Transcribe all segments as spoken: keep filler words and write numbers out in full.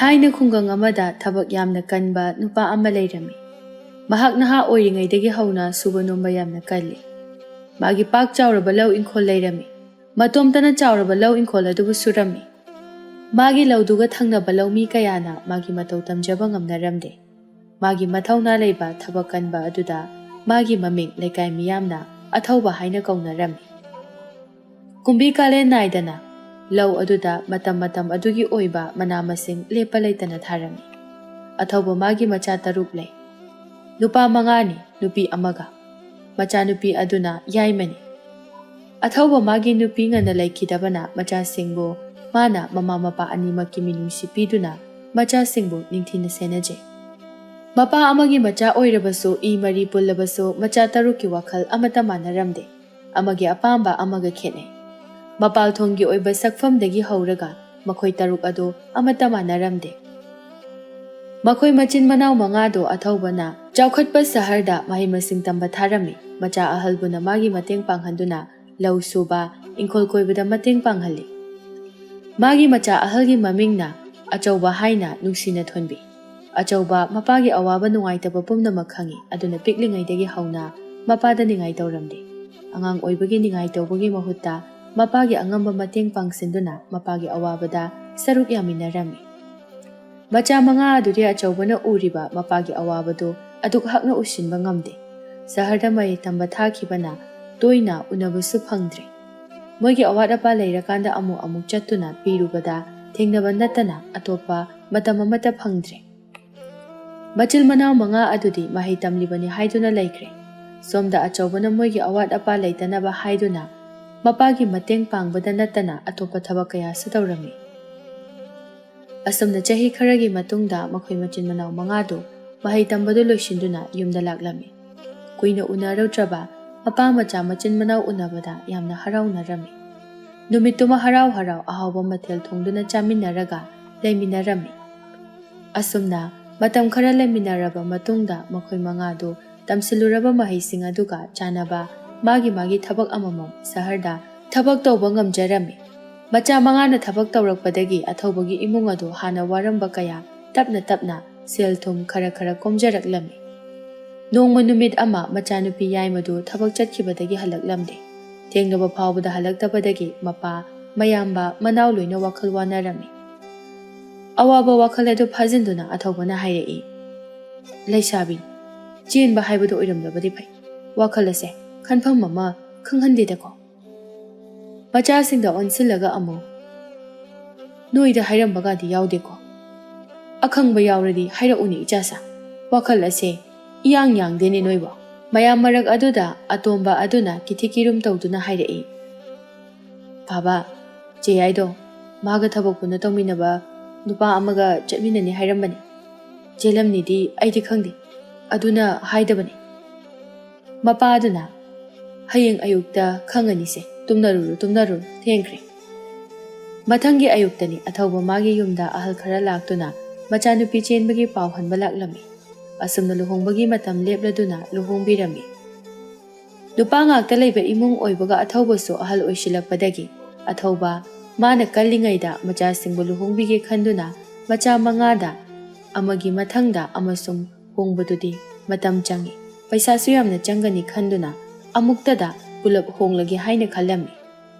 ꯊꯥꯏꯅ ꯈꯨꯡꯒꯪ ꯑꯃꯗ ꯊꯕꯛ ꯌꯥꯝꯅ ꯀꯟꯕ ꯅꯨꯄꯥ ꯑꯃ ꯂꯩꯔꯝꯃꯤ꯫ ꯃꯍꯥꯛ ꯅꯍꯥ ꯑꯣꯏꯔꯤꯉꯩꯗꯒꯤ ꯍꯧꯅ ꯁꯨꯕ ꯅꯣꯝꯕ ꯌꯥꯝꯅ ꯀꯜꯂꯤ꯫ ꯃꯥꯒꯤ ꯄꯥꯛ ꯆꯥꯎꯔꯕ ꯂꯧ ꯏꯪꯈꯣꯜ ꯂꯩꯔꯝꯃꯤ꯫ ꯃꯇꯣꯝꯇꯅ ꯆꯥꯎꯔꯕ ꯂꯧ ꯏꯪꯈꯣꯜ ꯑꯗꯨꯕꯨ ꯁꯨꯔꯝꯃꯤ꯫ ꯃꯥꯒꯤ ꯂꯧꯗꯨꯒ ꯊꯪꯅꯕ ꯂꯧꯃꯤ ꯀꯌꯥꯅ ꯃꯥꯒꯤ ꯃꯇꯧ ꯇꯝꯖꯕ ꯉꯝꯅꯔꯝꯗꯦ꯫ ꯃꯥꯒꯤ ꯃꯊꯧꯅꯥ ꯂꯩꯕ ꯊꯕꯛ ꯀꯟꯕ ꯑꯗꯨꯗ ꯃꯥꯒꯤ ꯃꯃꯤꯡ ꯂꯩꯀꯥꯏ ꯃꯤꯌꯥꯝꯅ ꯑꯊꯧꯕ ꯍꯥꯏꯅ ꯀꯧꯅꯔꯝꯃꯤ꯫ ꯀꯨꯝꯕꯤ ꯀꯥꯂꯦꯟ ꯅꯥꯏꯗꯅ ꯂꯧ ꯑꯗꯨꯗ ꯃꯇꯝ ꯃꯇꯝ ꯑꯗꯨꯒꯤ ꯑꯣꯏꯕ ꯃꯅꯥ ꯃꯁꯤꯡ ꯂꯦꯞꯄ ꯂꯩꯇꯅ ꯊꯥꯔꯝꯃꯤ꯫ ꯑꯊꯧꯕ ꯃꯥꯒꯤ ꯃꯆꯥ ꯇꯔꯨꯛ ꯂꯩ꯫ ꯅꯨꯄꯥ ꯃꯉꯥꯅꯤ, ꯅꯨꯄꯤ ꯑꯃꯒ꯫ ꯃꯆꯥꯅꯨꯄꯤ ꯑꯗꯨꯅ ꯌꯥꯏꯃꯅꯤ꯫ ꯑꯊꯧꯕ ꯃꯥꯒꯤ ꯅꯨꯄꯤ ꯉꯟꯅ ꯂꯩꯈꯤꯗꯕꯅ ꯃꯆꯥꯁꯤꯡꯕꯨ ꯃꯥꯅ ꯃꯃꯥ ꯃꯄꯥ ꯑꯅꯤꯃꯛꯀꯤ ꯃꯤꯅꯨꯡꯁꯤ ꯄꯤꯗꯨꯅ ꯃꯆꯥꯁꯤꯡꯕꯨ ꯅꯤꯡꯊꯤꯅ ꯁꯦꯟꯅꯖꯩ꯫ ꯃꯄꯥ ꯑꯃꯒꯤ ꯃꯆꯥ ꯑꯣꯏꯔꯕꯁꯨ ꯏ ꯃꯔꯤ ꯄꯨꯜꯂꯕꯁꯨ ꯃꯆꯥ ꯇꯔꯨꯛꯀꯤ ꯋꯥꯈꯜ ꯑꯃꯠꯇ ꯃꯥꯟꯅꯔꯝꯗꯦ꯫ ꯑꯃꯒꯤ ꯑꯄꯥꯝꯕ ꯑꯃꯒ ꯈꯦꯠꯅꯩ꯫ ꯃꯄꯥꯜꯊꯣꯡꯒꯤ ꯑꯣꯏꯕ ꯁꯛꯐꯝꯗꯒꯤ ꯍꯧꯔꯒ ꯃꯈꯣꯏ ꯇꯔꯨꯛ ꯑꯗꯨ ꯑꯃꯠꯇ ꯃꯥꯟꯅꯔꯝꯗꯦ꯫ ꯃꯈꯣꯏ ꯃꯆꯤꯟ ꯃꯅꯥꯎ ꯃꯉꯥꯗꯨ ꯑꯊꯧꯕꯅ ꯆꯥꯎꯈꯠꯄ ꯁꯍꯔꯗ ꯃꯍꯩ ꯃꯁꯤꯡ ꯇꯝꯕ ꯊꯥꯔꯝꯃꯤ꯫ ꯃꯆꯥ ꯑꯍꯜꯕꯨꯅ ꯃꯥꯒꯤ ꯃꯇꯦꯡ ꯄꯥꯡꯍꯟꯗꯨꯅ ꯂꯧ ꯁꯨꯕ, ꯏꯪꯈꯣꯜ ꯀꯣꯏꯕꯗ ꯃꯇꯦꯡ ꯄꯥꯡꯍꯜꯂꯤ꯫ ꯃꯥꯒꯤ ꯃꯆꯥ ꯑꯍꯜꯒꯤ ꯃꯃꯤꯡꯅ ꯑꯆꯧꯕ ꯍꯥꯏꯅ ꯅꯨꯡꯁꯤꯅ ꯊꯣꯟꯕꯤ꯫ ꯑꯆꯧꯕ ꯃꯄꯥꯒꯤ ꯑꯋꯥꯕ ꯅꯨꯡꯉꯥꯏꯇꯕ ꯄꯨꯝꯅꯃꯛ ꯈꯪꯏ, ꯑꯗꯨꯅ ꯄꯤꯛꯂꯤꯉꯩꯗꯒꯤ ꯍꯧꯅ ꯃꯄꯥꯗ ꯅꯤꯡꯉꯥꯏ ꯇꯧꯔꯝꯂꯤ꯫ ꯑꯉꯥꯡ ꯑꯣꯏꯕꯒꯤ ꯅꯤꯡꯉꯥꯏ ꯇꯧꯕꯒꯤ ꯃꯍꯨꯠꯇ ꯃꯄꯥꯒꯤ ꯑꯉꯝꯕ ꯃꯇꯦꯡ ꯄꯥꯡꯁꯤꯟꯗꯨꯅ ꯃꯄꯥꯒꯤ ꯑꯋꯥꯕꯗ ꯁꯔꯨꯛ ꯌꯥꯃꯤꯟꯅꯔꯝꯃꯤ꯫ ꯃꯆꯥ ꯃꯉꯥ ꯑꯗꯨꯗꯤ ꯑꯆꯧꯕꯅ ꯎꯔꯤꯕ ꯃꯄꯥꯒꯤ ꯑꯋꯥꯕꯗꯨ ꯑꯗꯨꯛ ꯍꯛꯅ ꯎꯁꯤꯟꯕ ꯉꯝꯗꯦ꯫ ꯁꯍꯔꯗ ꯃꯍꯩ ꯇꯝꯕ ꯊꯥꯈꯤꯕꯅ ꯇꯣꯏꯅ ꯎꯅꯕꯁꯨ ꯐꯪꯗ꯭ꯔꯦ꯫ ꯃꯣꯏꯒꯤ ꯑꯋꯥꯠ ꯑꯄꯥ ꯂꯩꯔꯀꯥꯟꯗ ꯑꯃꯨꯛ ꯑꯃꯨꯛ ꯆꯠꯇꯨꯅ ꯄꯤꯔꯨꯕꯗ ꯊꯦꯡꯅꯕ ꯅꯠꯇꯅ ꯑꯇꯣꯞꯄ ꯃꯇꯝ ꯑꯃꯠꯇ ꯐꯪꯗ꯭ꯔꯦ꯫ ꯃꯆꯤꯜ ꯃꯅꯥꯎ ꯃꯉꯥ ꯑꯗꯨꯗꯤ ꯃꯍꯩ ꯇꯝꯂꯤꯕꯅꯤ ꯍꯥꯏꯗꯨꯅ ꯂꯩꯈ꯭ꯔꯦ꯫ ꯁꯣꯝꯗ ꯑꯆꯧꯕꯅ ꯃꯣꯏꯒꯤ ꯑꯋꯥꯠ ꯑꯄꯥ ꯂꯩꯇꯅꯕ ꯍꯥꯏꯗꯨꯅ ꯃꯄꯥꯒꯤ ꯃꯇꯦꯡ ꯄꯥꯡꯕꯗ ꯅꯠꯇꯅ ꯑꯇꯣꯞꯄ ꯊꯕꯛ ꯀꯌꯥꯁꯨ ꯇꯧꯔꯝꯃꯤ꯫ ꯑꯁꯨꯝꯅ ꯆꯍꯤ ꯈꯔꯒꯤ ꯃꯇꯨꯡꯗ ꯃꯈꯣꯏ ꯃꯆꯤꯟ ꯃꯅꯥꯎ ꯃꯉꯥꯗꯨ ꯃꯍꯩ ꯇꯝꯕꯗꯨ ꯂꯣꯏꯁꯤꯟꯗꯨꯅ ꯌꯨꯝꯗ ꯂꯥꯛꯂꯝꯃꯤ꯫ ꯀꯨꯏꯅ ꯎꯅꯔꯨꯗ꯭ꯔꯕ ꯃꯄꯥ ꯃꯆꯥ ꯃꯆꯤꯟ ꯃꯅꯥꯎ ꯎꯅꯕꯗ ꯌꯥꯝꯅ ꯍꯔꯥꯎꯅꯔꯝꯃꯤ꯫ ꯅꯨꯃꯤꯠꯇꯨꯃ ꯍꯔꯥꯎ ꯍꯔꯥꯎ ꯑꯍꯥꯎꯕ ꯃꯊꯦꯜ ꯊꯣꯡꯗꯨꯅ ꯆꯥꯃꯤꯟꯅꯔꯒ ꯂꯩꯃꯤꯟꯅꯔꯝꯃꯤ꯫ ꯑꯁꯨꯝꯅ ꯃꯇꯝ ꯈꯔ ꯂꯩꯃꯤꯟꯅꯔꯕ ꯃꯇꯨꯡꯗ ꯃꯈꯣꯏ ꯃꯉꯥꯗꯨ ꯇꯝꯁꯤꯜꯂꯨꯔꯕ ꯃꯍꯩꯁꯤꯡ ꯑꯗꯨꯒ ꯆꯥꯟꯅꯕ ꯃꯥꯒꯤ ꯃꯥꯒꯤ ꯊꯕꯛ ꯑꯃꯃꯝ ꯁꯍꯔꯗ ꯊꯕꯛ ꯇꯧꯕ ꯉꯝꯖꯔꯝꯃꯤ꯫ ꯃꯆꯥ ꯃꯉꯥꯅ ꯊꯕꯛ ꯇꯧꯔꯛꯄꯗꯒꯤ ꯑꯊꯧꯕꯒꯤ ꯏꯃꯨꯡ ꯑꯗꯨ ꯍꯥꯟꯅ ꯋꯥꯔꯝꯕ ꯀꯌꯥ ꯇꯞꯅ ꯇꯞꯅ ꯁꯦꯜ ꯊꯨꯝ ꯈꯔ ꯈꯔ ꯀꯣꯝꯖꯔꯛꯂꯝꯃꯤ꯫ ꯅꯣꯡꯃ ꯅꯨꯃꯤꯠ ꯑꯃ ꯃꯆꯥꯅꯨꯄꯤ ꯌꯥꯏꯃꯗꯨ ꯊꯕꯛ ꯆꯠꯈꯤꯕꯗꯒꯤ ꯍꯜꯂꯛꯂꯝꯗꯦ꯫ ꯊꯦꯡꯂꯕ ꯐꯥꯎꯕꯗ ꯍꯜꯂꯛꯇꯕꯗꯒꯤ ꯃꯄꯥ, ꯃꯌꯥꯝꯕ, ꯃꯅꯥꯎ ꯂꯣꯏꯅ ꯋꯥꯈꯜ ꯋꯥꯅꯔꯝꯃꯤ꯫ ꯑꯋꯥꯕ ꯋꯥꯈꯜ ꯑꯗꯨ ꯐꯥꯖꯤꯟꯗꯨꯅ ꯑꯊꯧꯕꯅ ꯍꯥꯏꯔꯛꯏ, "ꯂꯩꯁꯥꯕꯤ, ꯆꯦꯟꯕ ꯍꯥꯏꯕꯗꯨ ꯑꯣꯏꯔꯝꯂꯕꯗꯤ ꯐꯩ꯫ ꯋꯥꯈꯜ ꯑꯁꯦ ꯈꯟꯐꯝ ꯑꯃ ꯈꯪꯍꯟꯗꯦꯗꯀꯣ꯫" ꯃꯆꯥꯁꯤꯡꯗ ꯑꯣꯟꯁꯤꯜꯂꯒ ꯑꯃꯨꯛ, "ꯅꯣꯏꯗ ꯍꯥꯏꯔꯝꯕꯒꯗꯤ ꯌꯥꯎꯗꯦꯀꯣ? ꯑꯈꯪꯕ ꯌꯥꯎꯔꯗꯤ ꯍꯥꯏꯔꯛꯎꯅꯦ ꯏꯆꯥꯁꯥ꯫ ꯋꯥꯈꯜ ꯑꯁꯦ ꯏꯌꯥꯡ ꯌꯥꯡꯗꯦꯅꯦ ꯅꯣꯏꯕꯣ꯫" ꯃꯌꯥꯝ ꯃꯔꯛ ꯑꯗꯨꯗ ꯑꯇꯣꯝꯕ ꯑꯗꯨꯅ ꯀꯤꯊꯤ ꯀꯤꯔꯨꯝ ꯇꯧꯗꯨꯅ ꯍꯥꯏꯔꯛꯏ, "ꯕꯥꯕꯥ, ꯆꯦ ꯌꯥꯏꯗꯣ ꯃꯥꯒ ꯊꯕꯛ ꯄꯨꯟꯅ ꯇꯧꯃꯤꯟꯅꯕ ꯅꯨꯄꯥ ꯑꯃꯒ ꯆꯠꯃꯤꯟꯅꯅꯤ ꯍꯥꯏꯔꯝꯕꯅꯤ꯫ ꯆꯦꯜꯂꯝꯅꯤꯗꯤ ꯑꯩꯗꯤ ꯈꯪꯗꯦ꯫ ꯑꯗꯨꯅ ꯍꯥꯏꯗꯕꯅꯤ꯫" ꯃꯄꯥꯗꯨꯅ, "ꯍꯌꯦꯡ ꯑꯌꯨꯛꯇ ꯈꯪꯉꯅꯤꯁꯦ, ꯇꯨꯝꯅꯔꯨꯔꯣ, ꯇꯨꯝꯅꯔꯨꯔꯣ, ꯊꯦꯡꯈ꯭ꯔꯦ꯫" ꯃꯊꯪꯒꯤ ꯑꯌꯨꯛꯇꯅꯤ ꯑꯊꯧꯕ ꯃꯥꯒꯤ ꯌꯨꯝꯗ ꯑꯍꯜ ꯈꯔ ꯂꯥꯛꯇꯨꯅ ꯃꯆꯥꯅꯨꯄꯤ ꯆꯦꯟꯕꯒꯤ ꯄꯥꯎ ꯍꯟꯕ ꯂꯥꯛꯂꯝꯃꯤ꯫ ꯑꯁꯨꯝꯅ ꯂꯨꯍꯣꯡꯕꯒꯤ ꯃꯇꯝ ꯂꯦꯞꯂꯗꯨꯅ ꯂꯨꯍꯣꯡꯕꯤꯔꯝꯃꯤ꯫ ꯅꯨꯄꯥ ꯉꯥꯛꯇ ꯂꯩꯕ ꯏꯃꯨꯡ ꯑꯣꯏꯕꯒ ꯑꯊꯧꯕꯁꯨ ꯑꯍꯜ ꯑꯣꯏꯁꯤꯜꯂꯛꯄꯗꯒꯤ ꯑꯊꯧꯕ ꯃꯥꯅ ꯀꯜꯂꯤꯉꯩꯗ ꯃꯆꯥꯁꯤꯡꯕꯨ ꯂꯨꯍꯣꯡꯕꯤꯒꯦ ꯈꯟꯗꯨꯅ ꯃꯆꯥ ꯃꯉꯥꯗ ꯑꯃꯒꯤ ꯃꯊꯪꯗ ꯑꯃꯁꯨꯡ ꯍꯣꯡꯕꯗꯨꯗꯤ ꯃꯇꯝ ꯆꯪꯏ, ꯄꯩꯁꯥꯁꯨ ꯌꯥꯝꯅ ꯆꯪꯒꯅꯤ ꯈꯟꯗꯨꯅ ꯑꯃꯨꯛꯇꯗ ꯄꯨꯂꯞ ꯍꯣꯡꯂꯒꯦ ꯍꯥꯏꯅ ꯈꯜꯂꯝꯃꯤ꯫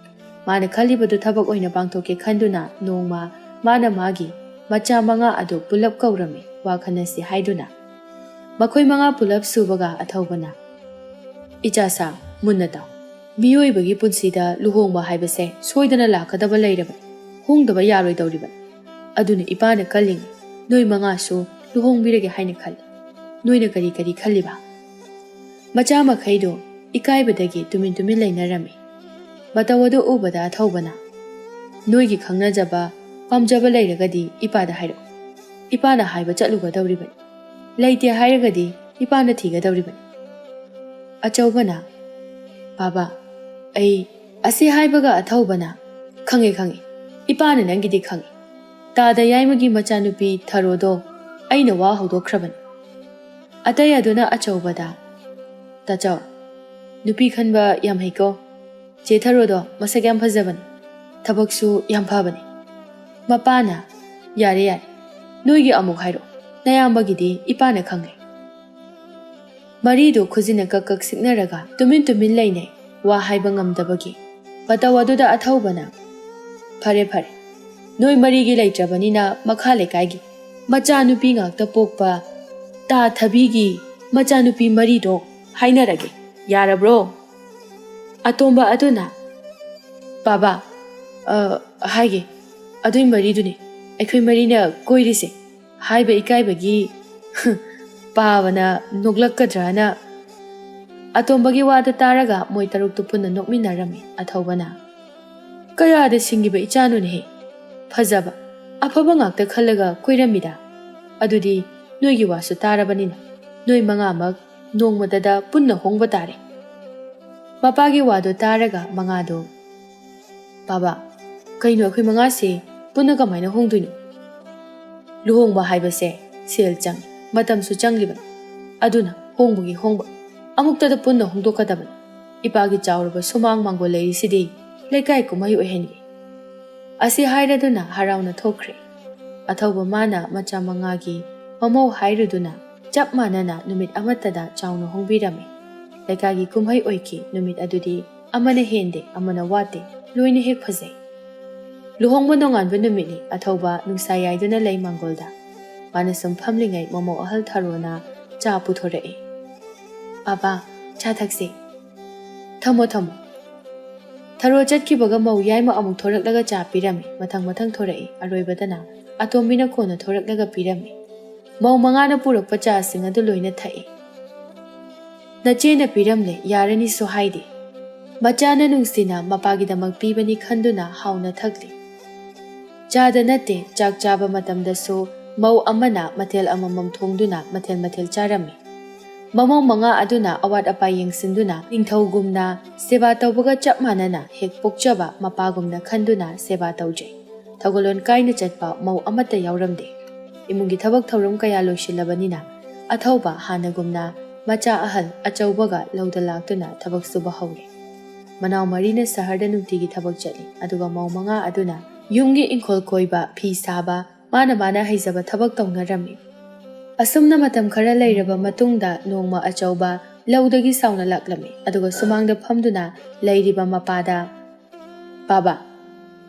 ꯃꯥꯅ ꯈꯜꯂꯤꯕꯗꯨ ꯊꯕꯛ ꯑꯣꯏꯅ ꯄꯥꯡꯊꯣꯛꯀꯦ ꯈꯟꯗꯨꯅ ꯅꯣꯡꯃ ꯃꯥꯅ ꯃꯥꯒꯤ ꯃꯆꯥ ꯃꯉꯥ ꯑꯗꯨ ꯄꯨꯂꯞ ꯀꯧꯔꯝꯃꯤ, ꯋꯥ ꯈꯟꯅꯁꯤ ꯍꯥꯏꯗꯨꯅ꯫ ꯃꯈꯣꯏ ꯃꯉꯥ ꯄꯨꯂꯞ ꯁꯨꯕꯒ ꯑꯊꯧꯕꯅ, "ꯏꯆꯥꯁꯥ, ꯃꯨꯟꯅ ꯇꯥꯎ꯫ ꯃꯤꯑꯣꯏꯕꯒꯤ ꯄꯨꯟꯁꯤꯗ ꯂꯨꯍꯣꯡꯕ ꯍꯥꯏꯕꯁꯦ ꯁꯣꯏꯗꯅ ꯂꯥꯛꯀꯗꯕ ꯂꯩꯔꯕꯅꯤ, ꯍꯣꯡꯗꯕ ꯌꯥꯔꯣꯏꯗꯧꯔꯤꯕꯅꯤ꯫ ꯑꯗꯨꯅ ꯏꯄꯥꯅ ꯈꯜꯂꯤꯉꯩ ꯅꯣꯏ ꯃꯉꯥꯁꯨ ꯂꯨꯍꯣꯡꯕꯤꯔꯒꯦ ꯍꯥꯏꯅ ꯈꯜꯂꯤ꯫ ꯅꯣꯏꯅ ꯀꯔꯤ ꯀꯔꯤ ꯈꯜꯂꯤꯕ?" ꯃꯆꯥ ꯃꯈꯩꯗꯨ ꯏꯀꯥꯏꯕꯗꯒꯤ ꯇꯨꯃꯤꯟ ꯇꯨꯃꯤꯟ ꯂꯩꯅꯔꯝꯃꯤ꯫ ꯃꯇꯧ ꯑꯗꯨ ꯎꯕꯗ ꯑꯊꯧꯕꯅ, "ꯅꯣꯏꯒꯤ ꯈꯪꯅꯖꯕ, ꯄꯥꯝꯖꯕ ꯂꯩꯔꯒꯗꯤ ꯏꯄꯥꯗ ꯍꯥꯏꯔꯛꯎ꯫ ꯏꯄꯥꯅ ꯍꯥꯏꯕ ꯆꯠꯂꯨꯒꯗꯧꯔꯤꯕꯅꯤ꯫ ꯂꯩꯇꯦ ꯍꯥꯏꯔꯒꯗꯤ ꯏꯄꯥꯅ ꯊꯤꯒꯗꯧꯔꯤꯕꯅꯤ꯫" ꯑꯆꯧꯕꯅ, "ꯕꯥꯕꯥ, ꯑꯩ," ꯑꯁꯤ ꯍꯥꯏꯕꯒ ꯑꯊꯧꯕꯅ, "ꯈꯪꯉꯦ, ꯈꯪꯉꯦ꯫ ꯏꯄꯥꯅ ꯅꯪꯒꯤꯗꯤ ꯈꯪꯉꯦ꯫ ꯇꯥꯗ ꯌꯥꯏꯃꯒꯤ ꯃꯆꯥꯅꯨꯄꯤ ꯊꯔꯣꯗꯣ ꯑꯩꯅ ꯋꯥ ꯍꯧꯗꯣꯛꯈ꯭ꯔꯕꯅꯤ꯫" ꯑꯇꯩ ꯑꯗꯨꯅ ꯑꯆꯧꯕꯗ, "ꯇꯥꯆꯧ, ꯅꯨꯄꯤ ꯈꯟꯕ ꯌꯥꯝ ꯍꯩꯀꯣ꯫ ꯆꯦ ꯊꯔꯣꯗꯣ ꯃꯁꯛ ꯌꯥꯝ ꯐꯖꯕꯅꯤ꯫ ꯊꯕꯛꯁꯨ ꯌꯥꯝ ꯐꯕꯅꯤ꯫ ꯃꯄꯥꯅ, "ꯌꯥꯔꯦ, ꯌꯥꯔꯦ, ꯅꯣꯏꯒꯤ ꯑꯃꯨꯛ ꯍꯥꯏꯔꯛꯑꯣ, ꯅꯌꯥꯝꯕꯒꯤꯗꯤ ꯏꯄꯥꯅ ꯈꯪꯉꯦ"꯫ ꯃꯔꯤꯗꯣ ꯈꯨꯖꯤꯟꯅ ꯀꯛ ꯀꯛ ꯁꯤꯛꯅꯔꯒ ꯇꯨꯃꯤꯟ ꯇꯨꯃꯤꯟ ꯂꯩꯅꯩ, ꯋꯥ ꯍꯥꯏꯕ ꯉꯝꯗꯕꯒꯤ꯫ ꯃꯇꯧ ꯑꯗꯨꯗ ꯑꯊꯧꯕꯅ, "ꯐꯔꯦ, ꯐꯔꯦ, ꯅꯣꯏ ꯃꯔꯤꯒꯤ ꯂꯩꯇ꯭ꯔꯕꯅꯤꯅ ꯃꯈꯥ ꯂꯩꯀꯥꯏꯒꯤ ꯃꯆꯥꯅꯨꯄꯤ ꯉꯥꯛꯇ ꯄꯣꯛꯄ ꯇꯥ ꯊꯕꯤꯒꯤ ꯃꯆꯥꯅꯨꯄꯤ ꯃꯔꯤꯗꯣ ꯍꯥꯏꯅꯔꯒꯦ, ꯌꯥꯔꯕ꯭ꯔꯣ?" ꯑꯇꯣꯝꯕ ꯑꯗꯨꯅ, "ꯕꯥꯕꯥ, ꯑ, ꯍꯥꯏꯒꯦ, ꯑꯗꯨꯏ ꯃꯔꯤꯗꯨꯅꯤ ꯑꯩꯈꯣꯏ ꯃꯔꯤꯅ ꯀꯣꯏꯔꯤꯁꯦ" ꯍꯥꯏꯕ ꯏꯀꯥꯏꯕꯒꯤ ꯄꯥꯕꯅ ꯅꯣꯛꯂꯛꯀꯗ꯭ꯔꯥꯅ꯫ ꯑꯇꯣꯝꯕꯒꯤ ꯋꯥꯗꯨ ꯇꯥꯔꯒ ꯃꯣꯏ ꯇꯔꯨꯛꯇꯨ ꯄꯨꯟꯅ ꯅꯣꯛꯃꯤꯟꯅꯔꯝꯃꯤ꯫ ꯑꯊꯧꯕꯅ, "ꯀꯌꯥꯗ ꯁꯤꯡꯉꯤꯕ ꯏꯆꯥꯅꯣꯅꯦꯍꯦ! ꯐꯖꯕ, ꯑꯐꯕ ꯉꯥꯛꯇ ꯈꯜꯂꯒ ꯀꯣꯏꯔꯝꯃꯤꯗ꯫ ꯑꯗꯨꯗꯤ ꯅꯣꯏꯒꯤ ꯋꯥꯁꯨ ꯇꯥꯔꯕꯅꯤꯅ ꯅꯣꯏ ꯃꯉꯥꯃꯛ ꯅꯣꯡꯃꯇꯗ ꯄꯨꯟꯅ ꯍꯣꯡꯕ ꯇꯥꯔꯦ"꯫ ꯃꯄꯥꯒꯤ ꯋꯥꯗꯨ ꯇꯥꯔꯒ ꯃꯉꯥꯗꯨ, "ꯕꯥꯕꯥ, ꯀꯩꯅꯣ ꯑꯩꯈꯣꯏ ꯃꯉꯥꯁꯦ ꯄꯨꯟꯅ ꯀꯃꯥꯏꯅ ꯍꯣꯡꯗꯣꯏꯅꯣ? ꯂꯨꯍꯣꯡꯕ ꯍꯥꯏꯕꯁꯦ ꯁꯦꯜ ꯆꯪꯉꯤ, ꯃꯇꯝꯁꯨ ꯆꯪꯂꯤꯕꯅꯤ꯫ ꯑꯗꯨꯅ ꯍꯣꯡꯕꯒꯤ ꯍꯣꯡꯕ, ꯑꯃꯨꯛꯇꯗ ꯄꯨꯟꯅ ꯍꯣꯡꯗꯣꯛꯀꯗꯕꯅꯤ꯫ ꯏꯄꯥꯒꯤ ꯆꯥꯎꯔꯕ ꯁꯨꯃꯥꯡ ꯃꯥꯡꯒꯣꯜ ꯂꯩꯔꯤꯁꯤꯗꯤ ꯂꯩꯀꯥꯏ ꯀꯨꯝꯍꯩ ꯑꯣꯏꯍꯟꯒꯦ"꯫ ꯑꯁꯤ ꯍꯥꯏꯔꯗꯨꯅ ꯍꯔꯥꯎꯅ ꯊꯣꯛꯈ꯭ꯔꯦ꯫ ꯑꯊꯧꯕ ꯃꯥꯅ ꯃꯆꯥ ꯃꯉꯥꯒꯤ ꯃꯃꯧ ꯍꯥꯏꯔꯨꯗꯨꯅ ꯆꯞ ꯃꯥꯟꯅꯅ ꯅꯨꯃꯤꯠ ꯑꯃꯠꯇꯗ ꯆꯥꯎꯅ ꯍꯣꯡꯕꯤꯔꯝꯃꯤ꯫ ꯂꯩꯀꯥꯏꯒꯤ ꯀꯨꯝꯍꯩ ꯑꯣꯏꯈꯤ꯫ ꯅꯨꯃꯤꯠ ꯑꯗꯨꯗꯤ ꯑꯃꯅ ꯍꯦꯟꯗꯦ, ꯑꯃꯅ ꯋꯥꯠꯇꯦ, ꯂꯣꯏꯅ ꯍꯦꯛ ꯐꯖꯩ꯫ ꯂꯨꯍꯣꯡꯕ ꯅꯣꯡꯉꯥꯟꯕ ꯅꯨꯃꯤꯠꯅꯤ꯫ ꯑꯊꯧꯕ ꯅꯨꯡꯁꯥ ꯌꯥꯏꯗꯨꯅ ꯂꯩ ꯃꯥꯡꯒꯣꯜꯗ꯫ ꯃꯥꯅ ꯁꯨꯝ ꯐꯝꯂꯤꯉꯩ ꯃꯃꯧ ꯑꯍꯜ ꯊꯔꯣꯅ ꯆꯥ ꯄꯨꯊꯣꯔꯛꯏ꯫ "ꯕꯥꯕꯥ, ꯆꯥ ꯊꯛꯁꯤ"꯫ "ꯊꯝꯃꯣ, ꯊꯝꯃꯣ"꯫ ꯊꯔꯣ ꯆꯠꯈꯤꯕꯒ ꯃꯧ ꯌꯥꯏꯃ ꯑꯃꯨꯛ ꯊꯣꯔꯛꯂꯒ ꯆꯥ ꯄꯤꯔꯝꯃꯤ꯫ ꯃꯊꯪ ꯃꯊꯪ ꯊꯣꯔꯛꯏ꯫ ꯑꯔꯣꯏꯕꯗꯅ ꯑꯇꯣꯝꯕꯤꯅ ꯀꯣꯟꯅ ꯊꯣꯔꯛꯂꯒ ꯄꯤꯔꯝꯃꯤ꯫ ꯃꯧ ꯃꯉꯥꯅ ꯄꯨꯔꯛꯄ ꯆꯥꯁꯤꯡ ꯑꯗꯨ ꯂꯣꯏꯅ ꯊꯛꯏ꯫ "ꯅꯆꯦꯅ ꯄꯤꯔꯝꯂꯦ, ꯌꯥꯔꯅꯤꯁꯨ ꯍꯥꯏꯗꯦ"꯫ ꯃꯆꯥꯅ ꯅꯨꯡꯁꯤꯅ ꯃꯄꯥꯒꯤꯗꯃꯛ ꯄꯤꯕꯅꯤ ꯈꯟꯗꯨꯅ ꯍꯥꯎꯅ ꯊꯛꯂꯤ꯫ ꯆꯥꯗ ꯅꯠꯇꯦ, ꯆꯥꯛ ꯆꯥꯕ ꯃꯇꯝꯗꯁꯨ ꯃꯧ ꯑꯃꯅ ꯃꯊꯦꯜ ꯑꯃꯃꯝ ꯊꯣꯡꯗꯨꯅ ꯃꯊꯦꯜ ꯃꯊꯦꯜ ꯆꯥꯔꯝꯃꯤ꯫ ꯃꯃꯧ ꯃꯉꯥ ꯑꯗꯨꯅ ꯑꯋꯥꯠ ꯑꯄꯥ ꯌꯦꯡꯁꯤꯟꯗꯨꯅ ꯅꯤꯡꯊꯧꯒꯨꯝꯅ ꯁꯦꯕꯥ ꯇꯧꯕꯒ ꯆꯞ ꯃꯥꯟꯅꯅ ꯍꯦꯛ ꯄꯣꯛꯆꯕ ꯃꯄꯥꯒꯨꯝꯅ ꯈꯟꯗꯨꯅ ꯁꯦꯕꯥ ꯇꯧꯖꯩ꯫ ꯊꯧꯒꯜꯂꯣꯟ ꯀꯥꯏꯅ ꯆꯠꯄ ꯃꯧ ꯑꯃꯠꯇ ꯌꯥꯎꯔꯝꯗꯦ꯫ ꯏꯃꯨꯡꯒꯤ ꯊꯕꯛ ꯊꯧꯔꯝ ꯀꯌꯥ ꯂꯣꯏꯁꯤꯜꯂꯕꯅꯤꯅ ꯑꯊꯧꯕ ꯍꯥꯟꯅꯒꯨꯝꯅ ꯃꯆꯥ ꯑꯍꯜ ꯑꯆꯧꯕꯒ ꯂꯧꯗ ꯂꯥꯛꯇꯨꯅ ꯊꯕꯛ ꯁꯨꯕ ꯍꯧꯔꯦ꯫ ꯃꯅꯥꯎ ꯃꯔꯤꯅ ꯁꯍꯔꯗ ꯅꯨꯡꯇꯤꯒꯤ ꯊꯕꯛ ꯆꯠꯂꯤ, ꯑꯗꯨꯒ ꯃꯧ ꯃꯉꯥ ꯑꯗꯨꯅ ꯌꯨꯝꯒꯤ ꯏꯪꯈꯣꯜ ꯀꯣꯏꯕ, ꯐꯤ ꯁꯥꯕ, ꯃꯥꯅ ꯃꯥꯅ ꯍꯩꯖꯕ ꯊꯕꯛ ꯇꯧꯅꯔꯝꯃꯤ꯫ ꯑꯁꯨꯝꯅ ꯃꯇꯝ ꯈꯔ ꯂꯩꯔꯕ ꯃꯇꯨꯡꯗ ꯅꯣꯡꯃ ꯑꯆꯧꯕ ꯂꯧꯗꯒꯤ ꯁꯥꯎꯅ ꯂꯥꯛꯂꯝꯃꯤ, ꯑꯗꯨꯒ ꯁꯨꯃꯥꯡꯗ ꯐꯝꯗꯨꯅ ꯂꯩꯔꯤꯕ ꯃꯄꯥꯗ, "ꯕꯥꯕꯥ,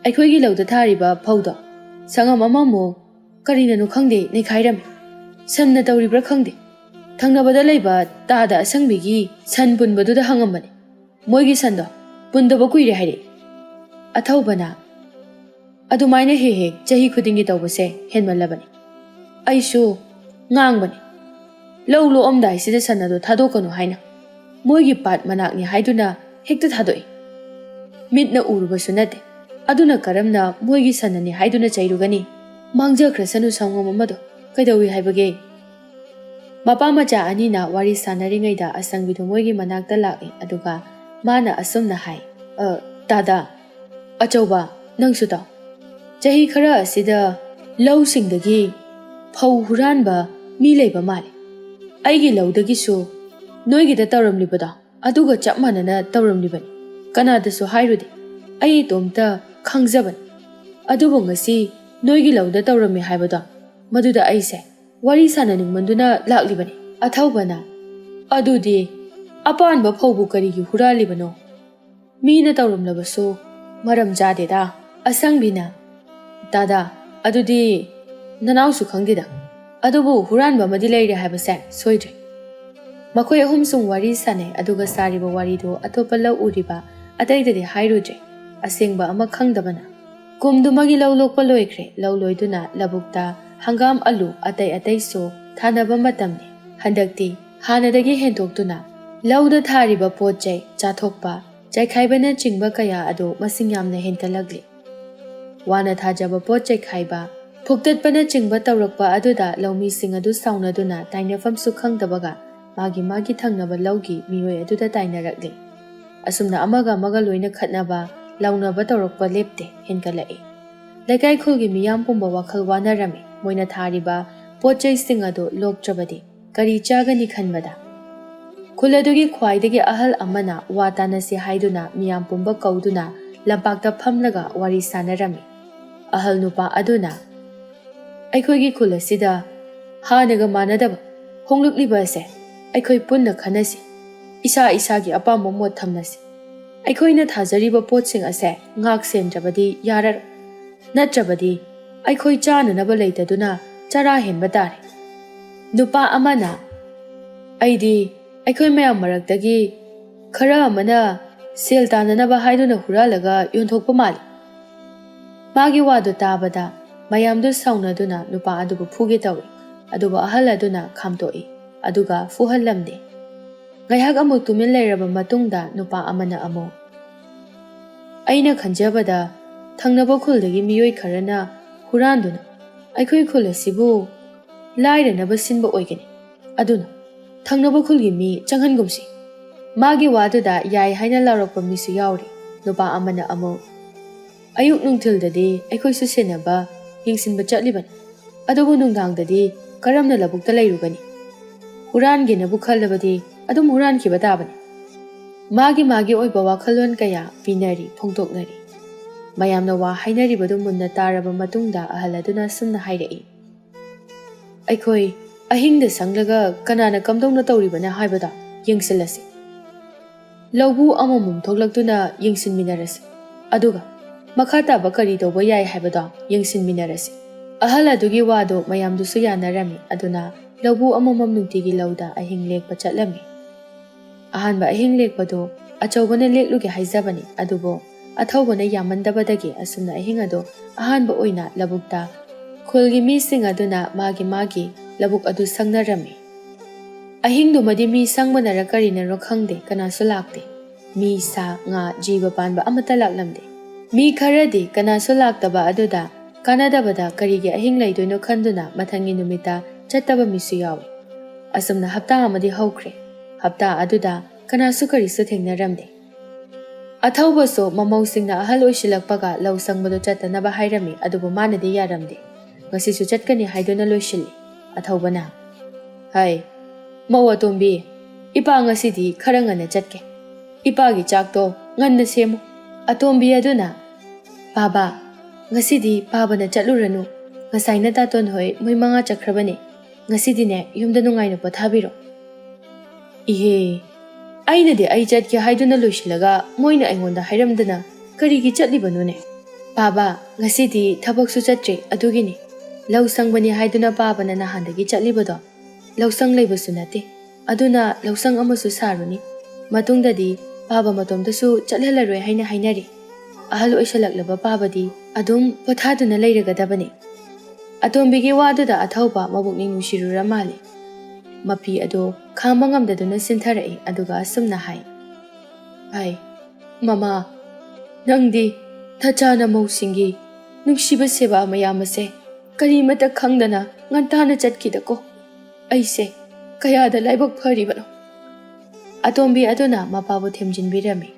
ꯑꯩꯈꯣꯏꯒꯤ ꯂꯧꯗ ꯊꯥꯔꯤꯕ ꯐꯧꯗꯣ ꯁꯪꯉꯝ ꯑꯃꯃꯨꯛ ꯀꯔꯤꯅꯅꯣ ꯈꯪꯗꯦ ꯅꯩꯈꯥꯏꯔꯝꯃꯤ꯫ ꯁꯟꯅ ꯇꯧꯔꯤꯕ꯭ꯔꯥ ꯈꯪꯗꯦ꯫ ꯊꯪꯅꯕꯗ ꯂꯩꯕ ꯇꯥꯗ ꯑꯁꯪꯕꯤꯒꯤ ꯁꯟ ꯄꯨꯟꯕꯗꯨꯗ ꯍꯪꯉꯝꯕꯅꯤ꯫ ꯃꯣꯏꯒꯤ ꯁꯟꯗꯣ ꯄꯨꯟꯗꯕ ꯀꯨꯏꯔꯦ ꯍꯥꯏꯔꯛꯏ꯫" ꯑꯊꯧꯕꯅ, "ꯑꯗꯨꯃꯥꯏꯅ ꯍꯦꯛ ꯍꯦꯛ ꯆꯍꯤ ꯈꯨꯗꯤꯡꯒꯤ ꯇꯧꯕꯁꯦ ꯍꯦꯟꯃꯜꯂꯕꯅꯤ꯫ ꯑꯩꯁꯨ ꯉꯥꯡꯕꯅꯤ, ꯂꯧ ꯂꯣꯛꯑꯝꯗꯥꯏꯁꯤꯗ ꯁꯟ ꯑꯗꯨ ꯊꯥꯗꯣꯛꯀꯅꯨ ꯍꯥꯏꯅ꯫ ꯃꯣꯏꯒꯤ ꯄꯥꯠ ꯃꯅꯥꯛꯅꯤ ꯍꯥꯏꯗꯨꯅ ꯍꯦꯛꯇ ꯊꯥꯗꯣꯛꯏ꯫ ꯃꯤꯠꯅ ꯎꯔꯨꯕꯁꯨ ꯅꯠꯇꯦ꯫ ꯑꯗꯨꯅ ꯀꯔꯝꯅ ꯃꯣꯏꯒꯤ ꯁꯟꯅꯅꯤ ꯍꯥꯏꯗꯨꯅ ꯆꯩꯔꯨꯒꯅꯤ? ꯃꯥꯡꯖꯈ꯭ꯔꯁꯅꯨ ꯁꯪꯒꯣꯝ ꯑꯃꯗꯣ꯫ ꯀꯩꯗꯧꯏ ꯍꯥꯏꯕꯒꯦ?" ꯃꯄꯥ ꯃꯆꯥ ꯑꯅꯤꯅ ꯋꯥꯔꯤ ꯁꯥꯟꯅꯔꯤꯉꯩꯗ ꯑꯁꯪꯕꯤꯗꯨ ꯃꯣꯏꯒꯤ ꯃꯅꯥꯛꯇ ꯂꯥꯛꯏ, ꯑꯗꯨꯒ ꯃꯥꯅ ꯑꯁꯨꯝꯅ ꯍꯥꯏ, "ꯑ, ꯇꯥꯗ, ꯑꯆꯧꯕ, ꯅꯪꯁꯨ ꯇꯥꯎ꯫ ꯆꯍꯤ ꯈꯔ ꯑꯁꯤꯗ ꯂꯧꯁꯤꯡꯗꯒꯤ ꯐꯧ ꯍꯨꯔꯥꯟꯕ ꯃꯤ ꯂꯩꯕ ꯃꯥꯜꯂꯤ꯫ ꯑꯩꯒꯤ ꯂꯧꯗꯒꯤꯁꯨ ꯅꯣꯏꯒꯤꯗ ꯇꯧꯔꯝꯂꯤꯕꯗꯣ ꯑꯗꯨꯒ ꯆꯞ ꯃꯥꯟꯅꯅ ꯇꯧꯔꯝꯂꯤꯕꯅꯤ꯫ ꯀꯅꯥꯗꯁꯨ ꯍꯥꯏꯔꯨꯗꯦ, ꯑꯩ ꯏꯇꯣꯝꯇ ꯈꯪꯖꯕꯅꯤ꯫ ꯑꯗꯨꯕꯨ ꯉꯁꯤ ꯅꯣꯏꯒꯤ ꯂꯧꯗ ꯇꯧꯔꯝꯃꯤ ꯍꯥꯏꯕꯗꯣ, ꯃꯗꯨꯗ ꯑꯩꯁꯦ ꯋꯥꯔꯤ ꯁꯥꯟꯅꯅꯤꯡꯃꯟꯗꯨꯅ ꯂꯥꯛꯂꯤꯕꯅꯤ꯫" ꯑꯊꯧꯕꯅ, "ꯑꯗꯨꯗꯤ ꯑꯄꯥꯟꯕ ꯐꯧꯕꯨ ꯀꯔꯤꯒꯤ ꯍꯨꯔꯥꯜꯂꯤꯕꯅꯣ? ꯃꯤꯅ ꯇꯧꯔꯝꯂꯕꯁꯨ ꯃꯔꯝ ꯆꯥꯗꯦꯗ꯫" ꯑꯁꯪꯕꯤꯅ, "ꯇꯥꯗ, ꯑꯗꯨꯗꯤ ꯅꯅꯥꯎꯁꯨ ꯈꯪꯗꯦꯗ꯫ ꯑꯗꯨꯕꯨ ꯍꯨꯔꯥꯟꯕ ꯑꯃꯗꯤ ꯂꯩꯔꯦ ꯍꯥꯏꯕꯁꯦ ꯁꯣꯏꯗ꯭ꯔꯦ꯫" ꯃꯈꯣꯏ ꯑꯍꯨꯝ ꯁꯨꯝ ꯋꯥꯔꯤ ꯁꯥꯟꯅꯩ, ꯑꯗꯨꯒ ꯁꯥꯔꯤꯕ ꯋꯥꯔꯤꯗꯨ ꯑꯇꯣꯞꯄ ꯂꯧ ꯎꯔꯤꯕ ꯑꯇꯩꯗꯗꯤ ꯍꯥꯏꯔꯨꯗ꯭ꯔꯦ꯫ ꯑꯁꯦꯡꯕ ꯑꯃ ꯈꯪꯗꯕꯅ꯫ ꯀꯨꯝꯗꯨꯃꯒꯤ ꯂꯧ ꯂꯣꯛꯄ ꯂꯣꯏꯈ꯭ꯔꯦ꯫ ꯂꯧ ꯂꯣꯏꯗꯨꯅ ꯂꯧꯕꯨꯛꯇ ꯍꯪꯒꯥꯝ, ꯑꯂꯨ, ꯑꯇꯩ ꯑꯇꯩꯁꯨ ꯊꯥꯅꯕ ꯃꯇꯝꯅꯤ꯫ ꯍꯟꯗꯛꯇꯤ ꯍꯥꯟꯅꯗꯒꯤ ꯍꯦꯟꯗꯣꯛꯇꯨꯅ ꯂꯧꯗ ꯊꯥꯔꯤꯕ ꯄꯣꯠ ꯆꯩ ꯆꯥꯊꯣꯛꯄ, ꯆꯥꯏꯈꯥꯏꯕꯅꯆꯤꯡꯕ ꯀꯌꯥ ꯑꯗꯨ ꯃꯁꯤꯡ ꯌꯥꯝꯅ ꯍꯦꯟꯒꯠꯂꯛꯂꯤ꯫ ꯋꯥꯅ ꯊꯥꯖꯕ ꯄꯣꯠ ꯆꯥꯏꯈꯥꯏꯕ, ꯐꯨꯛꯇꯠꯄꯅꯆꯤꯡꯕ ꯇꯧꯔꯛꯄ ꯑꯗꯨꯗ ꯂꯧꯃꯤꯁꯤꯡ ꯑꯗꯨ ꯁꯥꯎꯅꯗꯨꯅ ꯇꯥꯏꯅꯐꯝꯁꯨ ꯈꯪꯗꯕꯒ ꯃꯥꯒꯤ ꯃꯥꯒꯤ ꯊꯪꯅꯕ ꯂꯧꯒꯤ ꯃꯤꯑꯣꯏ ꯑꯗꯨꯗ ꯇꯥꯏꯅꯔꯛꯂꯤ꯫ ꯑꯁꯨꯝꯅ ꯑꯃꯒ ꯑꯃꯒ ꯂꯣꯏꯅ ꯈꯠꯅꯕ, ꯂꯥꯎꯅꯕ ꯇꯧꯔꯛꯄ ꯂꯦꯞꯇꯦ, ꯍꯦꯟꯒꯠꯂꯛꯏ꯫ ꯂꯩꯀꯥꯏ ꯈꯨꯜꯒꯤ ꯃꯤꯌꯥꯝ ꯄꯨꯝꯕ ꯋꯥꯈꯜ ꯋꯥꯅꯔꯝꯃꯤ꯫ ꯃꯣꯏꯅ ꯊꯥꯔꯤꯕ ꯄꯣꯠ ꯆꯩꯁꯤꯡ ꯑꯗꯨ ꯂꯣꯛꯇ꯭ꯔꯕꯗꯤ ꯀꯔꯤ ꯆꯥꯒꯅꯤ ꯈꯟꯕꯗ꯫ ꯈꯨꯜ ꯑꯗꯨꯒꯤ ꯈ꯭ꯋꯥꯏꯗꯒꯤ ꯑꯍꯜ ꯑꯃꯅ ꯋꯥ ꯇꯥꯅꯁꯤ ꯍꯥꯏꯗꯨꯅ ꯃꯤꯌꯥꯝ ꯄꯨꯝꯕ ꯀꯧꯗꯨꯅ ꯂꯝꯄꯥꯛꯇ ꯐꯝꯂꯒ ꯋꯥꯔꯤ ꯁꯥꯟꯅꯔꯝꯃꯤ꯫ ꯑꯍꯜ ꯅꯨꯄꯥ ꯑꯗꯨꯅ, "ꯑꯩꯈꯣꯏꯒꯤ ꯈꯨꯜ ꯑꯁꯤꯗ ꯍꯥꯟꯅꯒ ꯃꯥꯟꯅꯗꯕ ꯍꯣꯡꯂꯛꯂꯤꯕ ꯑꯁꯦ ꯑꯩꯈꯣꯏ ꯄꯨꯟꯅ ꯈꯟꯅꯁꯤ꯫ ꯏꯁꯥ ꯏꯁꯥꯒꯤ ꯑꯄꯥꯝꯕ ꯃꯣꯠ ꯊꯝꯅꯁꯤ꯫ ꯑꯩꯈꯣꯏꯅ ꯊꯥꯖꯔꯤꯕ ꯄꯣꯠꯁꯤꯡ ꯑꯁꯦ ꯉꯥꯛ ꯁꯦꯟꯗ꯭ꯔꯕꯗꯤ ꯌꯥꯔꯔꯣꯏ꯫ ꯅꯠꯇ꯭ꯔꯕꯗꯤ ꯑꯩꯈꯣꯏ ꯆꯥꯅꯅꯕ ꯂꯩꯇꯗꯨꯅ ꯆꯔꯥ ꯍꯦꯟꯕ ꯇꯥꯔꯦ꯫" ꯅꯨꯄꯥ ꯑꯃꯅ, "ꯑꯩꯗꯤ ꯑꯩꯈꯣꯏ ꯃꯌꯥꯝ ꯃꯔꯛꯇꯒꯤ ꯈꯔ ꯑꯃꯅ ꯁꯦꯜ ꯇꯥꯟꯅꯅꯕ ꯍꯥꯏꯗꯨꯅ ꯍꯨꯔꯥꯜꯂꯒ ꯌꯣꯟꯊꯣꯛꯄ ꯃꯥꯜꯂꯤ꯫" ꯃꯥꯒꯤ ꯋꯥꯗꯨ ꯇꯥꯕꯗ ꯃꯌꯥꯝꯗꯨ ꯁꯥꯎꯅꯗꯨꯅ ꯅꯨꯄꯥ ꯑꯗꯨꯕꯨ ꯐꯨꯒꯦ ꯇꯧꯏ꯫ ꯑꯗꯨꯕꯨ ꯑꯍꯜ ꯑꯗꯨꯅ ꯈꯥꯝꯇꯣꯛꯏ, ꯑꯗꯨꯒ ꯐꯨꯍꯜꯂꯝꯗꯦ꯫ ꯉꯥꯏꯍꯥꯛ ꯑꯃꯨꯛ ꯇꯨꯃꯤꯟ ꯂꯩꯔꯕ ꯃꯇꯨꯡꯗ ꯅꯨꯄꯥ ꯑꯃꯅ ꯑꯃꯨꯛ, "ꯑꯩꯅ ꯈꯟꯖꯕꯗ ꯊꯪꯅꯕ ꯈꯨꯜꯗꯒꯤ ꯃꯤꯑꯣꯏ ꯈꯔꯅ ꯍꯨꯔꯥꯟꯗꯨꯅ ꯑꯩꯈꯣꯏ ꯈꯨꯜ ꯑꯁꯤꯕꯨ ꯂꯥꯏꯔꯅꯕ ꯁꯤꯟꯕ ꯑꯣꯏꯒꯅꯤ꯫ ꯑꯗꯨꯅ ꯊꯪꯅꯕ ꯈꯨꯜꯒꯤ ꯃꯤ ꯆꯪꯍꯟꯒꯨꯝꯁꯤ꯫" ꯃꯥꯒꯤ ꯋꯥꯗꯨꯗ ꯌꯥꯏ ꯍꯥꯏꯅ ꯂꯥꯎꯔꯛꯄ ꯃꯤꯁꯨ ꯌꯥꯎꯔꯤ꯫ ꯅꯨꯄꯥ ꯑꯃꯅ ꯑꯃꯨꯛ, "ꯑꯌꯨꯛ ꯅꯨꯡꯊꯤꯜꯗꯗꯤ ꯑꯩꯈꯣꯏꯁꯨ ꯁꯦꯟꯅꯕ, ꯌꯦꯡꯁꯤꯟꯕ ꯆꯠꯂꯤꯕꯅꯤ꯫ ꯑꯗꯨꯕꯨ ꯅꯨꯡꯗꯥꯡꯗꯗꯤ ꯀꯔꯝꯅ ꯂꯧꯕꯨꯛꯇ ꯂꯩꯔꯨꯒꯅꯤ? ꯍꯨꯔꯥꯟꯒꯦꯅꯕꯨ ꯈꯜꯂꯕꯗꯤ ꯑꯗꯨꯝ ꯍꯨꯔꯥꯟꯈꯤꯕ ꯇꯥꯕꯅꯤ꯫" ꯃꯥꯒꯤ ꯃꯥꯒꯤ ꯑꯣꯏꯕ ꯋꯥꯈꯜꯂꯣꯟ ꯀꯌꯥ ꯄꯤꯅꯔꯤ, ꯐꯣꯡꯗꯣꯛꯅꯔꯤ꯫ ꯃꯌꯥꯝꯅ ꯋꯥ ꯍꯥꯏꯅꯔꯤꯕꯗꯨ ꯃꯨꯟꯅ ꯇꯥꯔꯕ ꯃꯇꯨꯡꯗ ꯑꯍꯜ ꯑꯗꯨꯅ ꯑꯁꯨꯝꯅ ꯍꯥꯏꯔꯛꯏ, "ꯑꯩꯈꯣꯏ ꯑꯍꯤꯡꯗ ꯁꯪꯂꯒ ꯀꯅꯥꯅ ꯀꯝꯗꯧꯅ ꯇꯧꯔꯤꯕꯅ ꯍꯥꯏꯕꯗꯣ ꯌꯦꯡꯁꯤꯜꯂꯁꯤ꯫ ꯂꯧꯕꯨ ꯑꯃꯃꯝ ꯊꯣꯛꯂꯛꯇꯨꯅ ꯌꯦꯡꯁꯤꯟꯃꯤꯟꯅꯔꯁꯤ꯫ ꯑꯗꯨꯒ ꯃꯈꯥ ꯇꯥꯕ ꯀꯔꯤ ꯇꯧꯕ ꯌꯥꯏ ꯍꯥꯏꯕꯗꯣ ꯌꯦꯡꯁꯤꯟꯃꯤꯟꯅꯔꯁꯤ꯫" ꯑꯍꯜ ꯑꯗꯨꯒꯤ ꯋꯥꯗꯨ ꯃꯌꯥꯝꯗꯨꯁꯨ ꯌꯥꯅꯔꯝꯃꯤ꯫ ꯑꯗꯨꯅ ꯂꯧꯕꯨ ꯑꯃꯃꯝ ꯅꯨꯡꯇꯤꯒꯤ ꯂꯧꯗ ꯑꯍꯤꯡ ꯂꯦꯛꯄ ꯆꯠꯂꯝꯃꯤ꯫ ꯑꯍꯥꯟꯕ ꯑꯍꯤꯡ ꯂꯦꯛꯄꯗꯨ ꯑꯆꯧꯕꯅ ꯂꯦꯛꯂꯨꯒꯦ ꯍꯥꯏꯖꯕꯅꯤ, ꯑꯗꯨꯕꯨ ꯑꯊꯧꯕꯅ ꯌꯥꯝꯃꯟꯗꯕꯗꯒꯤ ꯑꯁꯨꯝꯅ ꯑꯍꯤꯡ ꯑꯗꯨ ꯑꯍꯥꯟꯕ ꯑꯣꯏꯅ ꯂꯧꯕꯨꯛꯇ ꯈꯨꯜꯒꯤ ꯃꯤꯁꯤꯡ ꯑꯗꯨꯅ ꯃꯥꯒꯤ ꯃꯥꯒꯤ ꯂꯧꯕꯨꯛ ꯑꯗꯨ ꯁꯪꯅꯔꯝꯃꯤ꯫ ꯑꯍꯤꯡꯗꯨꯃꯗꯤ ꯃꯤ ꯁꯪꯕꯅꯔ ꯀꯔꯤꯅꯔꯣ ꯈꯪꯗꯦ, ꯀꯅꯥꯁꯨ ꯂꯥꯛꯇꯦ꯫ ꯃꯤ, ꯁꯥ, ꯉꯥ, ꯖꯤꯕ ꯄꯥꯟꯕ ꯑꯃꯠꯇ ꯂꯥꯛꯂꯝꯗꯦ꯫ ꯃꯤ ꯈꯔꯗꯤ ꯀꯅꯥꯁꯨ ꯂꯥꯛꯇꯕ ꯑꯗꯨꯗ ꯀꯥꯟꯅꯗꯕꯗ ꯀꯔꯤꯒꯤ ꯑꯍꯤꯡ ꯂꯩꯗꯣꯏꯅꯣ ꯈꯟꯗꯨꯅ ꯃꯊꯪꯒꯤ ꯅꯨꯃꯤꯠꯇ ꯆꯠꯇꯕ ꯃꯤꯁꯨ ꯌꯥꯎꯏ꯫ ꯑꯁꯨꯝꯅ ꯍꯞꯇꯥ ꯑꯃꯗꯤ ꯍꯧꯈ꯭ꯔꯦ꯫ ꯍꯞꯇꯥ ꯑꯗꯨꯗ ꯀꯅꯥꯁꯨ ꯀꯔꯤꯁꯨ ꯊꯦꯡꯅꯔꯝꯗꯦ꯫ ꯑꯊꯧꯕꯁꯨ ꯃꯃꯧꯁꯤꯡꯅ ꯑꯍꯜ ꯑꯣꯏꯁꯤꯜꯂꯛꯄꯒ ꯂꯧ ꯁꯪꯕꯗꯨ ꯆꯠꯇꯅꯕ ꯍꯥꯏꯔꯝꯃꯤ, ꯑꯗꯨꯕꯨ ꯃꯥꯅꯗꯤ ꯌꯥꯔꯝꯗꯦ꯫ ꯉꯁꯤꯁꯨ ꯆꯠꯀꯅꯤ ꯍꯥꯏꯗꯨꯅ ꯂꯣꯏꯁꯤꯜꯂꯤ꯫ ꯑꯊꯧꯕꯅ, "ꯍꯩ, ꯃꯧ ꯑꯇꯣꯝꯕꯤ, "ꯏꯄꯥ, ꯉꯁꯤꯗꯤ ꯈꯔ ꯉꯟꯅ ꯆꯠꯀꯦ꯫ ꯏꯄꯥꯒꯤ ꯆꯥꯛꯇꯣ ꯉꯟꯅ ꯁꯦꯝꯃꯨ꯫" ꯑꯇꯣꯝꯕꯤ ꯑꯗꯨꯅ, "ꯄꯥꯕ, ꯉꯁꯤꯗꯤ ꯄꯥꯕꯅ ꯆꯠꯂꯨꯔꯅꯨ꯫ ꯉꯁꯥꯏ ꯅꯇꯥꯇꯣꯟ ꯍꯣꯏ ꯃꯣꯏ ꯃꯉꯥ ꯆꯠꯈ꯭ꯔꯕꯅꯦ꯫ ꯉꯁꯤꯗꯤꯅꯦ ꯌꯨꯝꯗ ꯅꯨꯡꯉꯥꯏꯅ ꯄꯣꯊꯥꯕꯤꯔꯣ꯫" "ꯏꯍꯦ, ꯑꯩꯅꯗꯤ ꯑꯩ ꯆꯠꯀꯦ ꯍꯥꯏꯗꯨꯅ ꯂꯣꯏꯁꯤꯜꯂꯒ ꯃꯣꯏꯅ ꯑꯩꯉꯣꯟꯗ ꯍꯥꯏꯔꯝꯗꯅ ꯀꯔꯤꯒꯤ ꯆꯠꯂꯤꯕꯅꯣꯅꯦ? ꯄꯥꯕ, ꯉꯁꯤꯗꯤ ꯊꯕꯛꯁꯨ ꯆꯠꯇ꯭ꯔꯦ, ꯑꯗꯨꯒꯤꯅꯤ꯫ ꯂꯧ ꯁꯪꯕꯅꯤ ꯍꯥꯏꯗꯨꯅ ꯄꯥꯕꯅ ꯅꯍꯥꯟꯗꯒꯤ ꯆꯠꯂꯤꯕꯗꯣ꯫ ꯂꯧꯁꯪ ꯂꯩꯕꯁꯨ ꯅꯠꯇꯦ꯫ ꯑꯗꯨꯅ ꯂꯧꯁꯪ ꯑꯃꯁꯨ ꯁꯥꯔꯨꯅꯤ꯫ ꯃꯇꯨꯡꯗꯗꯤ ꯄꯥꯕ ꯃꯇꯣꯝꯇꯁꯨ ꯆꯠꯍꯜꯂꯔꯣꯏ ꯍꯥꯏꯅ ꯍꯥꯏꯅꯔꯤ꯫ ꯑꯍꯜ ꯑꯣꯏꯁꯜꯂꯛꯂꯕ ꯄꯥꯕꯗꯤ ꯑꯗꯨꯝ ꯄꯣꯊꯥꯗꯨꯅ ꯂꯩꯔꯒꯗꯕꯅꯤ꯫" ꯑꯇꯣꯝꯕꯤꯒꯤ ꯋꯥꯗꯨꯗ ꯑꯊꯧꯕ ꯃꯕꯨꯛꯅꯤꯡ ꯅꯨꯡꯁꯤꯔꯨꯔ ꯃꯥꯜꯂꯦ꯫ ꯃꯄꯤ ꯑꯗꯣ ꯈꯥꯡꯕ ꯉꯝꯗꯗꯨꯅ ꯆꯤꯟꯊꯔꯛꯏ, ꯑꯗꯨꯒ ꯑꯁꯨꯝꯅ ꯍꯥꯏ, "ꯑꯩ, ꯃꯃꯥ, ꯅꯪꯗꯤ ꯅꯆꯥ ꯅꯃꯧꯁꯤꯡꯒꯤ ꯅꯨꯡꯁꯤꯕ ꯁꯦꯕꯥ ꯃꯌꯥꯝ ꯑꯁꯦ ꯀꯔꯤꯃꯠꯇ ꯈꯪꯗꯅ ꯉꯟꯇꯥꯅ ꯆꯠꯈꯤꯗꯀꯣ꯫ ꯑꯩꯁꯦ ꯀꯌꯥꯗ ꯂꯥꯏꯕꯛ ꯐꯔꯤꯕꯅꯣ꯫" ꯑꯇꯣꯝꯕꯤ ꯑꯗꯨꯅ ꯃꯄꯥꯕꯨ ꯊꯦꯝꯖꯤꯟꯕꯤꯔꯝꯃꯤ꯫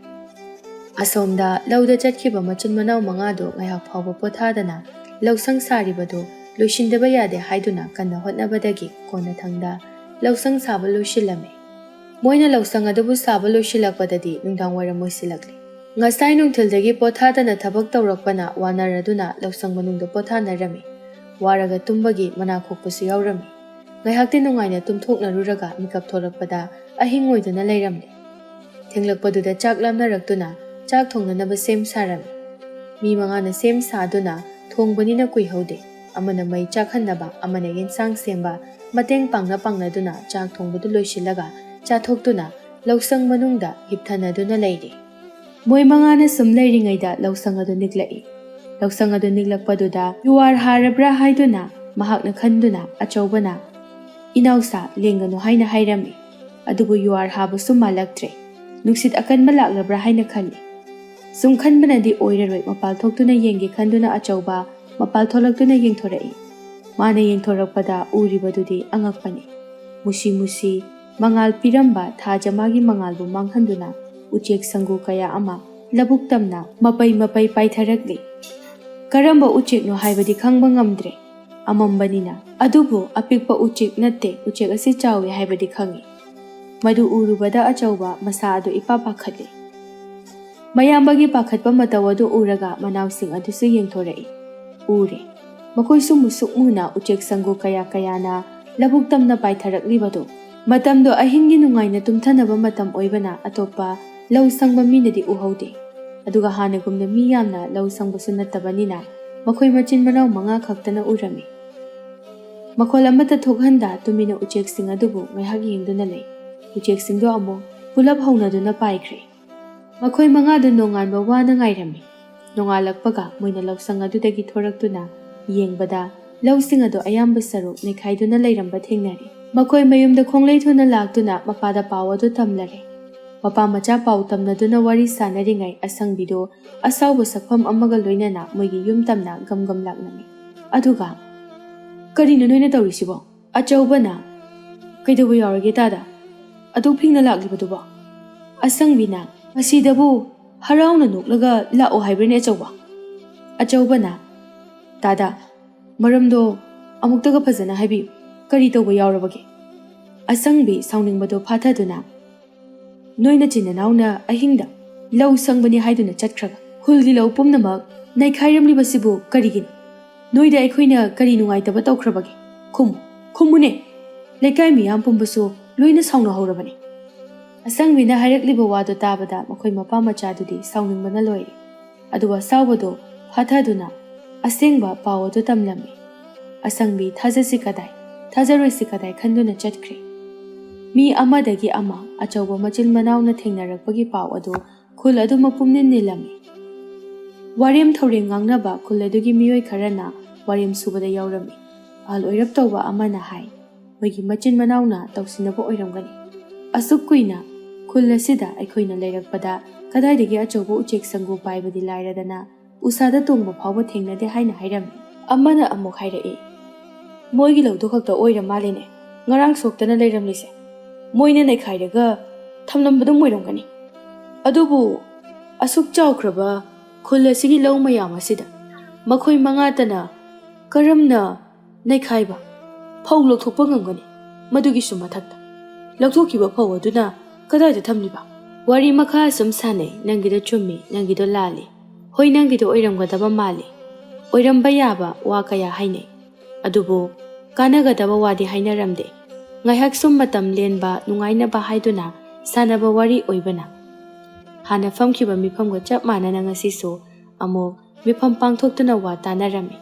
ꯑꯁꯣꯝꯗ ꯂꯧꯗ ꯆꯠꯈꯤꯕ ꯃꯆꯤꯟ ꯃꯅꯥꯎ ꯃꯉꯥꯗꯨ ꯉꯥꯏꯍꯥꯛ ꯐꯥꯎꯕ ꯄꯣꯊꯥꯗꯅ ꯂꯧꯁꯪ ꯁꯥꯔꯤꯕꯗꯨ ꯂꯣꯏꯁꯤꯟꯗꯕ ꯌꯥꯗꯦ ꯍꯥꯏꯗꯨꯅ ꯀꯟꯅ ꯍꯣꯠꯅꯕꯗꯒꯤ ꯀꯣꯟꯅꯊꯪꯗ ꯂꯧꯁꯪ ꯁꯥꯕ ꯂꯣꯏꯁꯤꯜꯂꯝꯃꯤ꯫ ꯃꯣꯏꯅ ꯂꯧꯁꯪ ꯑꯗꯨꯕꯨ ꯁꯥꯕ ꯂꯣꯏꯁꯤꯜꯂꯛꯄꯗꯗꯤ ꯅꯨꯡꯗꯥꯡ ꯋꯥꯏꯔꯝ ꯑꯣꯏꯁꯤꯜꯂꯛꯂꯤ꯫ ꯉꯁꯥꯏ ꯅꯨꯡꯊꯤꯜꯗꯒꯤ ꯄꯣꯊꯥꯗꯅ ꯊꯕꯛ ꯇꯧꯔꯛꯄꯅ ꯋꯥꯅꯔꯗꯨꯅ ꯂꯧꯁꯪ ꯃꯅꯨꯡꯗ ꯄꯣꯊꯥꯅꯔꯝꯃꯤ꯫ ꯋꯥꯔꯒ ꯇꯨꯝꯕꯒꯤ ꯃꯅꯥ ꯈꯣꯛꯄꯁꯨ ꯌꯥꯎꯔꯝꯃꯤ꯫ ꯉꯥꯏꯍꯥꯛꯇꯤ ꯅꯨꯡꯉꯥꯏꯅ ꯇꯨꯝꯊꯣꯛꯅꯔꯨꯔꯒ ꯃꯤꯀꯞ ꯊꯣꯛꯂꯛꯄꯗ ꯑꯍꯤꯡ ꯑꯣꯏꯗꯨꯅ ꯂꯩꯔꯝꯂꯦ꯫ ꯊꯦꯡꯂꯛꯄꯗꯨꯗ ꯆꯥꯛ ꯂꯥꯝꯅꯔꯛꯇꯨꯅ ꯆꯥꯛ ꯊꯣꯡꯅꯅꯕ ꯁꯦꯝ ꯁꯥꯔꯝꯃꯤ꯫ ꯃꯤ ꯃꯉꯥꯅ ꯁꯦꯝ ꯁꯥꯗꯨꯅ ꯊꯣꯡꯕꯅꯤꯅ ꯀꯨꯏꯍꯧꯗꯦ꯫ ꯑꯃꯅ ꯃꯩ ꯆꯥꯛꯍꯟꯅꯕ, ꯑꯃꯅ ꯌꯦꯟꯁꯥꯡ ꯁꯦꯝꯕ, ꯃꯇꯦꯡ ꯄꯥꯡꯅ ꯄꯥꯡꯅꯗꯨꯅ ꯆꯥꯛ ꯊꯣꯡꯕꯗꯨ ꯂꯣꯏꯁꯤꯜꯂꯒ ꯆꯥꯊꯣꯛꯇꯨꯅ ꯂꯧꯁꯪ ꯃꯅꯨꯡꯗ ꯍꯤꯞꯊꯅꯗꯨꯅ ꯂꯩꯔꯤ꯫ ꯃꯣꯏ ꯃꯉꯥꯅ ꯁꯨꯝ ꯂꯩꯔꯤꯉꯩꯗ ꯂꯧꯁꯪ ꯑꯗꯨ ꯅꯤꯛꯂꯛꯏ꯫ ꯂꯧꯁꯪ ꯑꯗꯨ ꯅꯤꯛꯂꯛꯄꯗꯨꯗ ꯌꯨꯍꯥꯔ ꯍꯥꯔꯕ꯭ꯔꯥ ꯍꯥꯏꯗꯨꯅ ꯃꯍꯥꯛꯅ ꯈꯟꯗꯨꯅ ꯑꯆꯧꯕꯅ, "ꯏꯅꯥꯎꯁꯥ, ꯂꯦꯡꯒꯅꯨ" ꯍꯥꯏꯅ ꯍꯥꯏꯔꯝꯃꯤ꯫ ꯑꯗꯨꯕꯨ ꯌꯨꯍꯥꯔ ꯍꯥꯕꯁꯨ ꯃꯥꯜꯂꯛꯇ꯭ꯔꯦ꯫ ꯅꯨꯡꯁꯤꯠ ꯑꯀꯟꯕ ꯂꯥꯛꯂꯕ꯭ꯔꯥ ꯍꯥꯏꯅ ꯈꯜꯂꯤ꯫ ꯁꯨꯝ ꯈꯟꯕꯅꯗꯤ ꯑꯣꯏꯔꯔꯣꯏ, ꯃꯄꯥꯜ ꯊꯣꯛꯇꯨꯅ ꯌꯦꯡꯒꯦ ꯈꯟꯗꯨꯅ ꯑꯆꯧꯕ ꯃꯄꯥꯜ ꯊꯣꯛꯂꯛꯇꯨꯅ ꯌꯦꯡꯊꯣꯔꯛꯏ꯫ ꯃꯥꯅ ꯌꯦꯡꯊꯣꯔꯛꯄꯗ ꯎꯔꯤꯕꯗꯨꯗꯤ ꯑꯉꯛꯄꯅꯤ꯫ ꯃꯨꯁꯤ ꯃꯨꯁꯤ ꯃꯉꯥꯜ ꯄꯤꯔꯝꯕ ꯊꯥꯖ ꯃꯥꯒꯤ ꯃꯉꯥꯜꯕꯨ ꯃꯥꯡꯍꯟꯗꯨꯅ ꯎꯆꯦꯛ ꯁꯪꯒꯨ ꯀꯌꯥ ꯑꯃ ꯂꯧꯕꯨꯛ ꯇꯝꯅ ꯃꯄꯩ ꯃꯄꯩ ꯄꯥꯏꯊꯔꯛꯂꯤ꯫ ꯀꯔꯝꯕ ꯎꯆꯦꯛꯅꯣ ꯍꯥꯏꯕꯗꯤ ꯈꯪꯕ ꯉꯝꯗ꯭ꯔꯦ, ꯑꯃꯝꯕꯅꯤꯅ꯫ ꯑꯗꯨꯕꯨ ꯑꯄꯤꯛꯄ ꯎꯆꯦꯛ ꯅꯠꯇꯦ, ꯎꯆꯦꯛ ꯑꯁꯤ ꯆꯥꯎꯏ ꯍꯥꯏꯕꯗꯤ ꯈꯪꯏ꯫ ꯃꯗꯨ ꯎꯔꯨꯕꯗ ꯑꯆꯧꯕ ꯃꯁꯥ ꯑꯗꯨ ꯏꯄꯥ ꯄꯥꯈꯠꯂꯦ꯫ ꯃꯌꯥꯝꯕꯒꯤ ꯄꯥꯈꯠꯄ ꯃꯇꯧ ꯑꯗꯨ ꯎꯔꯒ ꯃꯅꯥꯎꯁꯤꯡ ꯑꯗꯨꯁꯨ ꯌꯦꯡꯊꯣꯔꯛꯏ꯫ ꯎꯔꯦ꯫ ꯃꯈꯣꯏꯁꯨ ꯃꯨꯁꯨꯛ ꯃꯨꯅ ꯎꯆꯦꯛ ꯁꯪꯒꯨ ꯀꯌꯥ ꯀꯌꯥꯅ ꯂꯧꯕꯨꯛ ꯇꯝꯅ ꯄꯥꯏꯊꯔꯛꯂꯤꯕꯗꯨ꯫ ꯃꯇꯝꯗꯣ ꯑꯍꯤꯡꯒꯤ ꯅꯨꯡꯉꯥꯏꯅ ꯇꯨꯝꯊꯅꯕ ꯃꯇꯝ ꯑꯣꯏꯕꯅ ꯑꯇꯣꯞꯄ ꯂꯧ ꯁꯪꯕ ꯃꯤꯅꯗꯤ ꯎꯍꯧꯗꯦ꯫ ꯑꯗꯨꯒ ꯍꯥꯟꯅꯒꯨꯝꯅ ꯃꯤ ꯌꯥꯝꯅ ꯂꯧ ꯁꯪꯕꯁꯨ ꯅꯠꯇꯕꯅꯤꯅ ꯃꯈꯣꯏ ꯃꯆꯤꯟ ꯃꯅꯥꯎ ꯃꯉꯥ ꯈꯛꯇꯅ ꯎꯔꯝꯃꯤ꯫ ꯃꯈꯣꯜ ꯑꯃꯠꯇ ꯊꯣꯛꯍꯟꯗ ꯇꯨꯃꯤꯟꯅ ꯎꯆꯦꯛꯁꯤꯡ ꯑꯗꯨꯕꯨ ꯉꯥꯏꯍꯥꯛ ꯌꯦꯡꯗꯨꯅ ꯂꯩ꯫ ꯎꯆꯦꯛꯁꯤꯡꯗꯣ ꯑꯃꯨꯛ ꯄꯨꯂꯞ ꯍꯧꯅꯗꯨꯅ ꯄꯥꯏꯈ꯭ꯔꯦ꯫ ꯃꯈꯣꯏ ꯃꯉꯥꯗꯨ ꯅꯣꯡꯉꯥꯟꯕ ꯋꯥꯅ ꯉꯥꯏꯔꯝꯃꯤ꯫ ꯅꯣꯡꯉꯥꯜꯂꯛꯄꯒ ꯃꯣꯏꯅ ꯂꯧꯁꯪ ꯑꯗꯨꯗꯒꯤ ꯊꯣꯔꯛꯇꯨꯅ ꯌꯦꯡꯕꯗ ꯂꯧꯁꯤꯡ ꯑꯗꯨ ꯑꯌꯥꯝꯕ ꯁꯔꯨꯛ ꯅꯩꯈꯥꯏꯗꯨꯅ ꯂꯩꯔꯝꯕ ꯊꯦꯡꯅꯔꯦ꯫ ꯃꯈꯣꯏ ꯃꯌꯨꯝꯗ ꯈꯣꯡꯂꯩ ꯊꯨꯅ ꯂꯥꯛꯇꯨꯅ ꯃꯄꯥꯗ ꯄꯥꯎ ꯑꯗꯨ ꯇꯝꯂꯔꯦ꯫ ꯃꯄꯥ ꯃꯆꯥ ꯄꯥꯎ ꯇꯝꯅꯗꯨꯅ ꯋꯥꯔꯤ ꯁꯥꯟꯅꯔꯤꯉꯩ ꯑꯁꯪꯕꯤꯗꯨ ꯑꯁꯥꯎꯕ ꯁꯛꯐꯝ ꯑꯃꯒ ꯂꯣꯏꯅꯅ ꯃꯣꯏꯒꯤ ꯌꯨꯝ ꯇꯝꯅ ꯒꯝ ꯒꯝ ꯂꯥꯛꯂꯝꯃꯤ꯫ ꯑꯗꯨꯒ, "ꯀꯔꯤꯅꯣ ꯅꯣꯏꯅ ꯇꯧꯔꯤꯁꯤꯕꯣ?" ꯑꯆꯧꯕꯅ, "ꯀꯩꯗꯧꯕ ꯌꯥꯎꯔꯒꯦ ꯇꯥꯗ? ꯑꯗꯨꯛ ꯐꯤꯡꯅ ꯂꯥꯛꯂꯤꯕꯗꯨꯕꯣ?" ꯑꯁꯪꯕꯤꯅ, "ꯃꯁꯤꯗꯕꯨ ꯍꯔꯥꯎꯅ ꯅꯣꯛꯂꯒ ꯂꯥꯛꯑꯣ ꯍꯥꯏꯕ꯭ꯔꯅꯦ ꯑꯆꯧꯕ?" ꯑꯆꯧꯕꯅ, "ꯇꯥꯗ, ꯃꯔꯝꯗꯣ ꯑꯃꯨꯛꯇꯒ ꯐꯖꯅ ꯍꯥꯏꯕꯤꯌꯨ꯫ ꯀꯔꯤ ꯇꯧꯕ ꯌꯥꯎꯔꯕꯒꯦ?" ꯑꯁꯪꯕꯤ ꯁꯥꯎꯅꯤꯡꯕꯗꯣ ꯐꯥꯊꯗꯨꯅ, "ꯅꯣꯏ ꯅꯆꯤꯟ ꯅꯅꯥꯎꯅ ꯑꯍꯤꯡꯗ ꯂꯧ ꯁꯪꯕꯅꯤ ꯍꯥꯏꯗꯨꯅ ꯆꯠꯈ꯭ꯔꯒ ꯈꯨꯜꯒꯤ ꯂꯧ ꯄꯨꯝꯅꯃꯛ ꯅꯩꯈꯥꯏꯔꯝꯂꯤꯕꯁꯤꯕꯨ ꯀꯔꯤꯒꯤꯅꯣ? ꯅꯣꯏꯗ ꯑꯩꯈꯣꯏꯅ ꯀꯔꯤ ꯅꯨꯡꯉꯥꯏꯇꯕ ꯇꯧꯈ꯭ꯔꯕꯒꯦ? ꯈꯨꯝꯃꯨ, ꯈꯨꯝꯃꯨꯅꯦ! ꯂꯩꯀꯥꯏ ꯃꯤꯌꯥꯝ ꯄꯨꯝꯕꯁꯨ ꯂꯣꯏꯅ ꯁꯥꯎꯅꯍꯧꯔꯕꯅꯤ꯫" ꯑꯁꯪꯕꯤꯅ ꯍꯥꯏꯔꯛꯂꯤꯕ ꯋꯥꯗꯨ ꯇꯥꯕꯗ ꯃꯈꯣꯏ ꯃꯄꯥ ꯃꯆꯥꯗꯨꯗꯤ ꯁꯥꯎꯅꯤꯡꯕꯅ ꯂꯣꯏꯔꯦ꯫ ꯑꯗꯨꯒ ꯑꯁꯥꯎꯕꯗꯨ ꯐꯥꯊꯗꯨꯅ ꯑꯁꯦꯡꯕ ꯄꯥꯎ ꯑꯗꯨ ꯇꯝꯂꯝꯃꯤ꯫ ꯑꯁꯪꯕꯤ ꯊꯥꯖꯁꯤ ꯀꯗꯥꯏ, ꯊꯥꯖꯔꯣꯏꯁꯤ ꯀꯗꯥꯏ ꯈꯟꯗꯨꯅ ꯆꯠꯈ꯭ꯔꯦ꯫ ꯃꯤ ꯑꯃꯗꯒꯤ ꯑꯃ ꯑꯆꯧꯕ ꯃꯆꯤꯟ ꯃꯅꯥꯎꯅ ꯊꯦꯡꯅꯔꯛꯄꯒꯤ ꯄꯥꯎ ꯑꯗꯨ ꯈꯨꯜ ꯑꯗꯨ ꯃꯄꯨꯝ ꯅꯤꯜ ꯅꯤꯜꯂꯝꯃꯤ꯫ ꯋꯥꯔꯦꯝ ꯊꯧꯔꯦꯡ ꯉꯥꯡꯅꯕ ꯈꯨꯜ ꯑꯗꯨꯒꯤ ꯃꯤꯑꯣꯏ ꯈꯔꯅ ꯋꯥꯔꯦꯝ ꯁꯨꯕꯗ ꯌꯥꯎꯔꯝꯃꯤ꯫ ꯑꯍꯜ ꯑꯣꯏꯔꯞ ꯇꯧꯕ ꯑꯃꯅ ꯍꯥꯏ, "ꯃꯣꯏꯒꯤ ꯃꯆꯤꯟ ꯃꯅꯥꯎꯅ ꯇꯧꯁꯤꯟꯅꯕ ꯑꯣꯏꯔꯝꯒꯅꯤ꯫ ꯑꯁꯨꯛ ꯀꯨꯏꯅ ꯈꯨꯜ ꯑꯁꯤꯗ ꯑꯩꯈꯣꯏꯅ ꯂꯩꯔꯛꯄꯗ ꯀꯗꯥꯏꯗꯒꯤ ꯑꯆꯧꯕ ꯎꯆꯦꯛ ꯁꯪꯒꯨ ꯄꯥꯏꯕꯗꯤ ꯂꯥꯏꯔꯗꯅ ꯎꯁꯥꯗ ꯇꯣꯡꯕ ꯐꯥꯎꯕ ꯊꯦꯡꯅꯗꯦ" ꯍꯥꯏꯅ ꯍꯥꯏꯔꯝꯃꯤ꯫ ꯑꯃꯅ ꯑꯃꯨꯛ ꯍꯥꯏꯔꯛꯏ, "ꯃꯣꯏꯒꯤ ꯂꯧꯗꯨ ꯈꯛꯇ ꯑꯣꯏꯔ ꯃꯥꯜꯂꯦꯅꯦ ꯉꯔꯥꯡ ꯁꯣꯛꯇꯅ ꯂꯩꯔꯝꯂꯤꯁꯦ꯫ ꯃꯣꯏꯅ ꯅꯩꯈꯥꯏꯔꯒ ꯊꯝꯂꯝꯕꯗꯨꯝ ꯑꯣꯏꯔꯝꯒꯅꯤ꯫ ꯑꯗꯨꯕꯨ ꯑꯁꯨꯛ ꯆꯥꯎꯈ꯭ꯔꯕ ꯈꯨꯜ ꯑꯁꯤꯒꯤ ꯂꯧ ꯃꯌꯥꯝ ꯑꯁꯤꯗ ꯃꯈꯣꯏ ꯃꯉꯥꯇꯅ ꯀꯔꯝꯅ ꯅꯩꯈꯥꯏꯕ, ꯐꯧ ꯂꯧꯊꯣꯛꯄ ꯉꯝꯒꯅꯤ? ꯃꯗꯨꯒꯤꯁꯨ ꯃꯊꯛꯇ" ꯂꯧꯊꯣꯛꯈꯤꯕ ꯐꯧ ꯑꯗꯨꯅ ꯀꯗꯥꯏꯗ ꯊꯝꯂꯤꯕ? ꯋꯥꯔꯤ ꯃꯈꯥ ꯑꯁꯨꯝ ꯁꯥꯟꯅꯩ, ꯅꯪꯒꯤꯗꯣ ꯆꯨꯝꯃꯤ, ꯅꯪꯒꯤꯗꯣ ꯂꯥꯜꯂꯤ꯫ ꯍꯣꯏ, ꯅꯪꯒꯤꯗꯣ ꯑꯣꯏꯔꯝꯒꯗꯕ ꯃꯥꯜꯂꯤ꯫ ꯑꯣꯏꯔꯝꯕ ꯌꯥꯕ ꯋꯥ ꯀꯌꯥ ꯍꯥꯏꯅꯩ꯫ ꯑꯗꯨꯕꯨ ꯀꯥꯟꯅꯒꯗꯕ ꯋꯥꯗꯤ ꯍꯥꯏꯅꯔꯝꯗꯦ꯫ ꯉꯥꯏꯍꯥꯛ ꯁꯨꯝ ꯃꯇꯝ ꯂꯦꯟꯕ ꯅꯨꯡꯉꯥꯏꯅꯕ ꯍꯥꯏꯗꯨꯅ ꯁꯥꯟꯅꯕ ꯋꯥꯔꯤ ꯑꯣꯏꯕꯅ ꯍꯥꯟꯅ ꯐꯝꯈꯤꯕ ꯃꯤꯐꯝꯒ ꯆꯞ ꯃꯥꯟꯅꯅ ꯉꯁꯤꯁꯨ ꯑꯃꯨꯛ ꯃꯤꯐꯝ ꯄꯥꯡꯊꯣꯛꯇꯨꯅ ꯋꯥ ꯇꯥꯅꯔꯝꯃꯤ꯫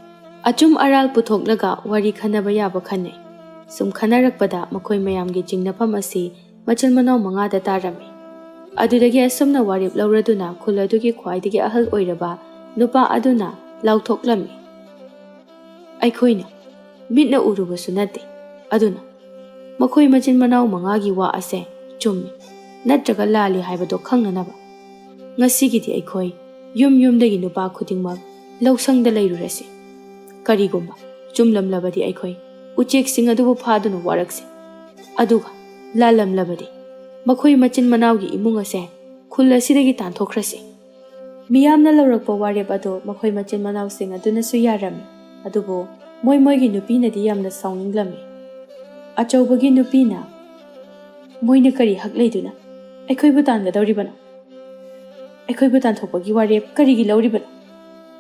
ꯑꯆꯨꯝ ꯑꯔꯥꯜ ꯄꯨꯊꯣꯛꯂꯒ ꯋꯥꯔꯤ ꯈꯟꯅꯕ ꯌꯥꯕ ꯈꯟꯅꯩ꯫ ꯁꯨꯝ ꯈꯟꯅꯔꯛꯄꯗ ꯃꯈꯣꯏ ꯃꯌꯥꯝꯒꯤ ꯆꯤꯡꯅꯐꯝ ꯑꯁꯤ ꯃꯆꯤꯟ ꯃꯅꯥꯎ ꯃꯉꯥꯗ ꯇꯥꯔꯝꯃꯤ꯫ ꯑꯗꯨꯗꯒꯤ ꯑꯁꯨꯝꯅ ꯋꯥꯔꯦꯞ ꯂꯧꯔꯗꯨꯅ ꯈꯨꯜ ꯑꯗꯨꯒꯤ ꯈ꯭ꯋꯥꯏꯗꯒꯤ ꯑꯍꯜ ꯑꯣꯏꯔꯕ ꯅꯨꯄꯥ ꯑꯗꯨꯅ ꯂꯥꯎꯊꯣꯛꯂꯝꯃꯤ, "ꯑꯩꯈꯣꯏꯅ ꯃꯤꯠꯅ ꯎꯔꯨꯕꯁꯨ ꯅꯠꯇꯦ꯫ ꯑꯗꯨꯅ ꯃꯈꯣꯏ ꯃꯆꯤꯟ ꯃꯅꯥꯎ ꯃꯉꯥꯒꯤ ꯋꯥ ꯑꯁꯦ ꯆꯨꯝꯃꯤ ꯅꯠꯇ꯭ꯔꯒ ꯂꯥꯜꯂꯤ ꯍꯥꯏꯕꯗꯣ ꯈꯪꯅꯅꯕ ꯉꯁꯤꯒꯤꯗꯤ ꯑꯩꯈꯣꯏ ꯌꯨꯝ ꯌꯨꯝꯗꯒꯤ ꯅꯨꯄꯥ ꯈꯨꯗꯤꯡꯃꯛ ꯂꯧꯁꯪꯗ ꯂꯩꯔꯨꯔꯁꯤ꯫ ꯀꯔꯤꯒꯨꯝꯕ ꯆꯨꯝꯂꯝꯂꯕꯗꯤ ꯑꯩꯈꯣꯏ ꯎꯆꯦꯛꯁꯤꯡ ꯑꯗꯨꯕꯨ ꯐꯥꯗꯨꯅ ꯋꯥꯔꯛꯁꯤ꯫ ꯑꯗꯨꯒ ꯂꯥꯜꯂꯝꯂꯕꯗꯤ ꯃꯈꯣꯏ ꯃꯆꯤꯟ ꯃꯅꯥꯎꯒꯤ ꯏꯃꯨꯡ ꯑꯁꯦ ꯈꯨꯜ ꯑꯁꯤꯗꯒꯤ ꯇꯥꯟꯊꯣꯛꯈ꯭ꯔꯁꯤ꯫" ꯃꯤꯌꯥꯝꯅ ꯂꯧꯔꯛꯄ ꯋꯥꯔꯦꯞ ꯑꯗꯨ ꯃꯈꯣꯏ ꯃꯆꯤꯟ ꯃꯅꯥꯎꯁꯤꯡ ꯑꯗꯨꯅꯁꯨ ꯌꯥꯔꯝꯃꯤ꯫ ꯑꯗꯨꯕꯨ ꯃꯣꯏ ꯃꯣꯏꯒꯤ ꯅꯨꯄꯤꯅꯗꯤ ꯌꯥꯝꯅ ꯁꯥꯎꯅꯤꯡꯂꯝꯃꯤ꯫ ꯑꯆꯧꯕꯒꯤ ꯅꯨꯄꯤꯅ, "ꯃꯣꯏꯅ ꯀꯔꯤ ꯍꯛ ꯂꯩꯗꯨꯅ ꯑꯩꯈꯣꯏꯕꯨ ꯇꯥꯟꯒꯗꯧꯔꯤꯕꯅꯣ? ꯑꯩꯈꯣꯏꯕꯨ ꯇꯥꯟꯊꯣꯛꯄꯒꯤ ꯋꯥꯔꯦꯞ ꯀꯔꯤꯒꯤ ꯂꯧꯔꯤꯕꯅꯣ?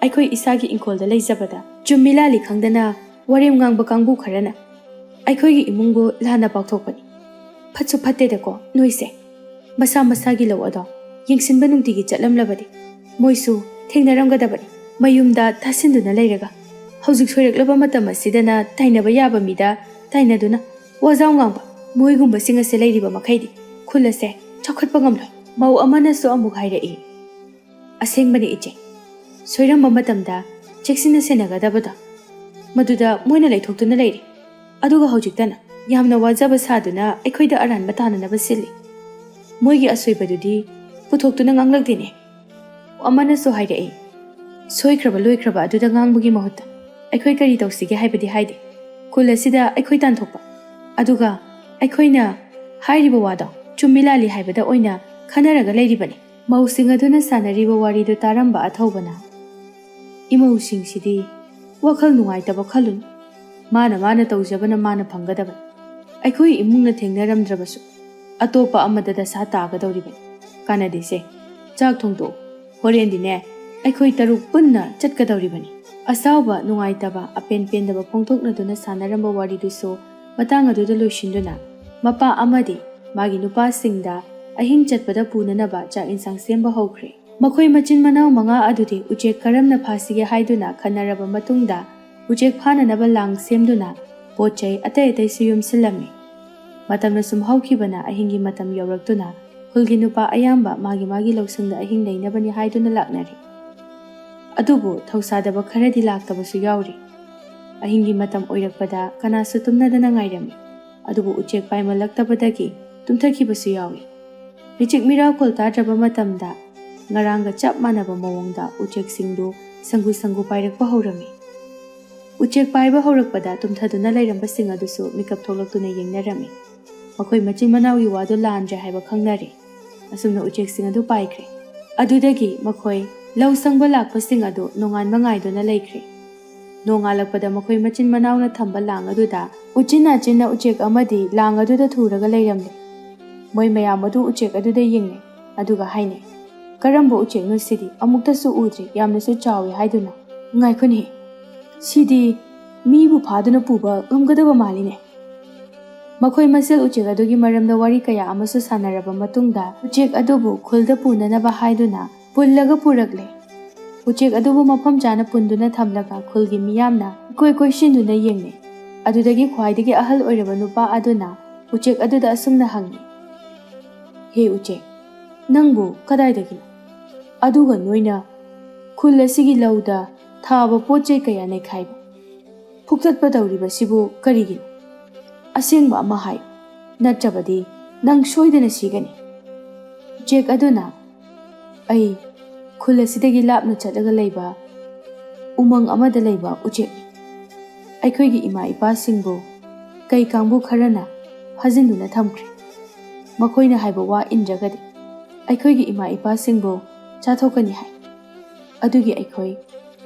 ꯑꯩꯈꯣꯏ ꯏꯁꯥꯒꯤ ꯏꯪꯈꯣꯜꯗ ꯂꯩꯖꯕꯗ ꯆꯨꯝꯃꯤ ꯂꯥꯜꯂꯤ ꯈꯪꯗꯅ ꯋꯥꯔꯦꯞ ꯉꯥꯡꯕ ꯀꯥꯡꯕꯨ ꯈꯔꯅ ꯑꯩꯈꯣꯏꯒꯤ ꯏꯃꯨꯡꯕꯨ ꯂꯥꯟꯅ ꯄꯥꯎꯊꯣꯛꯄꯅꯤ꯫ ꯐꯠꯁꯨ ꯐꯠꯇꯦꯗꯀꯣ ꯅꯣꯏꯁꯦ꯫ ꯃꯁꯥ ꯃꯁꯥꯒꯤ ꯂꯧ ꯑꯗꯣ ꯌꯦꯡꯁꯤꯟꯕ ꯅꯨꯡꯇꯤꯒꯤ ꯆꯠꯂꯝꯂꯕꯗꯤ ꯃꯣꯏꯁꯨ ꯊꯦꯡꯅꯔꯝꯒꯗꯕꯅꯤ꯫ ꯃꯌꯨꯝꯗ ꯇꯥꯁꯤꯟꯗꯨꯅ ꯂꯩꯔꯒ ꯍꯧꯖꯤꯛ ꯁꯣꯏꯔꯛꯂꯕ ꯃꯇꯝ ꯑꯁꯤꯗꯅ ꯇꯥꯏꯅꯕ ꯌꯥꯕ ꯃꯤꯗ ꯇꯥꯏꯅꯗꯨꯅ ꯋꯥꯖꯥꯎ ꯉꯥꯡꯕ ꯃꯣꯏꯒꯨꯝꯕꯁꯤꯡ ꯑꯁꯦ ꯂꯩꯔꯤꯕ ꯃꯈꯩꯗꯤ ꯈꯨꯜ ꯑꯁꯦ ꯆꯥꯎꯈꯠꯄ ꯉꯝꯂꯣꯏ꯫" ꯃꯧ ꯑꯃꯅꯁꯨ ꯑꯃꯨꯛ ꯍꯥꯏꯔꯛꯏ, "ꯑꯁꯦꯡꯕꯅꯤ ꯏꯆꯦ, ꯁꯣꯏꯔꯝꯕ ꯃꯇꯝꯗ ꯆꯦꯛꯁꯤꯟꯅ ꯁꯦꯟꯅꯒꯗꯕꯗꯣ ꯃꯗꯨꯗ ꯃꯣꯏꯅ ꯂꯩꯊꯣꯛꯇꯨꯅ ꯂꯩꯔꯤ꯫ ꯑꯗꯨꯒ ꯍꯧꯖꯤꯛꯇꯅ ꯌꯥꯝꯅ ꯋꯥꯖꯕ ꯁꯥꯗꯨꯅ ꯑꯩꯈꯣꯏꯗ ꯑꯔꯥꯟꯕ ꯇꯥꯅꯅꯕ ꯁꯤꯜꯂꯤ꯫ ꯃꯣꯏꯒꯤ ꯑꯁꯣꯏꯕꯗꯨꯗꯤ ꯄꯨꯊꯣꯛꯇꯨꯅ ꯉꯥꯡꯂꯛꯇꯦꯅꯦ꯫" ꯑꯃꯅꯁꯨ ꯍꯥꯏꯔꯛꯏ, "ꯁꯣꯏꯈ꯭ꯔꯕ ꯂꯣꯏꯈ꯭ꯔꯕ ꯑꯗꯨꯗ ꯉꯥꯡꯕꯒꯤ ꯃꯍꯨꯠꯇ ꯑꯩꯈꯣꯏ ꯀꯔꯤ ꯇꯧꯁꯤꯒꯦ ꯍꯥꯏꯕꯗꯤ ꯍꯥꯏꯗꯦ꯫ ꯈꯨꯜ ꯑꯁꯤꯗ ꯑꯩꯈꯣꯏ ꯇꯥꯟꯊꯣꯛꯄ, ꯑꯗꯨꯒ ꯑꯩꯈꯣꯏꯅ ꯍꯥꯏꯔꯤꯕ ꯋꯥꯗꯣ ꯆꯨꯝꯃꯤ ꯂꯥꯜꯂꯤ ꯍꯥꯏꯕꯗ ꯑꯣꯏꯅ ꯈꯟꯅꯔꯒ ꯂꯩꯔꯤꯕꯅꯤ꯫" ꯃꯧꯁꯤꯡ ꯑꯗꯨꯅ ꯁꯥꯟꯅꯔꯤꯕ ꯋꯥꯔꯤꯗꯨ ꯇꯥꯔꯝꯕ ꯑꯊꯧꯕꯅ, "ꯏꯃꯧꯁꯤꯡꯁꯤꯗꯤ ꯋꯥꯈꯜ ꯅꯨꯡꯉꯥꯏꯇꯕ ꯈꯜꯂꯨꯅꯨ꯫ ꯃꯥꯅ ꯃꯥꯅ ꯇꯧꯖꯕꯅ ꯃꯥꯅ ꯐꯪꯒꯗꯕꯅꯤ꯫ ꯑꯩꯈꯣꯏ ꯏꯃꯨꯡꯅ ꯊꯦꯡꯅꯔꯝꯗ꯭ꯔꯕꯁꯨ ꯑꯇꯣꯞꯄ ꯑꯃꯗ ꯗꯁꯥ ꯇꯥꯒꯗꯧꯔꯤꯕꯅꯤ꯫ ꯀꯥꯟꯅꯗꯦꯁꯦ, ꯆꯥꯛ ꯊꯣꯡꯗꯣꯛꯑꯣ꯫ ꯍꯣꯔꯦꯟꯗꯤꯅꯦ, ꯑꯩꯈꯣꯏ ꯇꯔꯨꯛ ꯄꯨꯟꯅ ꯆꯠꯀꯗꯧꯔꯤꯕꯅꯤ꯫ ꯑꯁꯥꯎꯕ, ꯅꯨꯡꯉꯥꯏꯇꯕ, ꯑꯄꯦꯟ ꯄꯦꯟꯗꯕ ꯐꯣꯡꯗꯣꯛꯅꯗꯨꯅ ꯁꯥꯟꯅꯔꯝꯕ ꯋꯥꯔꯤꯗꯨꯁꯨ ꯃꯇꯥꯡ ꯑꯗꯨꯗ ꯂꯣꯏꯁꯤꯟꯗꯨꯅ, ꯃꯄꯥ ꯑꯃꯗꯤ ꯃꯥꯒꯤ ꯅꯨꯄꯥꯁꯤꯡꯗ ꯑꯍꯤꯡ ꯆꯠꯄꯗ ꯄꯨꯅꯅꯕ ꯆꯥꯛ ꯏꯟꯁꯥꯡ ꯁꯦꯝꯕ ꯍꯧꯈ꯭ꯔꯦ꯫ ꯃꯈꯣꯏ ꯃꯆꯤꯟ ꯃꯅꯥꯎ ꯃꯉꯥ ꯑꯗꯨꯗꯤ ꯎꯆꯦꯛ ꯀꯔꯝꯅ ꯐꯥꯁꯤꯒꯦ ꯍꯥꯏꯗꯨꯅ ꯈꯟꯅꯔꯕ ꯃꯇꯨꯡꯗ, ꯎꯆꯦꯛ ꯐꯥꯅꯅꯕ ꯂꯥꯡ ꯁꯦꯝꯗꯨꯅ ꯄꯣꯠ ꯆꯩ ꯑꯇꯩ ꯑꯇꯩꯁꯨ ꯌꯣꯝꯁꯤꯜꯂꯝꯃꯤ꯫ ꯃꯇꯝꯅ ꯁꯨꯝ ꯍꯧꯈꯤꯕꯅ, ꯑꯍꯤꯡꯒꯤ ꯃꯇꯝ ꯌꯧꯔꯛꯇꯨꯅ ꯈꯨꯜꯒꯤ ꯅꯨꯄꯥ ꯑꯌꯥꯝꯕ ꯃꯥꯒꯤ ꯃꯥꯒꯤ ꯂꯧꯁꯪꯗ ꯑꯍꯤꯡ ꯂꯩꯅꯕꯅꯤ ꯍꯥꯏꯗꯨꯅ ꯂꯥꯛꯅꯔꯤ꯫ ꯑꯗꯨꯕꯨ ꯊꯧꯁꯥꯗꯕ ꯈꯔꯗꯤ ꯂꯥꯛꯇꯕꯁꯨ ꯌꯥꯎꯔꯤ꯫ ꯑꯍꯤꯡꯒꯤ ꯃꯇꯝ ꯑꯣꯏꯔꯛꯄꯗ ꯀꯅꯥꯁꯨ ꯇꯨꯝꯅꯗꯅ ꯉꯥꯏꯔꯝꯃꯤ꯫ ꯑꯗꯨꯕꯨ ꯎꯆꯦꯛ ꯄꯥꯏꯃꯜꯂꯛꯇꯕꯗꯒꯤ ꯇꯨꯝꯊꯈꯤꯕꯁꯨ ꯌꯥꯎꯏ꯫ ꯃꯤꯆꯤꯛ ꯃꯤꯔꯥꯎꯈꯣꯜ ꯇꯥꯗ꯭ꯔꯕ ꯃꯇꯝꯗ, ꯉꯔꯥꯡꯒ ꯆꯞ ꯃꯥꯟꯅꯕ ꯃꯑꯣꯡꯗ ꯎꯆꯦꯛꯁꯤꯡꯗꯨ ꯁꯪꯒꯨ ꯁꯪꯒꯨ ꯄꯥꯏꯔꯛꯄ ꯍꯧꯔꯝꯃꯤ꯫ ꯎꯆꯦꯛ ꯄꯥꯏꯕ ꯍꯧꯔꯛꯄꯗ ꯇꯨꯝꯊꯗꯨꯅ ꯂꯩꯔꯝꯕꯁꯤꯡ ꯑꯗꯨꯁꯨ ꯃꯤꯀꯞ ꯊꯣꯛꯂꯛꯇꯨꯅ ꯌꯦꯡꯅꯔꯝꯃꯤ꯫ ꯃꯈꯣꯏ ꯃꯆꯤꯟ ꯃꯅꯥꯎꯒꯤ ꯋꯥꯗꯨ ꯂꯥꯟꯗ꯭ꯔꯦ ꯍꯥꯏꯕ ꯈꯪꯅꯔꯦ꯫ ꯑꯁꯨꯝꯅ ꯎꯆꯦꯛꯁꯤꯡ ꯑꯗꯨ ꯄꯥꯏꯈ꯭ꯔꯦ꯫ ꯑꯗꯨꯗꯒꯤ ꯃꯈꯣꯏ ꯂꯧ ꯁꯪꯕ ꯂꯥꯛꯄꯁꯤꯡ ꯑꯗꯨ ꯅꯣꯡꯉꯥꯟꯕ ꯉꯥꯏꯗꯨꯅ ꯂꯩꯈ꯭ꯔꯦ꯫ ꯅꯣꯡꯉꯥꯜꯂꯛꯄꯗ ꯃꯈꯣꯏ ꯃꯆꯤꯟ ꯃꯅꯥꯎꯅ ꯊꯝꯕ ꯂꯥꯡ ꯑꯗꯨꯗ ꯎꯆꯤꯟ ꯅꯥꯆꯤꯟꯅ ꯎꯆꯦꯛ ꯑꯃꯗꯤ ꯂꯥꯡ ꯑꯗꯨꯗ ꯊꯨꯔꯒ ꯂꯩꯔꯝꯂꯦ꯫ ꯃꯣꯏ ꯃꯌꯥꯝ ꯑꯗꯨ ꯎꯆꯦꯛ ꯑꯗꯨꯗ ꯌꯦꯡꯂꯦ, ꯑꯗꯨꯒ ꯍꯥꯏꯅꯩ, "ꯀꯔꯝꯕ ꯎꯆꯦꯛꯅꯣ ꯁꯤꯗꯤ? ꯑꯃꯨꯛꯇꯁꯨ ꯎꯗ꯭ꯔꯤ, ꯌꯥꯝꯅꯁꯨ ꯆꯥꯎꯏ ꯍꯥꯏꯗꯨꯅ꯫ ꯉꯥꯏꯈꯣꯅꯦ, ꯁꯤꯗꯤ ꯃꯤꯕꯨ ꯐꯥꯗꯨꯅ ꯄꯨꯕ ꯉꯝꯒꯗꯕ ꯃꯥꯜꯂꯤꯅꯦ"꯫ ꯃꯈꯣꯏ ꯃꯁꯦꯜ ꯎꯆꯦꯛ ꯑꯗꯨꯒꯤ ꯃꯔꯝꯗ ꯋꯥꯔꯤ ꯀꯌꯥ ꯑꯃꯁꯨ ꯁꯥꯟꯅꯔꯕ ꯃꯇꯨꯡꯗ, ꯎꯆꯦꯛ ꯑꯗꯨꯕꯨ ꯈꯨꯜꯗ ꯄꯨꯅꯅꯕ ꯍꯥꯏꯗꯨꯅ ꯄꯨꯜꯂꯒ ꯄꯨꯔꯛꯂꯦ꯫ ꯎꯆꯦꯛ ꯑꯗꯨꯕꯨ ꯃꯐꯝ ꯆꯥꯅ ꯄꯨꯟꯗꯨꯅ ꯊꯝꯂꯒ ꯈꯨꯜꯒꯤ ꯃꯤꯌꯥꯝꯅ ꯏꯀꯣꯏ ꯀꯣꯏꯁꯤꯟꯗꯨꯅ ꯌꯦꯡꯂꯦ꯫ ꯑꯗꯨꯗꯒꯤ ꯈ꯭ꯋꯥꯏꯗꯒꯤ ꯑꯍꯜ ꯑꯣꯏꯔꯕ ꯅꯨꯄꯥ ꯑꯗꯨꯅ ꯎꯆꯦꯛ ꯑꯗꯨꯗ ꯑꯁꯨꯝꯅ ꯍꯪꯉꯤ, "ꯍꯦ ꯎꯆꯦꯛ, ꯅꯪꯕꯨ ꯀꯗꯥꯏꯗꯒꯤꯅꯣ? ꯑꯗꯨꯒ ꯅꯣꯏꯅ ꯈꯨꯜ ꯑꯁꯤꯒꯤ ꯂꯧꯗ ꯊꯥꯕ ꯄꯣꯠ ꯆꯩ ꯀꯌꯥ ꯅꯩꯈꯥꯏꯕ? ꯐꯨꯛꯇꯠꯄ ꯇꯧꯔꯤꯕꯁꯤꯕꯨ ꯀꯔꯤꯒꯤꯅꯣ? ꯑꯁꯦꯡꯕ ꯑꯃ ꯍꯥꯏꯌꯨ, ꯅꯠꯇ꯭ꯔꯕꯗꯤ ꯅꯪ ꯁꯣꯏꯗꯅ ꯁꯤꯒꯅꯤ"꯫ ꯎꯆꯦꯛ ꯑꯗꯨꯅ, "ꯑꯩ ꯈꯨꯜ ꯑꯁꯤꯗꯒꯤ ꯂꯥꯞꯅ ꯆꯠꯂꯒ ꯂꯩꯕ ꯎꯃꯪ ꯑꯃꯗ ꯂꯩꯕ ꯎꯆꯦꯛꯅꯤ꯫ ꯑꯩꯈꯣꯏꯒꯤ ꯏꯃꯥ ꯏꯄꯥꯁꯤꯡꯕꯨ ꯀꯩ ꯀꯥꯡꯕꯨ ꯈꯔꯅ ꯐꯥꯖꯤꯟꯗꯨꯅ ꯊꯝꯈ꯭ꯔꯦ꯫ ꯃꯈꯣꯏꯅ ꯍꯥꯏꯕ ꯋꯥ ꯏꯟꯗ꯭ꯔꯒꯗꯤ ꯑꯩꯈꯣꯏꯒꯤ ꯏꯃꯥ ꯏꯄꯥꯁꯤꯡꯕꯨ ꯆꯥꯊꯣꯛꯀꯅꯤ ꯍꯥꯏ꯫ ꯑꯗꯨꯒꯤ ꯑꯩꯈꯣꯏ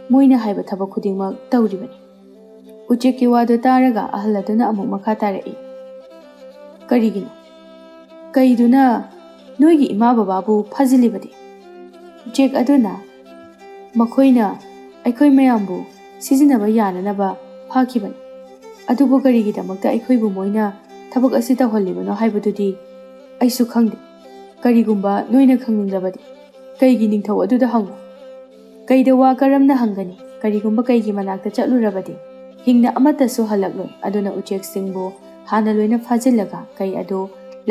ꯃꯣꯏꯅ ꯍꯥꯏꯕ ꯊꯕꯛ ꯈꯨꯗꯤꯡꯃꯛ ꯇꯧꯔꯤꯕꯅꯤ"꯫ ꯎꯆꯦꯛꯀꯤ ꯋꯥꯗꯨ ꯇꯥꯔꯒ ꯑꯍꯜ ꯑꯗꯨꯅ ꯑꯃꯨꯛ ꯃꯈꯥ ꯇꯥꯔꯛꯏ, "ꯀꯔꯤꯒꯤꯅꯣ? ꯀꯩꯗꯨꯅ ꯅꯣꯏꯒꯤ ꯏꯃꯥ ꯕꯕꯥꯕꯨ ꯐꯥꯖꯤꯜꯂꯤꯕꯗꯤ?" "ꯎꯆꯦꯛ ꯑꯗꯨꯅ ꯃꯈꯣꯏꯅ ꯑꯩꯈꯣꯏ ꯃꯌꯥꯝꯕꯨ ꯁꯤꯖꯤꯟꯅꯕ ꯌꯥꯅꯅꯕ ꯐꯥꯈꯤꯕꯅꯤ꯫ ꯑꯗꯨꯕꯨ ꯀꯔꯤꯒꯤꯗꯃꯛꯇ ꯑꯩꯈꯣꯏꯕꯨ ꯃꯣꯏꯅ ꯊꯕꯛ ꯑꯁꯤ ꯇꯧꯍꯜꯂꯤꯕꯅꯣ ꯍꯥꯏꯕꯗꯨꯗꯤ ꯑꯩꯁꯨ ꯈꯪꯗꯦ꯫ ꯀꯔꯤꯒꯨꯝꯕ ꯅꯣꯏꯅ ꯈꯪꯅꯤꯡꯂꯕꯗꯤ ꯀꯩꯒꯤ ꯅꯤꯡꯊꯧ ꯑꯗꯨꯗ ꯍꯪꯉꯨ꯫ ꯀꯩꯗ ꯋꯥ ꯀꯔꯝꯅ ꯍꯪꯒꯅꯤ? ꯀꯔꯤꯒꯨꯝꯕ ꯀꯩꯒꯤ ꯃꯅꯥꯛꯇ ꯆꯠꯂꯨꯔꯕꯗꯤ ꯍꯤꯡꯅ ꯑꯃꯠꯇꯁꯨ ꯍꯜꯂꯛꯂꯣꯏ꯫ ꯑꯗꯨꯅ ꯎꯆꯦꯛꯁꯤꯡꯕꯨ ꯍꯥꯟꯅ ꯂꯣꯏꯅ ꯐꯥꯖꯤꯜꯂꯒ ꯀꯩ ꯑꯗꯨ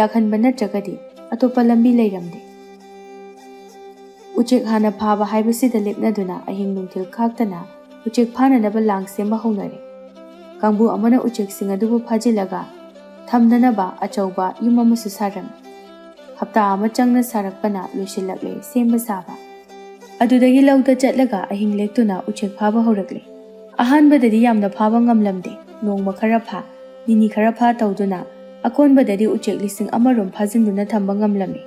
ꯂꯥꯛꯍꯟꯕ ꯅꯠꯇ꯭ꯔꯒꯗꯤ ꯑꯇꯣꯞꯄ ꯂꯝꯕꯤ ꯂꯩꯔꯝꯗꯦ꯫ ꯎꯆꯦꯛ ꯍꯥꯟꯅ ꯐꯥꯕ ꯍꯥꯏꯕꯁꯤꯗ ꯂꯦꯞꯅꯗꯨꯅ ꯑꯍꯤꯡ ꯅꯨꯡꯊꯤꯜ ꯈꯥꯛꯇꯅ ꯎꯆꯦꯛ ꯐꯥꯅꯅꯕ ꯂꯥꯡ ꯁꯦꯝꯕ ꯍꯧꯅꯔꯦ꯫ ꯀꯥꯡꯕꯨ ꯑꯃꯅ ꯎꯆꯦꯛꯁꯤꯡ ꯑꯗꯨꯕꯨ ꯐꯥꯖꯤꯜꯂꯒ ꯊꯝꯅꯅꯕ ꯑꯆꯧꯕ ꯌꯨꯝ ꯑꯃꯁꯨ ꯁꯥꯔꯝꯃꯤ꯫ ꯍꯞꯇꯥ ꯑꯃ ꯆꯪꯅ ꯁꯥꯔꯛꯄꯅ ꯂꯣꯏꯁꯤꯜꯂꯛꯂꯦ ꯁꯦꯝꯕ ꯁꯥꯕ꯫ ꯑꯗꯨꯗꯒꯤ ꯂꯧꯗ ꯆꯠꯂꯒ ꯑꯍꯤꯡ ꯂꯦꯛꯇꯨꯅ ꯎꯆꯦꯛ ꯐꯥꯕ ꯍꯧꯔꯛꯂꯦ꯫ ꯑꯍꯥꯟꯕꯗꯗꯤ ꯌꯥꯝꯅ ꯐꯥꯕ ꯉꯝꯂꯝꯗꯦ꯫ ꯅꯣꯡꯃ ꯈꯔ ꯐꯥ, ꯅꯤꯅꯤ ꯈꯔ ꯐꯥ ꯇꯧꯗꯨꯅ ꯑꯀꯣꯟꯕꯗꯗꯤ ꯎꯆꯦꯛ ꯂꯤꯁꯤꯡ ꯑꯃꯔꯣꯝ ꯐꯥꯖꯤꯟꯗꯨꯅ ꯊꯝꯕ ꯉꯝꯂꯝꯃꯤ꯫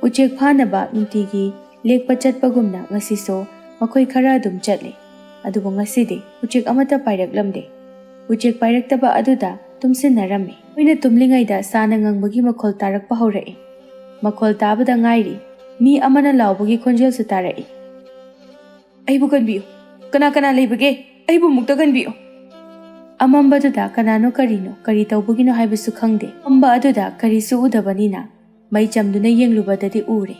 ꯎꯆꯦꯛ ꯐꯥꯅꯕ ꯅꯨꯡꯇꯤꯒꯤ ꯂꯦꯛꯄ ꯆꯠꯄꯒꯨꯝꯅ ꯉꯁꯤꯁꯨ ꯃꯈꯣꯏ ꯈꯔ ꯑꯗꯨꯝ ꯆꯠꯂꯤ꯫ ꯑꯗꯨꯕꯨ ꯉꯁꯤꯗꯤ ꯎꯆꯦꯛ ꯑꯃꯠꯇ ꯄꯥꯏꯔꯛꯂꯝꯗꯦ꯫ ꯎꯆꯦꯛ ꯄꯥꯏꯔꯛꯇꯕ ꯑꯗꯨꯗ ꯇꯨꯝꯁꯤꯟꯅꯔꯝꯃꯤ꯫ ꯃꯈꯣꯏꯅ ꯇꯨꯝꯂꯤꯉꯩꯗ ꯁꯥꯅ ꯉꯪꯕꯒꯤ ꯃꯈꯣꯜ ꯇꯥꯔꯛꯄ ꯍꯧꯔꯛꯏ꯫ ꯃꯈꯣꯜ ꯇꯥꯕꯗ ꯉꯥꯏꯔꯤ ꯃꯤ ꯑꯃꯅ ꯂꯥꯎꯕꯒꯤ ꯈꯣꯟꯖꯦꯜꯁꯨ ꯇꯥꯔꯛꯏ꯫ "ꯑꯩꯕꯨ ꯀꯟꯕꯤꯌꯨ! ꯀꯅꯥ ꯀꯅꯥ ꯂꯩꯕꯒꯦ? ꯑꯩꯕꯨ ꯑꯃꯨꯛꯇ ꯀꯟꯕꯤꯌꯨ!" ꯑꯃꯝꯕꯗꯨꯗ ꯀꯅꯥꯅꯣ ꯀꯔꯤꯅꯣ, ꯀꯔꯤ ꯇꯧꯕꯒꯤꯅꯣ ꯍꯥꯏꯕꯁꯨ ꯈꯪꯗꯦ꯫ ꯑꯃꯝꯕ ꯑꯗꯨꯗ ꯀꯔꯤꯁꯨ ꯎꯗꯕꯅꯤꯅ ꯃꯩ ꯆꯝꯗꯨꯅ ꯌꯦꯡꯂꯨꯕꯗꯗꯤ ꯎꯔꯦ꯫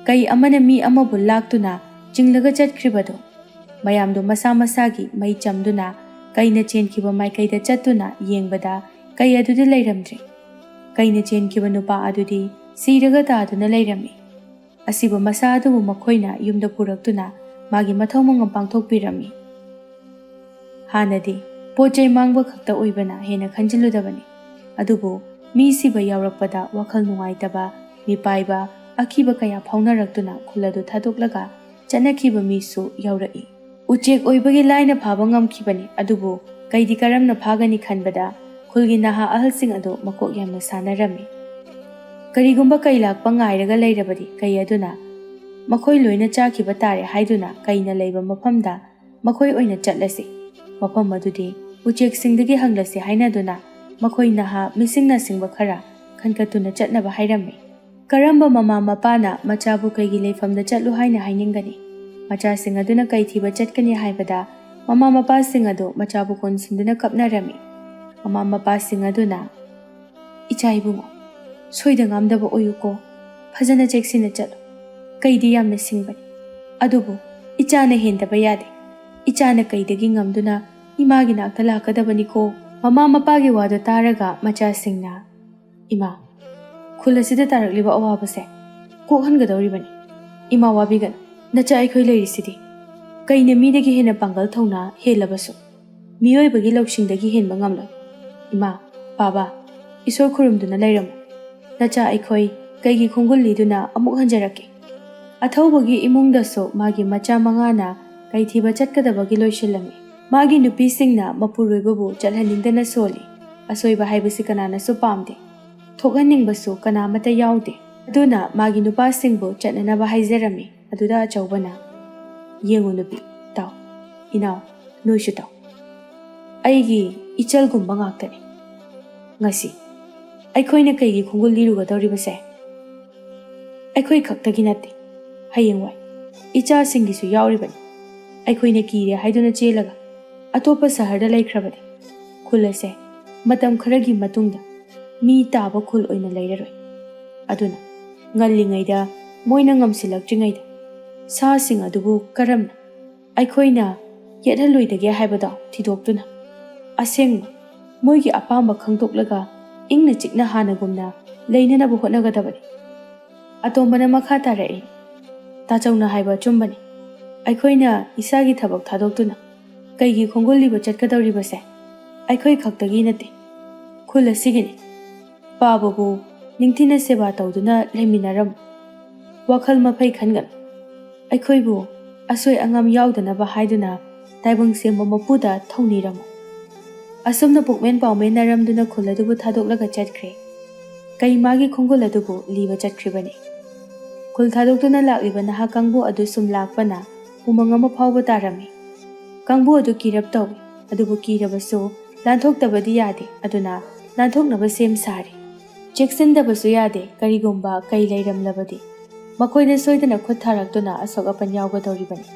ꯀꯩ ꯑꯃꯅ ꯃꯤ ꯑꯃꯕꯨ ꯂꯥꯛꯇꯨꯅ ꯆꯤꯡꯂꯒ ꯆꯠꯈ꯭ꯔꯤꯕꯗꯣ꯫ ꯃꯌꯥꯝꯗꯣ ꯃꯁꯥ ꯃꯁꯥꯒꯤ ꯃꯩ ꯆꯝꯗꯨꯅ ꯀꯩꯅ ꯆꯦꯟꯈꯤꯕ ꯃꯥꯏꯀꯩꯗ ꯆꯠꯇꯨꯅ ꯌꯦꯡꯕꯗ ꯀꯩ ꯑꯗꯨꯗꯤ ꯂꯩꯔꯝꯗ꯭ꯔꯦ꯫ ꯀꯩꯅ ꯆꯦꯟꯈꯤꯕ ꯅꯨꯄꯥ ꯑꯗꯨꯗꯤ ꯁꯤꯔꯒ ꯇꯥꯗꯨꯅ ꯂꯩꯔꯝꯃꯤ꯫ ꯑꯁꯤꯕ ꯃꯁꯥ ꯑꯗꯨꯕꯨ ꯃꯈꯣꯏꯅ ꯌꯨꯝꯗ ꯄꯨꯔꯛꯇꯨꯅ ꯃꯥꯒꯤ ꯃꯊꯧ ꯃꯉꯝ ꯄꯥꯡꯊꯣꯛꯄꯤꯔꯝꯃꯤ꯫ ꯍꯥꯟꯅꯗꯤ ꯄꯣꯠ ꯆꯩ ꯃꯥꯡꯕ ꯈꯛꯇ ꯑꯣꯏꯕꯅ ꯍꯦꯟꯅ ꯈꯟꯖꯤꯜꯂꯨꯗꯕꯅꯤ꯫ ꯑꯗꯨꯕꯨ ꯃꯤ ꯁꯤꯕ ꯌꯥꯎꯔꯛꯄꯗ ꯋꯥꯈꯜ ꯅꯨꯡꯉꯥꯏꯇꯕ, ꯃꯤꯄꯥꯏꯕ, ꯑꯀꯤꯕ ꯀꯌꯥ ꯐꯥꯎꯅꯔꯛꯇꯨꯅ ꯈꯨꯜ ꯑꯗꯨ ꯊꯥꯗꯣꯛꯂꯒ ꯆꯠꯅꯈꯤꯕ ꯃꯤꯁꯨ ꯌꯥꯎꯔꯛꯏ꯫ ꯎꯆꯦꯛ ꯑꯣꯏꯕꯒꯤ ꯂꯥꯏꯅ ꯐꯥꯕ ꯉꯝꯈꯤꯕꯅꯤ, ꯑꯗꯨꯕꯨ ꯀꯩꯗꯤ ꯀꯔꯝꯅ ꯐꯥꯒꯅꯤ ꯈꯟꯕꯗ ꯈꯨꯜꯒꯤ ꯅꯍꯥ ꯑꯍꯜꯁꯤꯡ ꯑꯗꯨ ꯃꯀꯣꯛ ꯌꯥꯝꯅ ꯁꯥꯟꯅꯔꯝꯃꯤ꯫ ꯀꯔꯤꯒꯨꯝꯕ ꯀꯩ ꯂꯥꯛꯄ ꯉꯥꯏꯔꯒ ꯂꯩꯔꯕꯗꯤ ꯀꯩ ꯑꯗꯨꯅ ꯃꯈꯣꯏ ꯂꯣꯏꯅ ꯆꯥꯈꯤꯕ ꯇꯥꯔꯦ ꯍꯥꯏꯗꯨꯅ ꯀꯩꯅ ꯂꯩꯕ ꯃꯐꯝꯗ ꯃꯈꯣꯏ ꯑꯣꯏꯅ ꯆꯠꯂꯁꯤ꯫ ꯃꯐꯝ ꯑꯗꯨꯗꯤ ꯎꯆꯦꯛꯁꯤꯡꯗꯒꯤ ꯍꯪꯂꯁꯤ ꯍꯥꯏꯅꯗꯨꯅ ꯃꯈꯣꯏ ꯅꯍꯥ ꯃꯤꯁꯤꯡꯅ ꯁꯤꯡꯕ ꯈꯔ ꯈꯟꯒꯠꯇꯨꯅ ꯆꯠꯅꯕ ꯍꯥꯏꯔꯝꯃꯤ꯫ ꯀꯔꯝꯕ ꯃꯃꯥ ꯃꯄꯥꯅ ꯃꯆꯥꯕꯨ ꯀꯩꯒꯤ ꯂꯩꯐꯝꯗ ꯆꯠꯂꯨ ꯍꯥꯏꯅ ꯍꯥꯏꯅꯤꯡꯒꯅꯤ? ꯃꯆꯥꯁꯤꯡ ꯑꯗꯨꯅ ꯀꯩ ꯊꯤꯕ ꯆꯠꯀꯅꯤ ꯍꯥꯏꯕꯗ ꯃꯃꯥ ꯃꯄꯥꯁꯤꯡ ꯑꯗꯨ ꯃꯆꯥꯕꯨ ꯀꯣꯟꯁꯤꯟꯗꯨꯅ ꯀꯞꯅꯔꯝꯃꯤ꯫ ꯃꯃꯥ ꯃꯄꯥꯁꯤꯡ ꯑꯗꯨꯅ, "ꯏꯆꯥ ꯏꯕꯨꯡꯉꯣ, ꯁꯣꯏꯗ ꯉꯥꯝꯗꯕ ꯑꯣꯏꯌꯨꯀꯣ, ꯐꯖꯅ ꯆꯦꯛꯁꯤꯟꯅ ꯆꯠꯂꯨ꯫ ꯀꯩꯗꯤ ꯌꯥꯝꯅ ꯁꯤꯡꯕꯅꯤ, ꯑꯗꯨꯕꯨ ꯏꯆꯥꯅ ꯍꯦꯟꯗꯕ ꯌꯥꯗꯦ꯫ ꯏꯆꯥꯅ ꯀꯩꯗꯒꯤ ꯉꯝꯗꯨꯅ ꯏꯃꯥꯒꯤ ꯅꯥꯛꯇ ꯂꯥꯛꯀꯗꯕꯅꯤꯀꯣ?" ꯃꯃꯥ ꯃꯄꯥꯒꯤ ꯋꯥꯗꯨ ꯇꯥꯔꯒ ꯃꯆꯥꯁꯤꯡꯅ, "ꯏꯃꯥ, ꯈꯨꯜ ꯑꯁꯤꯗ ꯇꯥꯔꯛꯂꯤꯕ ꯑꯋꯥꯕꯁꯦ ꯀꯣꯛꯍꯟꯒꯗꯧꯔꯤꯕꯅꯤ꯫ ꯏꯃꯥ, ꯋꯥꯕꯤꯒꯅꯨ, ꯅꯆꯥ ꯑꯩꯈꯣꯏ ꯂꯩꯔꯤꯁꯤꯗꯤ꯫ ꯀꯩꯅ ꯃꯤꯗꯒꯤ ꯍꯦꯟꯅ ꯄꯥꯡꯒꯜ ꯊꯧꯅꯥ ꯍꯦꯜꯂꯕꯁꯨ ꯃꯤꯑꯣꯏꯕꯒꯤ ꯂꯧꯁꯤꯡꯗꯒꯤ ꯍꯦꯟꯕ ꯉꯝꯂꯣꯏ꯫ ꯏꯃꯥ, ꯕꯥꯕꯥ, ꯏꯁꯣꯔ ꯈꯨꯔꯨꯝꯗꯨꯅ ꯂꯩꯔꯝꯃꯨ꯫ ꯅꯆꯥ ꯑꯩꯈꯣꯏ ꯀꯩꯒꯤ ꯈꯣꯡꯒꯨꯜ ꯂꯤꯗꯨꯅ ꯑꯃꯨꯛ ꯍꯟꯖꯔꯛꯀꯦ꯫" ꯑꯊꯧꯕꯒꯤ ꯏꯃꯨꯡꯗꯁꯨ ꯃꯥꯒꯤ ꯃꯆꯥ ꯃꯉꯥꯅ ꯀꯩ ꯊꯤꯕ ꯆꯠꯀꯗꯕꯒꯤ ꯂꯣꯏꯁꯤꯜꯂꯝꯃꯤ꯫ ꯃꯥꯒꯤ ꯅꯨꯄꯤꯁꯤꯡꯅ ꯃꯄꯨꯔꯣꯏꯕꯕꯨ ꯆꯠꯍꯟꯅꯤꯡꯗꯅ ꯁꯣꯜꯂꯤ꯫ ꯑꯁꯣꯏꯕ ꯍꯥꯏꯕꯁꯤ ꯀꯅꯥꯅꯁꯨ ꯄꯥꯝꯗꯦ꯫ ꯊꯣꯛꯍꯟꯅꯤꯡꯕꯁꯨ ꯀꯅꯥ ꯑꯃꯠꯇ ꯌꯥꯎꯗꯦ꯫ ꯑꯗꯨꯅ ꯃꯥꯒꯤ ꯅꯨꯄꯥꯁꯤꯡꯕꯨ ꯆꯠꯅꯅꯕ ꯍꯥꯏꯖꯔꯝꯃꯤ꯫ ꯑꯗꯨꯗ ꯑꯆꯧꯕꯅ, "ꯌꯦꯡꯉꯨ ꯅꯨꯄꯤ, ꯇꯥꯎ, ꯏꯅꯥꯎ, ꯅꯣꯏꯁꯨ ꯇꯥꯎ꯫ ꯑꯩꯒꯤ ꯏꯆꯜꯒꯨꯝꯕ ꯉꯥꯛꯇꯅꯤ꯫ ꯉꯁꯤ ꯑꯩꯈꯣꯏꯅ ꯀꯩꯒꯤ ꯈꯣꯡꯒꯨꯜ ꯂꯤꯔꯨꯒꯗꯧꯔꯤꯕꯁꯦ? ꯑꯩꯈꯣꯏ ꯈꯛꯇꯒꯤ ꯅꯠꯇꯦ, ꯍꯌꯦꯡꯋꯥꯏ ꯏꯆꯥꯁꯤꯡꯒꯤꯁꯨ ꯌꯥꯎꯔꯤꯕꯅꯤ꯫ ꯑꯩꯈꯣꯏꯅ ꯀꯤꯔꯦ ꯍꯥꯏꯗꯨꯅ ꯆꯦꯜꯂꯒ ꯑꯇꯣꯞꯄ ꯁꯍꯔꯗ ꯂꯩꯈ꯭ꯔꯕꯗꯤ ꯈꯨꯜ ꯑꯁꯦ ꯃꯇꯝ ꯈꯔꯒꯤ ꯃꯇꯨꯡꯗ ꯃꯤ ꯇꯥꯕ ꯈꯨꯜ ꯑꯣꯏꯅ ꯂꯩꯔꯔꯣꯏ꯫ ꯑꯗꯨꯅ ꯉꯜꯂꯤꯉꯩꯗ ꯃꯣꯏꯅ ꯉꯝꯁꯤꯜꯂꯛꯇ꯭ꯔꯤꯉꯩꯗ ꯁꯥꯁꯤꯡ ꯑꯗꯨꯕꯨ ꯀꯔꯝꯅ ꯑꯩꯈꯣꯏꯅ ꯌꯦꯠꯍꯜꯂꯣꯏꯗꯒꯦ ꯍꯥꯏꯕꯗꯣ ꯊꯤꯗꯣꯛꯇꯨꯅ ꯑꯁꯦꯡꯕ ꯃꯣꯏꯒꯤ ꯑꯄꯥꯝꯕ ꯈꯪꯗꯣꯛꯂꯒ ꯏꯪꯅ ꯆꯤꯛꯅ ꯍꯥꯟꯅꯒꯨꯝꯅ ꯂꯩꯅꯅꯕ ꯍꯣꯠꯅꯒꯗꯕꯅꯤ꯫" ꯑꯇꯣꯝꯕꯅ ꯃꯈꯥ ꯇꯥꯔꯛꯏ, "ꯇꯥꯆꯧꯅ ꯍꯥꯏꯕ ꯑꯆꯨꯝꯕꯅꯤ꯫ ꯑꯩꯈꯣꯏꯅ ꯏꯁꯥꯒꯤ ꯊꯕꯛ ꯊꯥꯗꯣꯛꯇꯨꯅ ꯀꯩꯒꯤ ꯈꯣꯡꯒꯨꯜ ꯂꯤꯕ ꯆꯠꯀꯗꯧꯔꯤꯕꯁꯦ ꯑꯩꯈꯣꯏ ꯈꯛꯇꯒꯤ ꯅꯠꯇꯦ, ꯈꯨꯜ ꯑꯁꯤꯒꯤꯅꯤ꯫ ꯄꯥꯕꯕꯨ ꯅꯤꯡꯊꯤꯅ ꯁꯦꯕꯥ ꯇꯧꯗꯨꯅ ꯂꯩꯃꯤꯟꯅꯔꯝꯃꯨ꯫ ꯋꯥꯈꯜ ꯃꯐꯩ ꯈꯟꯒꯅꯨ꯫ ꯑꯩꯈꯣꯏꯕꯨ ꯑꯁꯣꯏ ꯑꯉꯥꯝ ꯌꯥꯎꯗꯅꯕ ꯍꯥꯏꯗꯨꯅ ꯇꯥꯏꯕꯪ ꯁꯦꯝꯕ ꯃꯄꯨꯗ ꯊꯧꯅꯤꯔꯝꯃꯨ꯫" ꯑꯁꯨꯝꯅ ꯄꯨꯛꯃꯦꯟ ꯄꯥꯎꯃꯦꯟꯅꯔꯝꯗꯨꯅ ꯈꯨꯜ ꯑꯗꯨꯕꯨ ꯊꯥꯗꯣꯛꯂꯒ ꯆꯠꯈ꯭ꯔꯦ꯫ ꯀꯩ ꯃꯥꯒꯤ ꯈꯣꯡꯒꯨꯜ ꯑꯗꯨꯕꯨ ꯂꯤꯕ ꯆꯠꯈ꯭ꯔꯤꯕꯅꯤ꯫ ꯈꯨꯜ ꯊꯥꯗꯣꯛꯇꯨꯅ ꯂꯥꯛꯂꯤꯕ ꯅꯍꯥ ꯀꯥꯡꯕꯨ ꯑꯗꯨ ꯁꯨꯝ ꯂꯥꯛꯄꯅ ꯎꯃꯪ ꯑꯃ ꯐꯥꯎꯕ ꯇꯥꯔꯝꯃꯤ꯫ ꯀꯥꯡꯕꯨ ꯑꯗꯨ ꯀꯤꯔꯞ ꯇꯧꯏ, ꯑꯗꯨꯕꯨ ꯀꯤꯔꯕꯁꯨ ꯅꯥꯟꯊꯣꯛꯇꯕꯗꯤ ꯌꯥꯗꯦ, ꯑꯗꯨꯅ ꯅꯥꯟꯊꯣꯛꯅꯕ ꯁꯦꯝ ꯁꯥꯔꯤ꯫ ꯆꯦꯛꯁꯤꯟꯗꯕꯁꯨ ꯌꯥꯗꯦ, ꯀꯔꯤꯒꯨꯝꯕ ꯀꯩ ꯂꯩꯔꯝꯂꯕꯗꯤ꯫ ꯃꯈꯣꯏꯅ ꯁꯣꯏꯗꯅ ꯈꯨꯠ ꯊꯥꯔꯛꯇꯨꯅ ꯑꯁꯣꯛ ꯑꯄꯟ ꯌꯥꯎꯒꯗꯧꯔꯤꯕꯅꯤ꯫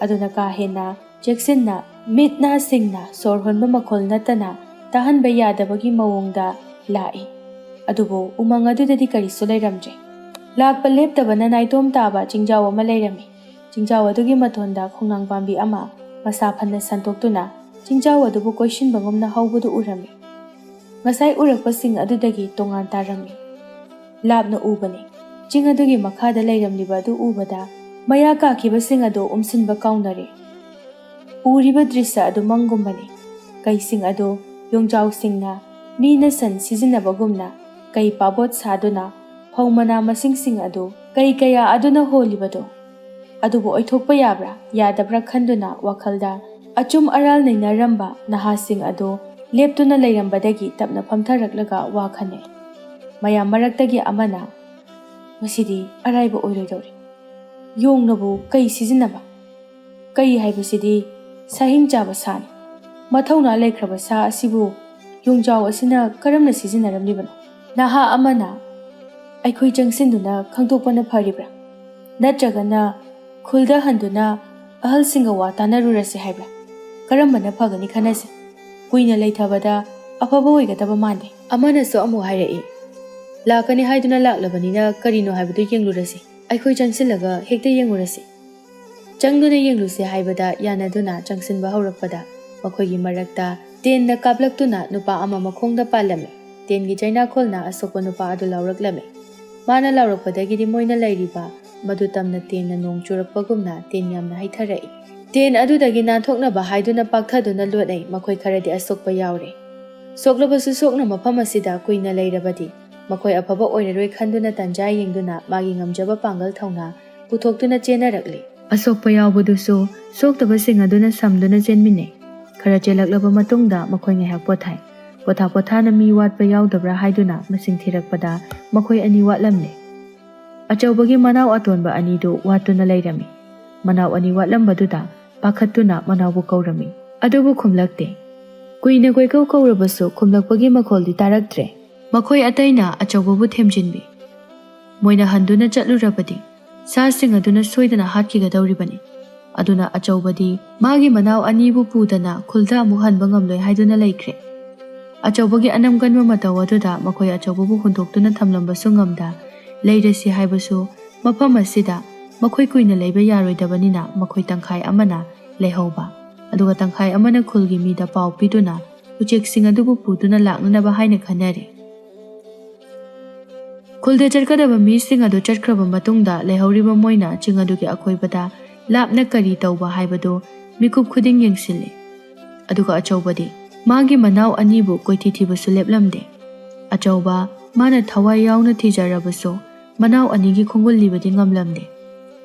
ꯑꯗꯨꯅ ꯀꯥ ꯍꯦꯟꯅ ꯆꯦꯛꯁꯤꯟꯅ, ꯃꯤꯠ ꯅꯥ ꯁꯤꯡꯅ ꯁꯣꯔ ꯍꯣꯟꯕ ꯃꯈꯣꯜ ꯅꯠꯇꯅ ꯇꯥꯍꯟꯕ ꯌꯥꯗꯕꯒꯤ ꯃꯑꯣꯡꯗ ꯂꯥꯛꯏ꯫ ꯑꯗꯨꯕꯨ ꯎꯃꯪ ꯑꯗꯨꯗꯗꯤ ꯀꯔꯤꯁꯨ ꯂꯩꯔꯝꯗ꯭ꯔꯦ꯫ ꯂꯥꯛꯄ ꯂꯦꯞꯇꯕꯅ ꯅꯥꯏꯇꯣꯝ ꯇꯥꯕ ꯆꯤꯡꯖꯥꯎ ꯑꯃ ꯂꯩꯔꯝꯃꯤ꯫ ꯆꯤꯡꯖꯥꯎ ꯑꯗꯨꯒꯤ ꯃꯇꯣꯟꯗ ꯈꯣꯡꯅꯥꯡ ꯄꯥꯝꯕꯤ ꯑꯃ ꯃꯁꯥ ꯐꯅ ꯁꯟꯇꯣꯛꯇꯨꯅ ꯆꯤꯡꯖꯥꯎ ꯑꯗꯨꯕꯨ ꯀꯣꯏꯁꯤꯟꯕꯒꯨꯝꯅ ꯍꯧꯕꯗꯨ ꯎꯔꯝꯃꯤ꯫ ꯉꯁꯥꯏ ꯎꯔꯛꯄꯁꯤꯡ ꯑꯗꯨꯗꯒꯤ ꯇꯣꯉꯥꯟ ꯇꯥꯔꯝꯃꯤ꯫ ꯂꯥꯞꯅ ꯎꯕꯅꯤ꯫ ꯆꯤꯡ ꯑꯗꯨꯒꯤ ꯃꯈꯥꯗ ꯂꯩꯔꯝꯂꯤꯕ ꯑꯗꯨ ꯎꯕꯗ ꯃꯌꯥ ꯀꯥꯈꯤꯕꯁꯤꯡ ꯑꯗꯨ ꯎꯝꯁꯤꯟꯕ ꯀꯥꯎꯅꯔꯦ꯫ ꯎꯔꯤꯕ ꯗ꯭ꯔꯤꯁ꯭ꯌ ꯑꯗꯨ ꯃꯪꯒꯨꯝꯕꯅꯤ꯫ ꯀꯩꯁꯤꯡ ꯑꯗꯨ ꯌꯣꯡꯖꯥꯎꯁꯤꯡꯅ ꯃꯤꯅ ꯁꯟ ꯁꯤꯖꯤꯟꯅꯕꯒꯨꯝꯅ ꯀꯩ ꯄꯥꯕꯣꯠ ꯁꯥꯗꯨꯅ ꯐꯧ ꯃꯅꯥ ꯃꯁꯤꯡꯁꯤꯡ ꯑꯗꯨ ꯀꯩ ꯀꯌꯥ ꯑꯗꯨꯅ ꯍꯣꯜꯂꯤꯕꯗꯨ꯫ ꯑꯗꯨꯕꯨ ꯑꯣꯏꯊꯣꯛꯄ ꯌꯥꯕ꯭ꯔꯥ ꯌꯥꯗꯕ꯭ꯔꯥ ꯈꯟꯗꯨꯅ ꯋꯥꯈꯜꯗ ꯑꯆꯨꯝ ꯑꯔꯥꯜ ꯅꯩꯅꯔꯝꯕ ꯅꯍꯥꯁꯤꯡ ꯑꯗꯨ ꯂꯦꯞꯇꯨꯅ ꯂꯩꯔꯝꯕꯗꯒꯤ ꯇꯞꯅ ꯐꯝꯊꯔꯛꯂꯒ ꯋꯥ ꯈꯟꯅꯩ꯫ ꯃꯌꯥꯝ ꯃꯔꯛꯇꯒꯤ ꯑꯃꯅ, "ꯃꯁꯤꯗꯤ ꯑꯔꯥꯏꯕ ꯑꯣꯏꯔꯣꯏꯗꯧꯔꯤ꯫ ꯌꯣꯡꯅꯕꯨ ꯀꯩ ꯁꯤꯖꯤꯟꯅꯕ? ꯀꯩ ꯍꯥꯏꯕꯁꯤꯗꯤ ꯁꯥꯍꯤꯡ ꯆꯥꯕ ꯁꯥꯅꯤ꯫ ꯃꯊꯧꯅꯥ ꯂꯩꯈ꯭ꯔꯕ ꯁꯥ ꯑꯁꯤꯕꯨ ꯌꯣꯡꯖꯥꯎ ꯑꯁꯤꯅ ꯀꯔꯝꯅ ꯁꯤꯖꯤꯟꯅꯔꯝꯂꯤꯕꯅꯣ?" ꯅꯍꯥ ꯑꯃꯅ, "ꯑꯩꯈꯣꯏ ꯆꯪꯁꯤꯟꯗꯨꯅ ꯈꯪꯗꯣꯛꯄꯅ ꯐꯔꯤꯕ꯭ꯔꯥ? ꯅꯠꯇ꯭ꯔꯒꯅ ꯈꯨꯜꯗ ꯍꯟꯗꯨꯅ ꯑꯍꯜꯁꯤꯡꯒ ꯋꯥ ꯇꯥꯅꯔꯨꯔꯁꯤ ꯍꯥꯏꯕ꯭ꯔꯥ? ꯀꯔꯝꯕꯅ ꯐꯒꯅꯤ ꯈꯟꯅꯁꯤ꯫ ꯀꯨꯏꯅ ꯂꯩꯊꯕꯗ ꯑꯐꯕ ꯑꯣꯏꯒꯗꯕ ꯃꯥꯟꯗꯦ꯫" ꯑꯃꯅꯁꯨ ꯑꯃꯨꯛ ꯍꯥꯏꯔꯛꯏ, "ꯂꯥꯛꯀꯅꯤ ꯍꯥꯏꯗꯨꯅ ꯂꯥꯛꯂꯕꯅꯤꯅ ꯀꯔꯤꯅꯣ ꯍꯥꯏꯕꯗꯨ ꯌꯦꯡꯂꯨꯔꯁꯤ꯫ ꯑꯩꯈꯣꯏ ꯆꯪꯁꯤꯜꯂꯒ ꯍꯦꯛꯇ ꯌꯦꯡꯂꯨꯔꯁꯤ꯫" ꯆꯪꯗꯨꯅ ꯌꯦꯡꯂꯨꯁꯤ ꯍꯥꯏꯕꯗ ꯌꯥꯅꯗꯨꯅ ꯆꯪꯁꯤꯟꯕ ꯍꯧꯔꯛꯄꯗ ꯃꯈꯣꯏꯒꯤ ꯃꯔꯛꯇ ꯇꯦꯟꯅ ꯀꯥꯞꯂꯛꯇꯨꯅ ꯅꯨꯄꯥ ꯑꯃ ꯃꯈꯣꯡꯗ ꯄꯥꯜꯂꯝꯃꯤ꯫ ꯇꯦꯟꯒꯤ ꯆꯩꯅꯥꯈꯣꯜꯅ ꯑꯁꯣꯛꯄ ꯅꯨꯄꯥ ꯑꯗꯨ ꯂꯥꯎꯔꯛꯂꯝꯃꯤ꯫ ꯃꯥꯅ ꯂꯥꯎꯔꯛꯄꯗꯒꯤꯗꯤ ꯃꯣꯏꯅ ꯂꯩꯔꯤꯕ ꯃꯗꯨ ꯇꯝꯅ ꯇꯦꯟꯅ ꯅꯣꯡ ꯆꯨꯔꯛꯄꯒꯨꯝꯅ ꯇꯦꯟ ꯌꯥꯝꯅ ꯍꯩꯊꯔꯛꯏ꯫ ꯇꯦꯟ ꯑꯗꯨꯗꯒꯤ ꯅꯥꯟꯊꯣꯛꯅꯕ ꯍꯥꯏꯗꯨꯅ ꯄꯥꯛꯊꯗꯨꯅ ꯂꯣꯠꯅꯩ꯫ ꯃꯈꯣꯏ ꯈꯔꯗꯤ ꯑꯁꯣꯛꯄ ꯌꯥꯎꯔꯦ꯫ ꯁꯣꯛꯂꯕꯁꯨ ꯁꯣꯛꯅ ꯃꯐꯝ ꯑꯁꯤꯗ ꯀꯨꯏꯅ ꯂꯩꯔꯕꯗꯤ ꯃꯈꯣꯏ ꯑꯐꯕ ꯑꯣꯏꯔꯔꯣꯏ ꯈꯟꯗꯨꯅ ꯇꯟꯖꯥ ꯌꯦꯡꯗꯨꯅ ꯃꯥꯒꯤ ꯉꯝꯖꯕ ꯄꯥꯡꯒꯜ ꯊꯧꯅꯥ ꯄꯨꯊꯣꯛꯇꯨꯅ ꯆꯦꯟꯅꯔꯛꯂꯤ꯫ ꯑꯁꯣꯛꯄ ꯌꯥꯎꯕꯗꯨꯁꯨ ꯁꯣꯛꯇꯕꯁꯤꯡ ꯑꯗꯨꯅ ꯁꯝꯗꯨꯅ ꯆꯦꯟꯃꯤꯟꯅꯩ꯫ ꯈꯔ ꯆꯦꯜꯂꯛꯂꯕ ꯃꯇꯨꯡꯗ ꯃꯈꯣꯏ ꯉꯥꯏꯍꯥꯛ ꯄꯣꯊꯥꯏ꯫ ꯄꯣꯊꯥ ꯄꯣꯊꯥꯅ ꯃꯤ ꯋꯥꯠꯄ ꯌꯥꯎꯗꯕ꯭ꯔꯥ ꯍꯥꯏꯗꯨꯅ ꯃꯁꯤꯡ ꯊꯤꯔꯛꯄꯗ ꯃꯈꯣꯏ ꯑꯅꯤ ꯋꯥꯠꯂꯝꯂꯦ꯫ ꯑꯆꯧꯕꯒꯤ ꯃꯅꯥꯎ ꯑꯇꯣꯟꯕ ꯑꯅꯤꯗꯨ ꯋꯥꯠꯇꯨꯅ ꯂꯩꯔꯝꯃꯤ꯫ ꯃꯅꯥꯎ ꯑꯅꯤ ꯋꯥꯠꯂꯝꯕꯗꯨꯗ ꯄꯥꯈꯠꯇꯨꯅ ꯃꯅꯥꯎꯕꯨ ꯀꯧꯔꯝꯃꯤ꯫ ꯑꯗꯨꯕꯨ ꯈꯨꯝꯂꯛꯇꯦ꯫ ꯀꯨꯏꯅ ꯀꯣꯏꯀꯧ ꯀꯧꯔꯕꯁꯨ ꯈꯨꯝꯂꯛꯄꯒꯤ ꯃꯈꯣꯜꯗꯤ ꯇꯥꯔꯛꯇ꯭ꯔꯦ꯫ ꯃꯈꯣꯏ ꯑꯇꯩꯅ ꯑꯆꯧꯕꯕꯨ ꯊꯦꯝꯖꯤꯟꯕꯤ꯫ ꯃꯣꯏꯅ ꯍꯟꯗꯨꯅ ꯆꯠꯂꯨꯔꯕꯗꯤ ꯁꯥꯁꯤꯡ ꯑꯗꯨꯅ ꯁꯣꯏꯗꯅ ꯍꯥꯠꯈꯤꯒꯗꯧꯔꯤꯕꯅꯤ꯫ ꯑꯗꯨꯅ ꯑꯆꯧꯕꯗꯤ ꯃꯥꯒꯤ ꯃꯅꯥꯎ ꯑꯅꯤꯕꯨ ꯄꯨꯗꯅ ꯈꯨꯜꯗ ꯑꯃꯨꯛ ꯍꯟꯕ ꯉꯝꯂꯣꯏ ꯍꯥꯏꯗꯨꯅ ꯂꯩꯈ꯭ꯔꯦ꯫ ꯑꯆꯧꯕꯒꯤ ꯑꯅꯝ ꯀꯟꯕ ꯃꯇꯧ ꯑꯗꯨꯗ ꯃꯈꯣꯏ ꯑꯆꯧꯕꯕꯨ ꯍꯨꯟꯗꯣꯛꯇꯨꯅ ꯊꯝꯂꯝꯕꯁꯨ ꯉꯝꯗ ꯂꯩꯔꯁꯤ ꯍꯥꯏꯕꯁꯨ ꯃꯐꯝ ꯑꯁꯤꯗ ꯃꯈꯣꯏ ꯀꯨꯏꯅ ꯂꯩꯕ ꯌꯥꯔꯣꯏꯗꯕꯅꯤꯅ ꯃꯈꯣꯏ ꯇꯪꯈꯥꯏ ꯑꯃꯅ ꯂꯩꯍꯧꯕ, ꯑꯗꯨꯒ ꯇꯪꯈꯥꯏ ꯑꯃꯅ ꯈꯨꯜꯒꯤ ꯃꯤꯗ ꯄꯥꯎ ꯄꯤꯗꯨꯅ ꯎꯆꯦꯛꯁꯤꯡ ꯑꯗꯨꯕꯨ ꯄꯨꯗꯨꯅ ꯂꯥꯛꯅꯅꯕ ꯍꯥꯏꯅ ꯈꯟꯅꯔꯦ꯫ ꯈꯨꯜꯗ ꯆꯠꯀꯗꯕ ꯃꯤꯁꯤꯡ ꯑꯗꯨ ꯆꯠꯈ꯭ꯔꯕ ꯃꯇꯨꯡꯗ ꯂꯩꯍꯧꯔꯤꯕ ꯃꯣꯏꯅ ꯆꯤꯡ ꯑꯗꯨꯒꯤ ꯑꯀꯣꯏꯕꯗ ꯂꯥꯞꯅ ꯀꯔꯤ ꯇꯧꯕ ꯍꯥꯏꯕꯗꯨ ꯃꯤꯀꯨꯞ ꯈꯨꯗꯤꯡ ꯌꯦꯡꯁꯤꯜꯂꯤ꯫ ꯑꯗꯨꯒ ꯑꯆꯧꯕꯗꯤ ꯃꯥꯒꯤ ꯃꯅꯥꯎ ꯑꯅꯤꯕꯨ ꯀꯣꯏꯊꯤ ꯊꯤꯕꯁꯨ ꯂꯦꯞꯂꯝꯗꯦ꯫ ꯑꯆꯧꯕ ꯃꯥꯅ ꯊꯋꯥꯏ ꯌꯥꯎꯅ ꯊꯤꯖꯔꯕꯁꯨ ꯃꯅꯥꯎ ꯑꯅꯤꯒꯤ ꯈꯣꯡꯒꯨꯜ ꯂꯤꯕꯗꯤ ꯉꯝꯂꯝꯗꯦ꯫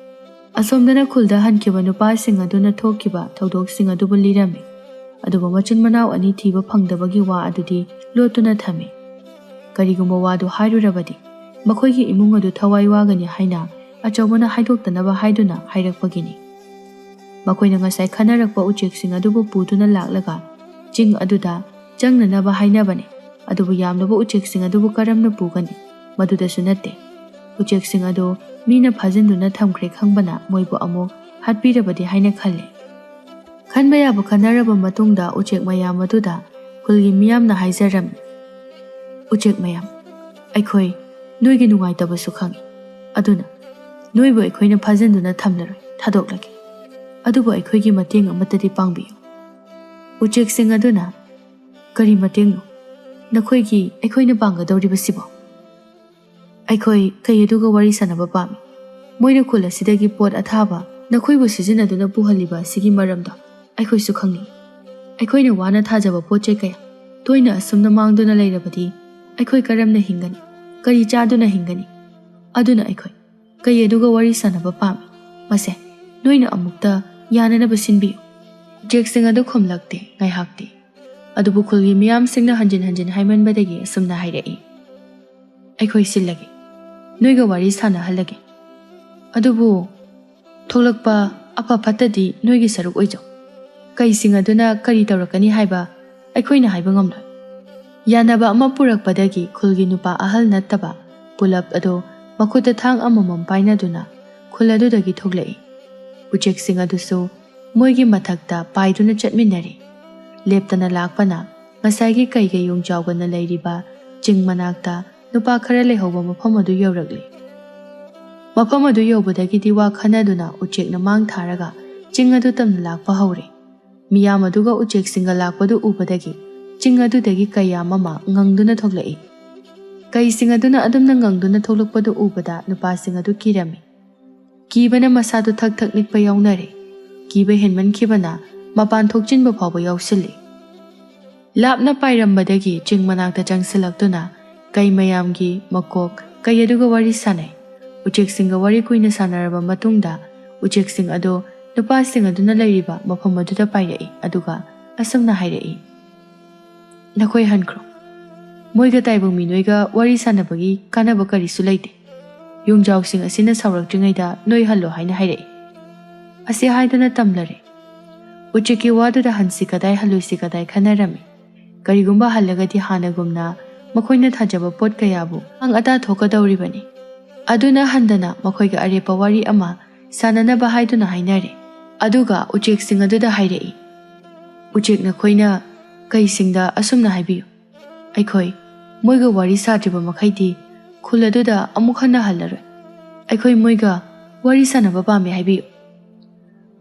ꯑꯁꯣꯝꯗꯅ ꯈꯨꯜꯗ ꯍꯟꯈꯤꯕ ꯅꯨꯄꯥꯁꯤꯡ ꯑꯗꯨꯅ ꯊꯣꯛꯈꯤꯕ ꯊꯧꯗꯣꯛꯁꯤꯡ ꯑꯗꯨꯕꯨ ꯂꯤꯔꯝꯃꯤ꯫ ꯑꯗꯨꯕꯨ ꯃꯆꯤꯟ ꯃꯅꯥꯎ ꯑꯅꯤ ꯊꯤꯕ ꯐꯪꯗꯕꯒꯤ ꯋꯥ ꯑꯗꯨꯗꯤ ꯂꯣꯠꯇꯨꯅ ꯊꯝꯃꯤ꯫ ꯀꯔꯤꯒꯨꯝꯕ ꯋꯥꯗꯨ ꯍꯥꯏꯔꯨꯔꯕꯗꯤ ꯃꯈꯣꯏꯒꯤ ꯏꯃꯨꯡ ꯑꯗꯨ ꯊꯋꯥꯏ ꯋꯥꯒꯅꯤ ꯍꯥꯏꯅ ꯑꯆꯧꯕꯅ ꯍꯥꯏꯗꯣꯛꯇꯅꯕ ꯍꯥꯏꯗꯨꯅ ꯍꯥꯏꯔꯛꯄꯒꯤꯅꯤ꯫ ꯃꯈꯣꯏꯅ ꯉꯁꯥꯏ ꯈꯟꯅꯔꯛꯄ ꯎꯆꯦꯛꯁꯤꯡ ꯑꯗꯨꯕꯨ ꯄꯨꯗꯨꯅ ꯂꯥꯛꯂꯒ ꯆꯤꯡ ꯑꯗꯨꯗ ꯆꯪꯅꯅꯕ ꯍꯥꯏꯅꯕꯅꯤ꯫ ꯑꯗꯨꯕꯨ ꯌꯥꯝꯂꯕ ꯎꯆꯦꯛꯁꯤꯡ ꯑꯗꯨꯕꯨ ꯀꯔꯝꯅ ꯄꯨꯒꯅꯤ? ꯃꯗꯨꯗꯁꯨ ꯅꯠꯇꯦ꯫ ꯎꯆꯦꯛꯁꯤꯡ ꯑꯗꯨ ꯃꯤꯅ ꯐꯥꯖꯤꯟꯗꯨꯅ ꯊꯝꯈ꯭ꯔꯦ ꯈꯪꯕꯅ ꯃꯣꯏꯕꯨ ꯑꯃꯨꯛ ꯍꯥꯠꯄꯤꯔꯕꯗꯤ ꯍꯥꯏꯅ ꯈꯜꯂꯤ꯫ ꯈꯟꯕ ꯌꯥꯕ ꯈꯟꯅꯔꯕ ꯃꯇꯨꯡꯗ ꯎꯆꯦꯛ ꯃꯌꯥꯝ ꯑꯗꯨꯗ ꯈꯨꯜꯒꯤ ꯃꯤꯌꯥꯝꯅ ꯍꯥꯏꯖꯔꯝꯃꯤ, "ꯎꯆꯦꯛ ꯃꯌꯥꯝ, ꯑꯩꯈꯣꯏ ꯅꯣꯏꯒꯤ ꯅꯨꯡꯉꯥꯏꯇꯕꯁꯨ ꯈꯪꯏ꯫ ꯑꯗꯨꯅ ꯅꯣꯏꯕꯨ ꯑꯩꯈꯣꯏꯅ ꯐꯥꯖꯤꯟꯗꯨꯅ ꯊꯝꯂꯔꯣꯏ, ꯊꯥꯗꯣꯛꯂꯒꯦ꯫ ꯑꯗꯨꯕꯨ ꯑꯩꯈꯣꯏꯒꯤ ꯃꯇꯦꯡ ꯑꯃꯠꯇꯗꯤ ꯄꯥꯡꯕꯤꯌꯨ꯫" ꯎꯆꯦꯛꯁꯤꯡ ꯑꯗꯨꯅ, "ꯀꯔꯤ ꯃꯇꯦꯡꯅꯣ? ꯅꯈꯣꯏꯒꯤ ꯑꯩꯈꯣꯏꯅ ꯄꯥꯡꯒꯗꯧꯔꯤꯕꯁꯤꯕꯣ?" "ꯑꯩꯈꯣꯏ ꯀꯩ ꯑꯗꯨꯒ ꯋꯥꯔꯤ ꯁꯥꯟꯅꯕ ꯄꯥꯝꯃꯤ꯫ ꯃꯣꯏꯅ ꯈꯨꯜ ꯑꯁꯤꯗꯒꯤ ꯄꯣꯠ ꯑꯊꯥꯕ ꯅꯈꯣꯏꯕꯨ ꯁꯤꯖꯤꯟꯅꯗꯨꯅ ꯄꯨꯍꯜꯂꯤꯕ ꯑꯁꯤꯒꯤ ꯃꯔꯝꯗꯣ ꯑꯩꯈꯣꯏꯁꯨ ꯈꯪꯅꯤꯡꯏ꯫ ꯑꯩꯈꯣꯏꯅ ꯋꯥꯅ ꯊꯥꯖꯕ ꯄꯣꯠ ꯆꯩ ꯀꯌꯥ ꯇꯣꯏꯅ ꯑꯁꯨꯝꯅ ꯃꯥꯡꯗꯨꯅ ꯂꯩꯔꯕꯗꯤ ꯑꯩꯈꯣꯏ ꯀꯔꯝꯅ ꯍꯤꯡꯒꯅꯤ? ꯀꯔꯤ ꯆꯥꯗꯨꯅ ꯍꯤꯡꯒꯅꯤ? ꯑꯗꯨꯅ ꯑꯩꯈꯣꯏ ꯀꯩ ꯑꯗꯨꯒ ꯋꯥꯔꯤ ꯁꯥꯟꯅꯕ ꯄꯥꯝꯃꯤ꯫ ꯃꯁꯦ ꯅꯣꯏꯅ ꯑꯃꯨꯛꯇ ꯌꯥꯅꯅꯕ ꯁꯤꯟꯕꯤꯌꯨ꯫" ꯎꯆꯦꯛꯁꯤꯡ ꯑꯗꯨ ꯈꯨꯝꯂꯛꯇꯦ ꯉꯥꯏꯍꯥꯛꯇꯤ꯫ ꯑꯗꯨꯕꯨ ꯈꯨꯜꯒꯤ ꯃꯤꯌꯥꯝꯁꯤꯡꯅ ꯍꯟꯖꯤꯟ ꯍꯟꯖꯤꯟ ꯍꯥꯏꯃꯟꯕꯗꯒꯤ ꯑꯁꯨꯝꯅ ꯍꯥꯏꯔꯛꯏ, "ꯑꯩꯈꯣꯏ ꯁꯤꯜꯂꯒꯦ, ꯅꯣꯏꯒ ꯋꯥꯔꯤ ꯁꯥꯟꯅꯍꯜꯂꯒꯦ꯫ ꯑꯗꯨꯕꯨ ꯊꯣꯛꯂꯛꯄ ꯑꯐ ꯐꯠꯇꯗꯤ ꯅꯣꯏꯒꯤ ꯁꯔꯨꯛ ꯑꯣꯏꯖꯧ꯫ ꯀꯩꯁꯤꯡ ꯑꯗꯨꯅ ꯀꯔꯤ ꯇꯧꯔꯛꯀꯅꯤ ꯍꯥꯏꯕ ꯑꯩꯈꯣꯏꯅ ꯍꯥꯏꯕ ꯉꯝꯂꯣꯏ꯫ ꯌꯥꯅꯕ ꯑꯃ ꯄꯨꯔꯛꯄꯗꯒꯤ ꯈꯨꯜꯒꯤ ꯅꯨꯄꯥ ꯑꯍꯜ ꯅꯠꯇꯕ ꯄꯨꯂꯞ ꯑꯗꯣ ꯃꯈꯨꯠꯇ ꯊꯥꯡ ꯑꯃꯃꯝ ꯄꯥꯏꯅꯗꯨꯅ ꯈꯨꯜ ꯑꯗꯨꯗꯒꯤ ꯊꯣꯛꯂꯛꯏ꯫ ꯎꯆꯦꯛꯁꯤꯡ ꯑꯗꯨꯁꯨ ꯃꯣꯏꯒꯤ ꯃꯊꯛꯇ ꯄꯥꯏꯗꯨꯅ ꯆꯠꯃꯤꯟꯅꯔꯤ꯫ ꯂꯦꯞꯇꯅ ꯂꯥꯛꯄꯅ ꯉꯁꯥꯏꯒꯤ ꯀꯩꯒ ꯌꯣꯡꯖꯥꯎꯒꯅ ꯂꯩꯔꯤꯕ ꯆꯤꯡ ꯃꯅꯥꯛꯇ ꯅꯨꯄꯥ ꯈꯔ ꯂꯩꯍꯧꯕ ꯃꯐꯝ ꯑꯗꯨ ꯌꯧꯔꯛꯂꯤ꯫ ꯃꯐꯝ ꯑꯗꯨ ꯌꯧꯕꯗꯒꯤꯗꯤ ꯋꯥ ꯈꯟꯅꯗꯨꯅ ꯎꯆꯦꯛꯅ ꯃꯥꯡ ꯊꯥꯔꯒ ꯆꯤꯡ ꯑꯗꯨ ꯇꯝꯅ ꯂꯥꯛꯄ ꯍꯧꯔꯦ꯫ ꯃꯤꯌꯥꯝ ꯑꯗꯨꯒ ꯎꯆꯦꯛꯁꯤꯡꯒ ꯂꯥꯛꯄꯗꯨ ꯎꯕꯗꯒꯤ ꯆꯤꯡ ꯑꯗꯨꯗꯒꯤ ꯀꯩꯌꯥꯝ ꯑꯃ ꯉꯪꯗꯨꯅ ꯊꯣꯛꯂꯛꯏ꯫ ꯀꯩꯁꯤꯡ ꯑꯗꯨꯅ ꯑꯗꯨꯝꯅ ꯉꯪꯗꯨꯅ ꯊꯣꯛꯂꯛꯄꯗꯨ ꯎꯕꯗ ꯅꯨꯄꯥꯁꯤꯡ ꯑꯗꯨ ꯀꯤꯔꯝꯃꯤ꯫ ꯀꯤꯕꯅ ꯃꯁꯥꯗꯨ ꯊꯛ ꯊꯛ ꯅꯤꯛꯄ ꯌꯥꯎꯅꯔꯦ꯫ ꯀꯤꯕ ꯍꯦꯟꯃꯟꯈꯤꯕꯅ ꯃꯄꯥꯟ ꯊꯣꯛꯆꯤꯟꯕ ꯐꯥꯎꯕ ꯌꯥꯎꯁꯤꯜꯂꯤ꯫ ꯂꯥꯞꯅ ꯄꯥꯏꯔꯝꯕꯗꯒꯤ ꯆꯤꯡ ꯃꯅꯥꯛꯇ ꯆꯪꯁꯤꯜꯂꯛꯇꯨꯅ ꯀꯩ ꯃꯌꯥꯝꯒꯤ ꯃꯀꯣꯛ ꯀꯩ ꯑꯗꯨꯒ ꯋꯥꯔꯤ ꯁꯥꯟꯅꯩ꯫ ꯎꯆꯦꯛꯁꯤꯡꯒ ꯋꯥꯔꯤ ꯀꯨꯏꯅ ꯁꯥꯟꯅꯔꯕ ꯃꯇꯨꯡꯗ ꯎꯆꯦꯛꯁꯤꯡ ꯑꯗꯨ ꯅꯨꯄꯥꯁꯤꯡ ꯑꯗꯨꯅ ꯂꯩꯔꯤꯕ ꯃꯐꯝ ꯑꯗꯨꯗ ꯄꯥꯏꯔꯛꯏ, ꯑꯗꯨꯒ ꯑꯁꯨꯝꯅ ꯍꯥꯏꯔꯛꯏ, "ꯅꯈꯣꯏ ꯍꯟꯈ꯭ꯔꯣ꯫ ꯃꯣꯏꯒ ꯇꯥꯏꯕꯪ ꯃꯤ ꯅꯣꯏꯒ ꯋꯥꯔꯤ ꯁꯥꯟꯅꯕꯒꯤ ꯀꯥꯟꯅꯕ ꯀꯔꯤꯁꯨ ꯂꯩꯇꯦ꯫ ꯌꯣꯡꯖꯥꯎꯁꯤꯡ ꯑꯁꯤꯅ ꯁꯥꯎꯔꯛꯇ꯭ꯔꯤꯉꯩꯗ ꯅꯣꯏ ꯍꯜꯂꯣ" ꯍꯥꯏꯅ ꯍꯥꯏꯔꯛꯏ꯫ ꯑꯁꯤ ꯍꯥꯏꯗꯨꯅ ꯇꯝꯂꯔꯦ꯫ ꯎꯆꯦꯛꯀꯤ ꯋꯥꯗꯨꯗ ꯍꯟꯁꯤ ꯀꯗꯥꯏ ꯍꯜꯂꯣꯏꯁꯤ ꯀꯗꯥꯏ ꯈꯟꯅꯔꯝꯃꯤ꯫ ꯀꯔꯤꯒꯨꯝꯕ ꯍꯜꯂꯒꯗꯤ ꯍꯥꯟꯅꯒꯨꯝꯅ ꯃꯈꯣꯏꯅ ꯊꯥꯖꯕ ꯄꯣꯠ ꯀꯌꯥꯕꯨ ꯑꯃꯥꯡ ꯑꯇꯥ ꯊꯣꯛꯀꯗꯧꯔꯤꯕꯅꯤ꯫ ꯑꯗꯨꯅ ꯍꯟꯗꯅ ꯃꯈꯣꯏꯒ ꯑꯔꯦꯞꯄ ꯋꯥꯔꯤ ꯑꯃ ꯁꯥꯟꯅꯅꯕ ꯍꯥꯏꯗꯨꯅ ꯍꯥꯏꯅꯔꯦ꯫ ꯑꯗꯨꯒ ꯎꯆꯦꯛꯁꯤꯡ ꯑꯗꯨꯗ ꯍꯥꯏꯔꯛꯏ, "ꯎꯆꯦꯛ ꯅꯈꯣꯏꯅ ꯀꯩꯁꯤꯡꯗ ꯑꯁꯨꯝꯅ ꯍꯥꯏꯕꯤꯌꯨ, 'ꯑꯩꯈꯣꯏ ꯃꯣꯏꯒ ꯋꯥꯔꯤ ꯁꯥꯗ꯭ꯔꯤꯕ ꯃꯈꯩꯗꯤ ꯈꯨꯜ ꯑꯗꯨꯗ ꯑꯃꯨꯛ ꯍꯟꯅ ꯍꯜꯂꯔꯣꯏ꯫ ꯑꯩꯈꯣꯏ ꯃꯣꯏꯒ ꯋꯥꯔꯤ ꯁꯥꯟꯅꯕ ꯄꯥꯝꯃꯤ' ꯍꯥꯏꯕꯤꯌꯨ"꯫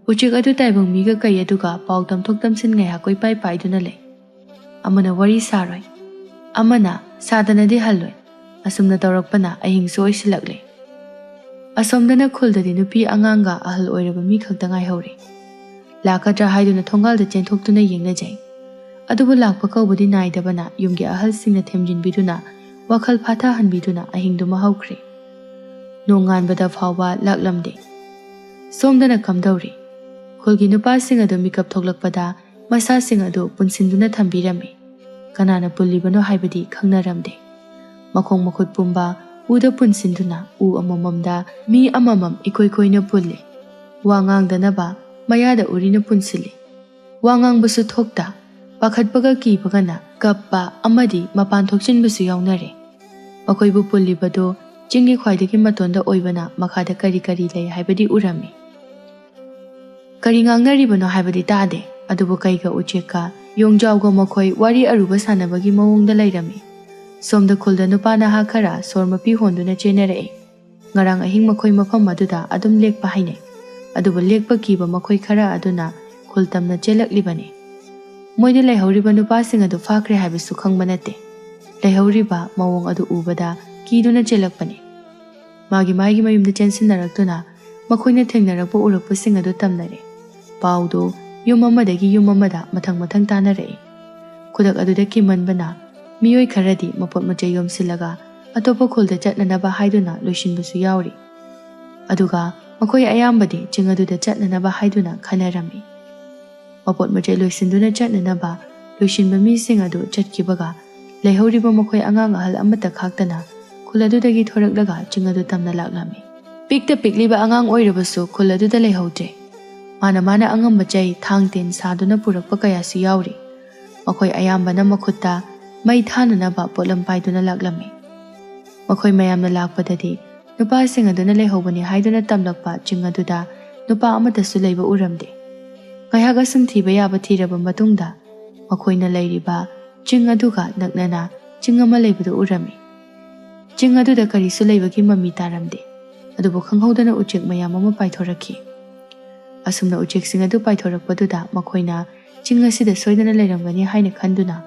ꯎꯆꯦꯛ ꯑꯗꯨ ꯇꯥꯏꯕꯪ ꯃꯤꯒ ꯀꯩ ꯑꯗꯨꯒ ꯄꯥꯎ ꯇꯝꯊꯣꯛ ꯇꯝꯁꯤꯟ ꯉꯥꯏꯍꯥꯛ ꯀꯣꯏꯄꯥꯏ ꯄꯥꯏꯗꯨꯅ ꯂꯩ꯫ ꯑꯃꯅ ꯋꯥꯔꯤ ꯁꯥꯔꯣꯏ, ꯑꯃꯅ ꯁꯥꯗꯅꯗꯤ ꯍꯜꯂꯣꯏ꯫ ꯑꯁꯨꯝꯅ ꯇꯧꯔꯛꯄꯅ ꯑꯍꯤꯡꯁꯨ ꯑꯣꯏꯁꯤꯜꯂꯛꯂꯦ꯫ ꯑꯁꯣꯝꯗꯅ ꯈꯨꯜꯗꯗꯤ ꯅꯨꯄꯤ ꯑꯉꯥꯡꯒ ꯑꯍꯜ ꯑꯣꯏꯔꯕ ꯃꯤ ꯈꯛꯇ ꯉꯥꯏꯍꯧꯔꯦ꯫ ꯂꯥꯛꯀꯗ꯭ꯔꯥ ꯍꯥꯏꯗꯨꯅ ꯊꯣꯡꯒꯥꯜꯗ ꯆꯦꯟꯊꯣꯛꯇꯨꯅ ꯌꯦꯡꯅꯖꯩ꯫ ꯑꯗꯨꯕꯨ ꯂꯥꯛꯄ ꯀꯧꯕꯗꯤ ꯅꯥꯏꯗꯕꯅ ꯌꯨꯝꯒꯤ ꯑꯍꯜꯁꯤꯡꯅ ꯊꯦꯝꯖꯤꯟꯕꯤꯗꯨꯅ ꯋꯥꯈꯜ ꯐꯥꯊꯍꯟꯕꯤꯗꯨꯅ ꯑꯍꯤꯡꯗꯨꯃ ꯍꯧꯈ꯭ꯔꯦ꯫ ꯅꯣꯡꯉꯥꯟꯕꯗ ꯐꯥꯎꯕ ꯂꯥꯛꯂꯝꯗꯦ꯫ ꯁꯣꯝꯗꯅ ꯀꯝꯗꯧꯔꯤ? ꯈꯨꯜꯒꯤ ꯅꯨꯄꯥꯁꯤꯡ ꯑꯗꯨ ꯃꯤꯀꯞ ꯊꯣꯛꯂꯛꯄꯗ ꯃꯁꯥꯁꯤꯡ ꯑꯗꯨ ꯄꯨꯟꯁꯤꯟꯗꯨꯅ ꯊꯝꯕꯤꯔꯝꯃꯤ꯫ ꯀꯅꯥꯅ ꯄꯨꯜꯂꯤꯕꯅꯣ ꯍꯥꯏꯕꯗꯤ ꯈꯪꯅꯔꯝꯗꯦ꯫ ꯃꯈꯣꯡ ꯃꯈꯨꯠ ꯄꯨꯝꯕ ꯎꯗ ꯄꯨꯟꯁꯤꯟꯗꯨꯅ ꯎ ꯑꯃꯃꯝꯗ ꯃꯤ ꯑꯃꯃꯝ ꯏꯀꯣꯏ ꯀꯣꯏꯅ ꯄꯨꯜꯂꯤ꯫ ꯋꯥ ꯉꯥꯡꯗꯅꯕ ꯃꯌꯥꯗ ꯎꯔꯤꯅ ꯄꯨꯟꯁꯤꯜꯂꯤ꯫ ꯋꯥ ꯉꯥꯡꯕꯁꯨ ꯊꯣꯛꯇ, ꯄꯥꯈꯠꯄꯒ ꯀꯤꯕꯒꯅ ꯀꯞꯄ ꯑꯃꯗꯤ ꯃꯄꯥꯟ ꯊꯣꯛꯆꯤꯟꯕꯁꯨ ꯌꯥꯎꯅꯔꯦ꯫ ꯃꯈꯣꯏꯕꯨ ꯄꯨꯜꯂꯤꯕꯗꯨ ꯆꯤꯡꯒꯤ ꯈ꯭ꯋꯥꯏꯗꯒꯤ ꯃꯇꯣꯟꯗ ꯑꯣꯏꯕꯅ ꯃꯈꯥꯗ ꯀꯔꯤ ꯀꯔꯤ ꯂꯩ ꯍꯥꯏꯕꯗꯤ ꯎꯔꯝꯃꯤ꯫ ꯀꯔꯤ ꯉꯥꯡꯅꯔꯤꯕꯅꯣ ꯍꯥꯏꯕꯗꯤ ꯇꯥꯗꯦ, ꯑꯗꯨꯕꯨ ꯀꯩꯒ ꯎꯆꯦꯛꯀ ꯌꯣꯡꯖꯥꯎꯒ ꯃꯈꯣꯏ ꯋꯥꯔꯤ ꯑꯔꯨꯕ ꯁꯥꯟꯅꯕꯒꯤ ꯃꯑꯣꯡꯗ ꯂꯩꯔꯝꯃꯤ꯫ ꯁꯣꯝꯗ ꯈꯨꯜꯗ ꯅꯨꯄꯥ ꯅꯍꯥ ꯈꯔ ꯁꯣꯔ ꯃꯄꯤ ꯍꯣꯟꯗꯨꯅ ꯆꯦꯟꯅꯔꯛꯏ꯫ ꯉꯔꯥꯡ ꯑꯍꯤꯡ ꯃꯈꯣꯏ ꯃꯐꯝ ꯑꯗꯨꯗ ꯑꯗꯨꯝ ꯂꯦꯛꯄ ꯍꯥꯏꯅꯩ꯫ ꯑꯗꯨꯕꯨ ꯂꯦꯛꯄ ꯀꯤꯕ ꯃꯈꯣꯏ ꯈꯔ ꯑꯗꯨꯅ ꯈꯨꯜ ꯇꯝꯅ ꯆꯦꯜꯂꯛꯂꯤꯕꯅꯤ꯫ ꯃꯣꯏꯗ ꯂꯩꯍꯧꯔꯤꯕ ꯅꯨꯄꯥꯁꯤꯡ ꯑꯗꯨ ꯐꯥꯈ꯭ꯔꯦ ꯍꯥꯏꯕꯁꯨ ꯈꯪꯕ ꯅꯠꯇꯦ꯫ ꯂꯩꯍꯧꯔꯤꯕ ꯃꯑꯣꯡ ꯑꯗꯨ ꯎꯕꯗ ꯀꯤꯗꯨꯅ ꯆꯦꯜꯂꯛꯄꯅꯤ꯫ ꯃꯥꯒꯤ ꯃꯥꯒꯤ ꯃꯌꯨꯝꯗ ꯆꯦꯟꯁꯤꯟꯅꯔꯛꯇꯨꯅ ꯃꯈꯣꯏꯅ ꯊꯦꯡꯅꯔꯛꯄ ꯎꯔꯛꯄꯁꯤꯡ ꯑꯗꯨ ꯇꯝꯅꯔꯦ꯫ ꯄꯥꯎꯗꯨ ꯌꯨꯝ ꯑꯃꯗꯒꯤ ꯌꯨꯝ ꯑꯃꯗ ꯃꯊꯪ ꯃꯊꯪ ꯇꯥꯅꯔꯛꯏ꯫ ꯈꯨꯗꯛ ꯑꯗꯨꯗ ꯀꯤꯃꯟꯕꯅ ꯃꯤꯑꯣꯏ ꯈꯔꯗꯤ ꯃꯄꯣꯠ ꯃꯆꯩ ꯌꯣꯝꯁꯤꯜꯂꯒ ꯑꯇꯣꯞꯄ ꯈꯨꯜꯗ ꯆꯠꯅꯅꯕ ꯍꯥꯏꯗꯨꯅ ꯂꯣꯏꯁꯤꯟꯕꯁꯨ ꯌꯥꯎꯔꯤ꯫ ꯑꯗꯨꯒ ꯃꯈꯣꯏ ꯑꯌꯥꯝꯕꯗꯤ ꯆꯤꯡ ꯑꯗꯨꯗ ꯆꯠꯅꯅꯕ ꯍꯥꯏꯗꯨꯅ ꯈꯟꯅꯔꯝꯃꯤ꯫ ꯃꯄꯣꯠ ꯃꯆꯩ ꯂꯣꯏꯁꯤꯟꯗꯨꯅ ꯆꯠꯅꯅꯕ ꯂꯣꯏꯁꯤꯟꯕ ꯃꯤꯁꯤꯡ ꯑꯗꯨ ꯆꯠꯈꯤꯕꯒ ꯂꯩꯍꯧꯔꯤꯕ ꯃꯈꯣꯏ ꯑꯉꯥꯡ ꯑꯍꯜ ꯑꯃꯠꯇ ꯈꯥꯛꯇꯅ ꯈꯨꯜ ꯑꯗꯨꯗꯒꯤ ꯊꯣꯔꯛꯂꯒ ꯆꯤꯡ ꯑꯗꯨ ꯇꯝꯅ ꯂꯥꯛꯂꯝꯃꯤ꯫ ꯄꯤꯛꯇ ꯄꯤꯛꯂꯤꯕ ꯑꯉꯥꯡ ꯑꯣꯏꯔꯕꯁꯨ ꯈꯨꯜ ꯑꯗꯨꯗ ꯂꯩꯍꯧꯗ꯭ꯔꯦ꯫ ꯃꯥꯅ ꯃꯥꯅ ꯑꯉꯝꯕ ꯆꯩ, ꯊꯥꯡ, ꯇꯦꯟ ꯁꯥꯗꯨꯅ ꯄꯨꯔꯛꯄ ꯀꯌꯥꯁꯨ ꯌꯥꯎꯔꯤ꯫ ꯃꯈꯣꯏ ꯑꯌꯥꯝꯕꯅ ꯃꯈꯨꯠꯇ ꯃꯩ ꯊꯥꯅꯅꯕ ꯄꯣꯠꯂꯝ ꯄꯥꯏꯗꯨꯅ ꯂꯥꯛꯂꯝꯃꯤ꯫ ꯃꯈꯣꯏ ꯃꯌꯥꯝꯅ ꯂꯥꯛꯄꯗꯗꯤ ꯅꯨꯄꯥꯁꯤꯡ ꯑꯗꯨꯅ ꯂꯩꯍꯧꯕꯅꯤ ꯍꯥꯏꯗꯨꯅ ꯇꯝꯂꯛꯄ ꯆꯤꯡ ꯑꯗꯨꯗ ꯅꯨꯄꯥ ꯑꯃꯠꯇꯁꯨ ꯂꯩꯕ ꯎꯔꯝꯗꯦ꯫ ꯉꯥꯏꯍꯥꯛ ꯑꯁꯨꯝ ꯊꯤꯕ ꯌꯥꯕ ꯊꯤꯔꯕ ꯃꯇꯨꯡꯗ ꯃꯈꯣꯏꯅ ꯂꯩꯔꯤꯕ ꯆꯤꯡ ꯑꯗꯨꯒ ꯅꯛꯅꯅ ꯆꯤꯡ ꯑꯃ ꯂꯩꯕꯗꯨ ꯎꯔꯝꯃꯤ꯫ ꯆꯤꯡ ꯑꯗꯨꯗ ꯀꯔꯤꯁꯨ ꯂꯩꯕꯒꯤ ꯃꯃꯤ ꯇꯥꯔꯝꯗꯦ꯫ ꯑꯗꯨꯕꯨ ꯈꯪꯍꯧꯗꯅ ꯎꯆꯦꯛ ꯃꯌꯥꯝ ꯑꯃ ꯄꯥꯏꯊꯣꯔꯛꯈꯤ꯫ ꯑꯁꯨꯝꯅ ꯎꯆꯦꯛꯁꯤꯡ ꯑꯗꯨ ꯄꯥꯏꯊꯣꯔꯛꯄꯗꯨꯗ ꯃꯈꯣꯏꯅ ꯆꯤꯡ ꯑꯁꯤꯗ ꯁꯣꯏꯗꯅ ꯂꯩꯔꯝꯒꯅꯤ ꯍꯥꯏꯅ ꯈꯟꯗꯨꯅ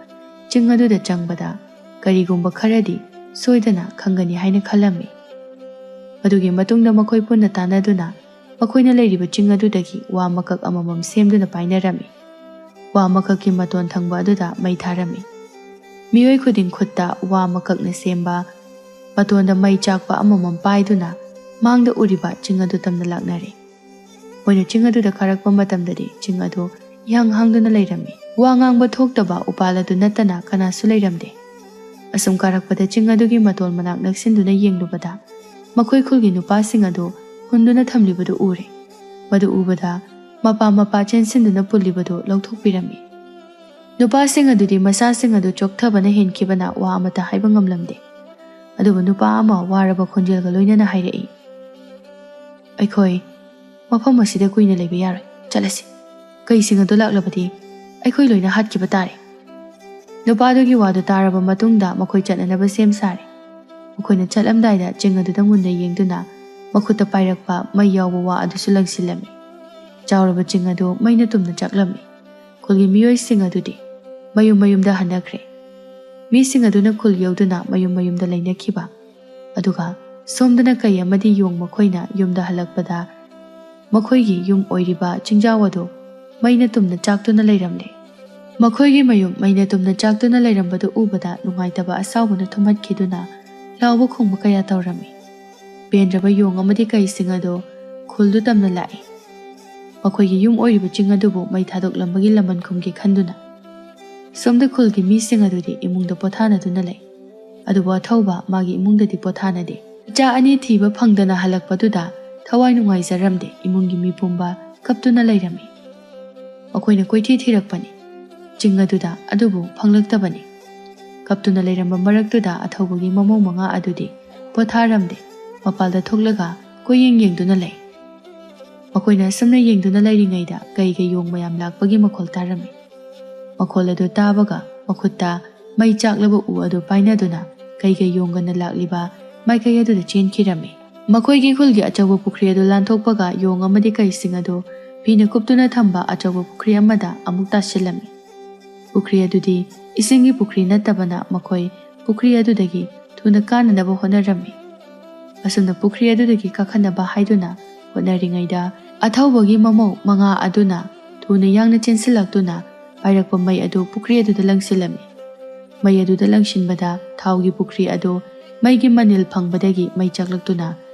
ꯆꯤꯡ ꯑꯗꯨꯗ ꯆꯪꯕꯗ ꯀꯔꯤꯒꯨꯝꯕ ꯈꯔꯗꯤ ꯁꯣꯏꯗꯅ ꯈꯪꯒꯅꯤ ꯍꯥꯏꯅ ꯈꯜꯂꯝꯃꯤ꯫ ꯃꯗꯨꯒꯤ ꯃꯇꯨꯡꯗ ꯃꯈꯣꯏ ꯄꯨꯟꯅ ꯇꯥꯟꯅꯗꯨꯅ ꯃꯈꯣꯏꯅ ꯂꯩꯔꯤꯕ ꯆꯤꯡ ꯑꯗꯨꯗꯒꯤ ꯋꯥ ꯃꯀꯛ ꯑꯃꯃꯝ ꯁꯦꯝꯗꯨꯅ ꯄꯥꯏꯅꯔꯝꯃꯤ꯫ ꯋꯥ ꯃꯀꯛꯀꯤ ꯃꯇꯣꯟ ꯊꯪꯕ ꯑꯗꯨꯗ ꯃꯩ ꯊꯥꯔꯝꯃꯤ꯫ ꯃꯤꯑꯣꯏ ꯈꯨꯗꯤꯡ ꯈꯨꯠꯇ ꯋꯥ ꯃꯀꯛꯅ ꯁꯦꯝꯕ ꯃꯇꯣꯟꯗ ꯃꯩ ꯆꯥꯛꯄ ꯑꯃꯃꯝ ꯄꯥꯏꯗꯨꯅ ꯃꯥꯡꯗ ꯎꯔꯤꯕ ꯆꯤꯡ ꯑꯗꯨ ꯇꯝꯅ ꯂꯥꯛꯅꯔꯦ꯫ ꯃꯣꯏꯅ ꯆꯤꯡ ꯑꯗꯨꯗ ꯀꯥꯔꯛꯄ ꯃꯇꯝꯗꯗꯤ ꯆꯤꯡ ꯑꯗꯨ ꯏꯍꯥꯡ ꯍꯥꯡꯗꯨꯅ ꯂꯩꯔꯝꯃꯤ꯫ ꯋꯥ ꯉꯥꯡꯕ ꯊꯣꯛꯇꯕ ꯎꯄꯥꯜ ꯑꯗꯨ ꯅꯠꯇꯅ ꯀꯅꯥꯁꯨ ꯂꯩꯔꯝꯗꯦ꯫ ꯑꯁꯨꯝ ꯀꯥꯔꯛꯄꯗ ꯆꯤꯡ ꯑꯗꯨꯒꯤ ꯃꯇꯣꯜ ꯃꯅꯥꯛ ꯅꯛꯁꯤꯟꯗꯨꯅ ꯌꯦꯡꯂꯨꯕꯗ ꯃꯈꯣꯏ ꯈꯨꯜꯒꯤ ꯅꯨꯄꯥꯁꯤꯡ ꯑꯗꯨ ꯍꯨꯟꯗꯨꯅ ꯊꯝꯂꯤꯕꯗꯨ ꯎꯔꯦ꯫ ꯃꯗꯨ ꯎꯕꯗ ꯃꯄꯥ ꯃꯄꯥ ꯆꯦꯟꯁꯤꯟꯗꯨꯅ ꯄꯨꯜꯂꯤꯕꯗꯨ ꯂꯧꯊꯣꯛꯄꯤꯔꯝꯃꯤ꯫ ꯅꯨꯄꯥꯁꯤꯡ ꯑꯗꯨꯗꯤ ꯃꯁꯥꯁꯤꯡ ꯑꯗꯨ ꯆꯣꯛꯊꯕꯅ ꯍꯦꯟꯈꯤꯕꯅ ꯋꯥ ꯑꯃꯠꯇ ꯍꯥꯏꯕ ꯉꯝꯂꯝꯗꯦ꯫ ꯑꯗꯨꯕꯨ ꯅꯨꯄꯥ ꯑꯃ ꯋꯥꯔꯕ ꯈꯣꯟꯖꯦꯜꯒ ꯂꯣꯏꯅꯅ ꯍꯥꯏꯔꯛꯏ, "ꯑꯩꯈꯣꯏ ꯃꯐꯝ ꯑꯁꯤꯗ ꯀꯨꯏꯅ ꯂꯩꯕ ꯌꯥꯔꯣꯏ꯫ ꯆꯠꯂꯁꯤ꯫ ꯀꯩꯁꯤꯡ ꯑꯗꯨ ꯂꯥꯛꯂꯕꯗꯤ ꯑꯩꯈꯣꯏ ꯂꯣꯏꯅ ꯍꯥꯠꯈꯤꯕ ꯇꯥꯔꯦ꯫" ꯅꯨꯄꯥꯗꯨꯒꯤ ꯋꯥꯗꯨ ꯇꯥꯔꯕ ꯃꯇꯨꯡꯗ ꯃꯈꯣꯏ ꯆꯠꯅꯅꯕ ꯁꯦꯝ ꯁꯥꯔꯦ꯫ ꯃꯈꯣꯏꯅ ꯆꯠꯂꯝꯗꯥꯏꯗ ꯆꯤꯡ ꯑꯗꯨꯗ ꯃꯨꯟꯅ ꯌꯦꯡꯗꯨꯅ ꯃꯈꯨꯠꯇ ꯄꯥꯏꯔꯛꯄ ꯃꯩ ꯌꯥꯎꯕ ꯋꯥ ꯑꯗꯨꯁꯨ ꯂꯪꯁꯤꯜꯂꯝꯃꯤ꯫ ꯆꯥꯎꯔꯕ ꯆꯤꯡ ꯑꯗꯨ ꯃꯩꯅ ꯇꯨꯝꯅ ꯆꯥꯛꯂꯝꯃꯤ꯫ ꯈꯨꯜꯒꯤ ꯃꯤꯑꯣꯏꯁꯤꯡ ꯑꯗꯨꯗꯤ ꯃꯌꯨꯝ ꯃꯌꯨꯝꯗ ꯍꯟꯅꯈ꯭ꯔꯦ꯫ ꯃꯤꯁꯤꯡ ꯑꯗꯨꯅ ꯈꯨꯜ ꯌꯧꯗꯨꯅ ꯃꯌꯨꯝ ꯃꯌꯨꯝꯗ ꯂꯩꯅꯈꯤꯕ꯫ ꯑꯗꯨꯒ ꯁꯣꯝꯗꯅ ꯀꯩ ꯑꯃꯗꯤ ꯌꯣꯡ ꯃꯈꯣꯏꯅ ꯌꯨꯝꯗ ꯍꯜꯂꯛꯄꯗ ꯃꯈꯣꯏꯒꯤ ꯌꯨꯝ ꯑꯣꯏꯔꯤꯕ ꯆꯤꯡꯖꯥꯎ ꯑꯗꯨ ꯃꯩꯅ ꯇꯨꯝꯅ ꯆꯥꯛꯇꯨꯅ ꯂꯩꯔꯝꯂꯦ꯫ ꯃꯈꯣꯏꯒꯤ ꯃꯌꯨꯝ ꯃꯩꯅ ꯇꯨꯝꯅ ꯆꯥꯛꯇꯨꯅ ꯂꯩꯔꯝꯕꯗꯨ ꯎꯕꯗ ꯅꯨꯡꯉꯥꯏꯇꯕ ꯑꯁꯥꯎꯕꯅ ꯊꯨꯝꯍꯠꯈꯤꯗꯨꯅ ꯂꯥꯎꯕ ꯈꯣꯡꯕ ꯀꯌꯥ ꯇꯧꯔꯝꯃꯤ꯫ ꯄꯦꯟꯗ꯭ꯔꯕ ꯌꯣꯡ ꯑꯃꯗꯤ ꯀꯩꯁꯤꯡ ꯑꯗꯨ ꯈꯨꯜꯗꯨ ꯇꯝꯅ ꯂꯥꯛꯏ꯫ ꯃꯈꯣꯏꯒꯤ ꯌꯨꯝ ꯑꯣꯏꯔꯤꯕ ꯆꯤꯡ ꯑꯗꯨꯕꯨ ꯃꯩ ꯊꯥꯗꯣꯛꯂꯝꯕꯒꯤ ꯂꯃꯟ ꯈꯨꯝꯒꯦ ꯈꯟꯗꯨꯅ꯫ ꯁꯣꯝꯗ ꯈꯨꯜꯒꯤ ꯃꯤꯁꯤꯡ ꯑꯗꯨꯗꯤ ꯏꯃꯨꯡꯗ ꯄꯣꯊꯥꯅꯗꯨꯅ ꯂꯩ꯫ ꯑꯗꯨꯕꯨ ꯑꯊꯧꯕ ꯃꯥꯒꯤ ꯏꯃꯨꯡꯗꯗꯤ ꯄꯣꯊꯥꯅꯗꯦ꯫ ꯏꯆꯥ ꯑꯅꯤ ꯊꯤꯕ ꯐꯪꯗꯅ ꯍꯜꯂꯛꯄꯗꯨꯗ ꯊꯋꯥꯏ ꯅꯨꯡꯉꯥꯏꯖꯔꯝꯗꯦ꯫ ꯏꯃꯨꯡꯒꯤ ꯃꯤ ꯄꯨꯝꯕ ꯀꯞꯇꯨꯅ ꯂꯩꯔꯝꯃꯤ꯫ ꯃꯈꯣꯏꯅ ꯀꯣꯏꯊꯤ ꯊꯤꯔꯛꯄꯅꯤ ꯆꯤꯡ ꯑꯗꯨꯗ, ꯑꯗꯨꯕꯨ ꯐꯪꯂꯛꯇꯕꯅꯤ꯫ ꯀꯞꯇꯨꯅ ꯂꯩꯔꯝꯕ ꯃꯔꯛꯇꯨꯗ ꯑꯊꯧꯕꯒꯤ ꯃꯃꯧ ꯃꯉꯥ ꯑꯗꯨꯗꯤ ꯄꯣꯊꯥꯔꯝꯗꯦ꯫ ꯃꯄꯥꯜꯗ ꯊꯣꯛꯂꯒ ꯀꯣꯏꯌꯦꯡ ꯌꯦꯡꯗꯨꯅ ꯂꯩ꯫ ꯃꯈꯣꯏꯅ ꯑꯁꯨꯝꯅ ꯌꯦꯡꯗꯨꯅ ꯂꯩꯔꯤꯉꯩꯗ ꯀꯩꯒ ꯌꯣꯡ ꯃꯌꯥꯝ ꯂꯥꯛꯄꯒꯤ ꯃꯈꯣꯜ ꯇꯥꯔꯝꯃꯤ꯫ ꯃꯈꯣꯜ ꯑꯗꯨ ꯇꯥꯕꯒ ꯃꯈꯨꯠꯇ ꯃꯩ ꯆꯥꯛꯂꯕ ꯎ ꯑꯗꯨ ꯄꯥꯏꯅꯗꯨꯅ ꯀꯩꯒ ꯌꯣꯡꯒꯅ ꯂꯥꯛꯂꯤꯕ ꯃꯥꯏꯀꯩ ꯑꯗꯨꯗ ꯆꯦꯟꯈꯤꯔꯝꯃꯤ꯫ ꯃꯈꯣꯏꯒꯤ ꯈꯨꯜꯒꯤ ꯑꯆꯧꯕ ꯄꯨꯈ꯭ꯔꯤ ꯑꯗꯨ ꯂꯥꯟꯊꯣꯛꯄꯒ ꯌꯣꯡ ꯑꯃꯗꯤ ꯀꯩꯁꯤꯡ ꯑꯗꯨ ꯐꯤꯅ ꯀꯨꯞꯇꯨꯅ ꯊꯝꯕ ꯑꯆꯧꯕ ꯄꯨꯈ꯭ꯔꯤ ꯑꯃꯗ ꯑꯃꯨꯛ ꯇꯥꯁꯤꯜꯂꯝꯃꯤ꯫ ꯄꯨꯈ꯭ꯔꯤ ꯑꯗꯨꯗꯤ ꯏꯁꯤꯡꯒꯤ ꯄꯨꯈ꯭ꯔꯤ ꯅꯠꯇꯕꯅ ꯃꯈꯣꯏ ꯄꯨꯈ꯭ꯔꯤ ꯑꯗꯨꯗꯒꯤ ꯊꯨꯅ ꯀꯥꯅꯅꯕ ꯍꯣꯠꯅꯔꯝꯃꯤ꯫ ꯑꯁꯨꯝꯅ ꯄꯨꯈ꯭ꯔꯤ ꯑꯗꯨꯗꯒꯤ ꯀꯥꯈꯠꯅꯕ ꯍꯥꯏꯗꯨꯅ ꯍꯣꯠꯅꯔꯤꯉꯩꯗ ꯑꯊꯧꯕꯒꯤ ꯃꯃꯧ ꯃꯉꯥ ꯑꯗꯨꯅ ꯊꯨꯅ ꯌꯥꯡꯅ ꯆꯦꯟꯁꯤꯜꯂꯛꯇꯨꯅ ꯄꯥꯏꯔꯛꯄ ꯃꯩ ꯑꯗꯨ ꯄꯨꯈ꯭ꯔꯤ ꯑꯗꯨꯗ ꯂꯪꯁꯤꯜꯂꯝꯃꯤ꯫ ꯃꯩ ꯑꯗꯨꯗ ꯂꯪꯁꯤꯟꯕꯗ ꯊꯥꯎꯒꯤ ꯄꯨꯈ꯭ꯔꯤ ꯑꯗꯨ ꯃꯩꯒꯤ ꯃꯅꯤꯜ ꯐꯪꯕꯗꯒꯤ ꯃꯩ ꯆꯥꯛꯂꯛꯇꯨꯅ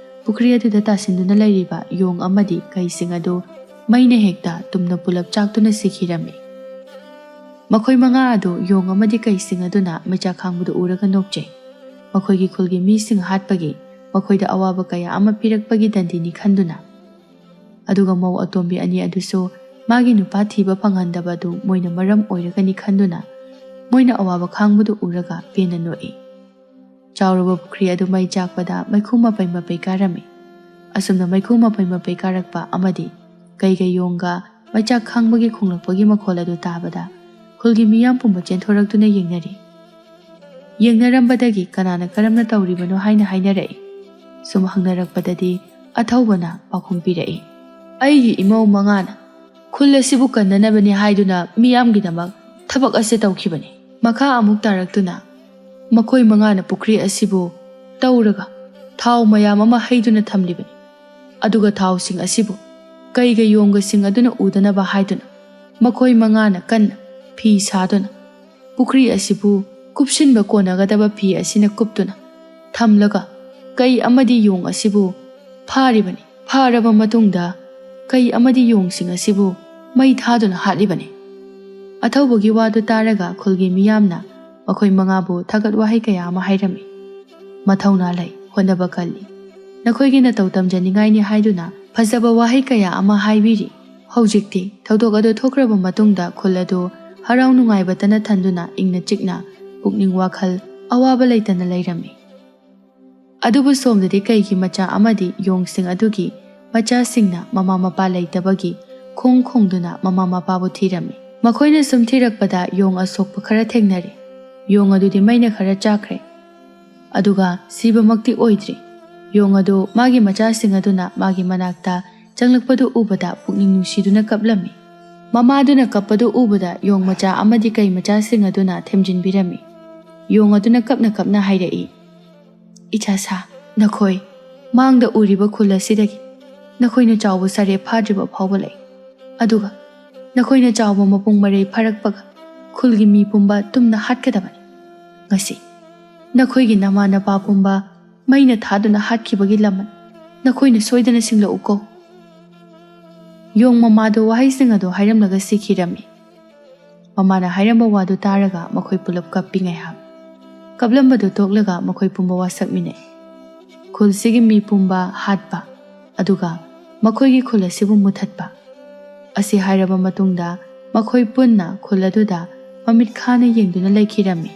ꯄꯨꯈ꯭ꯔꯤ ꯑꯗꯨꯗ ꯇꯥꯁꯤꯟꯗꯨꯅ ꯂꯩꯔꯤꯕ ꯌꯣꯡ ꯑꯃꯗꯤ ꯀꯩꯁꯤꯡ ꯑꯗꯨ ꯃꯩꯅ ꯍꯦꯛꯇ ꯇꯨꯝꯅ ꯄꯨꯂꯞ ꯆꯥꯛꯇꯨꯅ ꯁꯤꯈꯤꯔꯝꯃꯤ꯫ ꯃꯈꯣꯏ ꯃꯉꯥ ꯑꯗꯨ ꯌꯣꯡ ꯑꯃꯗꯤ ꯀꯩꯁꯤꯡ ꯑꯗꯨꯅ ꯃꯩꯆꯥꯛ ꯈꯥꯡꯕꯗꯨ ꯎꯔꯒ ꯅꯣꯛꯆꯩ꯫ ꯃꯈꯣꯏꯒꯤ ꯈꯨꯜꯒꯤ ꯃꯤꯁꯤꯡ ꯍꯥꯠꯄꯒꯤ ꯃꯈꯣꯏꯗ ꯑꯋꯥꯕ ꯀꯌꯥ ꯑꯃ ꯄꯤꯔꯛꯄꯒꯤ ꯗꯟꯗꯤꯅꯤ ꯈꯟꯗꯨꯅ꯫ ꯑꯗꯨꯒ ꯃꯧ ꯑꯇꯣꯝꯕꯤ ꯑꯅꯤ ꯑꯗꯨꯁꯨ ꯃꯥꯒꯤ ꯅꯨꯄꯥ ꯊꯤꯕ ꯐꯪꯍꯟꯗꯕ ꯑꯗꯨ ꯃꯣꯏꯅ ꯃꯔꯝ ꯑꯣꯏꯔꯒꯅꯤ ꯈꯟꯗꯨꯅ ꯃꯣꯏꯅ ꯑꯋꯥꯕ ꯈꯥꯡꯕꯗꯨ ꯎꯔꯒ ꯄꯦꯟꯅ ꯅꯣꯛꯏ꯫ ꯆꯥꯎꯔꯕ ꯄꯨꯈ꯭ꯔꯤ ꯑꯗꯨ ꯃꯩ ꯆꯥꯛꯄꯗ ꯃꯩꯈꯨ ꯃꯄꯩ ꯃꯄꯩ ꯀꯥꯔꯝꯃꯤ꯫ ꯑꯁꯨꯝꯅ ꯃꯩꯈꯨ ꯃꯄꯩ ꯃꯄꯩ ꯀꯥꯔꯛꯄ ꯑꯃꯗꯤ ꯀꯩꯒ ꯌꯣꯡꯒ ꯃꯩꯆꯥꯛ ꯈꯥꯡꯕꯒꯤ ꯈꯣꯡꯂꯛꯄꯒꯤ ꯃꯈꯣꯜ ꯑꯗꯨ ꯇꯥꯕꯗ ꯈꯨꯜꯒꯤ ꯃꯤꯌꯥꯝ ꯄꯨꯝꯕ ꯆꯦꯟꯊꯣꯔꯛꯇꯨꯅ ꯌꯦꯡꯅꯔꯤ꯫ ꯌꯦꯡꯅꯔꯝꯕꯗꯒꯤ ꯀꯅꯥꯅ ꯀꯔꯝꯅ ꯇꯧꯔꯤꯕꯅꯣ ꯍꯥꯏꯅ ꯍꯥꯏꯅꯔꯛꯏ꯫ ꯁꯨꯝ ꯍꯪꯅꯔꯛꯄꯗꯗꯤ ꯑꯊꯧꯕꯅ ꯄꯥꯎꯈꯨꯝ ꯄꯤꯔꯛꯏ, "ꯑꯩꯒꯤ ꯏꯃꯧ ꯃꯉꯥꯅ ꯈꯨꯜ ꯑꯁꯤꯕꯨ ꯀꯟꯅꯅꯕꯅꯤ ꯍꯥꯏꯗꯨꯅ ꯃꯤꯌꯥꯝꯒꯤꯗꯃꯛ ꯊꯕꯛ ꯑꯁꯤ ꯇꯧꯈꯤꯕꯅꯤ꯫ ꯃꯈꯥ ꯑꯃꯨꯛ ꯇꯥꯔꯛꯇꯨꯅ ꯃꯈꯣꯏ ꯃꯉꯥꯅ ꯄꯨꯈ꯭ꯔꯤ ꯑꯁꯤꯕꯨ ꯇꯧꯔꯒ ꯊꯥꯎ ꯃꯌꯥꯝ ꯑꯃ ꯍꯩꯗꯨꯅ ꯊꯝꯂꯤꯕꯅꯤ꯫ ꯑꯗꯨꯒ ꯊꯥꯎꯁꯤꯡ ꯑꯁꯤꯕꯨ ꯀꯩꯒ ꯌꯣꯡꯒꯁꯤꯡ ꯑꯗꯨꯅ ꯎꯗꯅꯕ ꯍꯥꯏꯗꯨꯅ ꯃꯈꯣꯏ ꯃꯉꯥꯅ ꯀꯟꯅ ꯐꯤ ꯁꯥꯗꯨꯅ ꯄꯨꯈ꯭ꯔꯤ ꯑꯁꯤꯕꯨ ꯀꯨꯞꯁꯤꯟꯕ ꯀꯣꯟꯅꯒꯗꯕ ꯐꯤ ꯑꯁꯤꯅ ꯀꯨꯞꯇꯨꯅ ꯊꯝꯂꯒ ꯀꯩ ꯑꯃꯗꯤ ꯌꯣꯡ ꯑꯁꯤꯕꯨ ꯐꯥꯔꯤꯕꯅꯤ꯫ ꯐꯥꯔꯕ ꯃꯇꯨꯡꯗ ꯀꯩ ꯑꯃꯗꯤ ꯌꯣꯡꯁꯤꯡ ꯑꯁꯤꯕꯨ ꯃꯩ ꯊꯥꯗꯨꯅ ꯍꯥꯠꯂꯤꯕꯅꯤ꯫" ꯑꯊꯧꯕꯒꯤ ꯋꯥꯗꯨ ꯇꯥꯔꯒ ꯈꯨꯜꯒꯤ ꯃꯤꯌꯥꯝꯅ ꯃꯈꯣꯏ ꯃꯉꯥꯕꯨ ꯊꯥꯒꯠ ꯋꯥꯍꯩ ꯀꯌꯥ ꯑꯃ ꯍꯥꯏꯔꯝꯃꯤ꯫ "ꯃꯊꯧꯅꯥ ꯂꯩ, ꯍꯣꯠꯅꯕ ꯀꯜꯂꯤ, ꯅꯈꯣꯏꯒꯤ ꯅꯇꯧ ꯇꯝꯖꯅꯤꯡꯉꯥꯏꯅꯤ" ꯍꯥꯏꯗꯨꯅ ꯐꯖꯕ ꯋꯥꯍꯩ ꯀꯌꯥ ꯑꯃ ꯍꯥꯏꯕꯤꯔꯤ꯫ ꯍꯧꯖꯤꯛꯇꯤ ꯊꯧꯗꯣꯛ ꯑꯗꯨ ꯊꯣꯛꯈ꯭ꯔꯕ ꯃꯇꯨꯡꯗ ꯈꯨꯜ ꯑꯗꯨ ꯍꯔꯥꯎ ꯅꯨꯡꯉꯥꯏꯕꯇꯅ ꯊꯟꯗꯨꯅ ꯏꯪꯅ ꯆꯤꯛꯅ ꯄꯨꯛꯅꯤꯡ ꯋꯥꯈꯜ ꯑꯋꯥꯕ ꯂꯩꯇꯅ ꯂꯩꯔꯝꯃꯤ꯫ ꯑꯗꯨꯕꯨ ꯁꯣꯝꯗꯗꯤ ꯀꯩꯒꯤ ꯃꯆꯥ ꯑꯃꯗꯤ ꯌꯣꯡꯁꯤꯡ ꯑꯗꯨꯒꯤ ꯃꯆꯥꯁꯤꯡꯅ ꯃꯃꯥ ꯃꯄꯥ ꯂꯩꯇꯕꯒꯤ ꯈꯣꯡ ꯈꯣꯡꯗꯨꯅ ꯃꯃꯥ ꯃꯄꯥꯕꯨ ꯊꯤꯔꯝꯃꯤ꯫ ꯃꯈꯣꯏꯅ ꯁꯨꯝ ꯊꯤꯔꯛꯄꯗ ꯌꯣꯡ ꯑꯁꯣꯛꯄ ꯈꯔ ꯊꯦꯡꯅꯔꯦ꯫ ꯌꯣꯡ ꯑꯗꯨꯗꯤ ꯃꯩꯅ ꯈꯔ ꯆꯥꯛꯈ꯭ꯔꯦ꯫ ꯑꯗꯨꯒ ꯁꯤꯕꯃꯛꯇꯤ ꯑꯣꯏꯗ꯭ꯔꯤ꯫ ꯌꯣꯡ ꯑꯗꯨ ꯃꯥꯒꯤ ꯃꯆꯥꯁꯤꯡ ꯑꯗꯨꯅ ꯃꯥꯒꯤ ꯃꯅꯥꯛꯇ ꯆꯪꯂꯛꯄꯗꯨ ꯎꯕꯗ ꯄꯨꯛꯅꯤꯡ ꯅꯨꯡꯁꯤꯗꯨꯅ ꯀꯞꯂꯝꯃꯤ꯫ ꯃꯃꯥꯗꯨꯅ ꯀꯞꯄꯗꯨ ꯎꯕꯗ ꯌꯣꯡ ꯃꯆꯥ ꯑꯃꯗꯤ ꯀꯩ ꯃꯆꯥꯁꯤꯡ ꯑꯗꯨꯅ ꯊꯦꯝꯖꯤꯟꯕꯤꯔꯝꯃꯤ꯫ ꯌꯣꯡ ꯑꯗꯨꯅ ꯀꯞꯅ ꯀꯞꯅ ꯍꯥꯏꯔꯛꯏ, "ꯏꯆꯥ ꯁꯥ, ꯅꯈꯣꯏ ꯃꯥꯡꯗ ꯎꯔꯤꯕ ꯈꯨꯜ ꯑꯁꯤꯗꯒꯤ ꯅꯈꯣꯏꯅ ꯆꯥꯎꯕ ꯁꯥꯔꯦꯞ ꯐꯥꯗ꯭ꯔꯤꯕ ꯐꯥꯎꯕ ꯂꯩ꯫ ꯑꯗꯨꯒ ꯅꯈꯣꯏꯅ ꯆꯥꯎꯕ ꯃꯄꯨꯡ ꯃꯔꯩ ꯐꯥꯔꯛꯄꯒ ꯈꯨꯜꯒꯤ ꯃꯤ ꯄꯨꯝꯕ ꯇꯨꯝꯅ ꯍꯥꯠꯀꯗꯕꯅꯤ꯫ ꯉꯁꯤ ꯅꯈꯣꯏꯒꯤ ꯅꯃꯥ ꯅꯄꯥ ꯄꯨꯝꯕ ꯃꯩꯅ ꯊꯥꯗꯨꯅ ꯍꯥꯠꯈꯤꯕꯒꯤ ꯂꯃꯟ ꯅꯈꯣꯏꯅ ꯁꯣꯏꯗꯅ ꯁꯤꯡꯂꯛꯎꯀꯣ꯫" ꯌꯣꯡ ꯃꯃꯥꯗꯣ ꯋꯥꯍꯩꯁꯤꯡ ꯑꯗꯣ ꯍꯥꯏꯔꯝꯂꯒ ꯁꯤꯈꯤꯔꯝꯃꯤ꯫ ꯃꯃꯥꯅ ꯍꯥꯏꯔꯝꯕ ꯋꯥꯗꯨ ꯇꯥꯔꯒ ꯃꯈꯣꯏ ꯄꯨꯂꯞ ꯀꯞꯄꯤ ꯉꯥꯏꯍꯥꯛ꯫ ꯀꯞꯂꯝꯕꯗꯨ ꯇꯣꯛꯂꯒ ꯃꯈꯣꯏ ꯄꯨꯝꯕ ꯋꯥꯁꯛꯃꯤꯟꯅꯩ꯫ ꯈꯨꯜꯁꯤꯒꯤ ꯃꯤ ꯄꯨꯝꯕ ꯍꯥꯠꯄ, ꯑꯗꯨꯒ ꯃꯈꯣꯏꯒꯤ ꯈꯨꯜ ꯑꯁꯤꯕꯨ ꯃꯨꯊꯠꯄ꯫ ꯑꯁꯤ ꯍꯥꯏꯔꯕ ꯃꯇꯨꯡꯗ ꯃꯈꯣꯏ ꯄꯨꯟꯅ ꯈꯨꯜ ꯑꯗꯨꯗ ꯃꯃꯤꯠ ꯈꯥꯅ ꯌꯦꯡꯗꯨꯅ ꯂꯩꯈꯤꯔꯝꯃꯤ꯫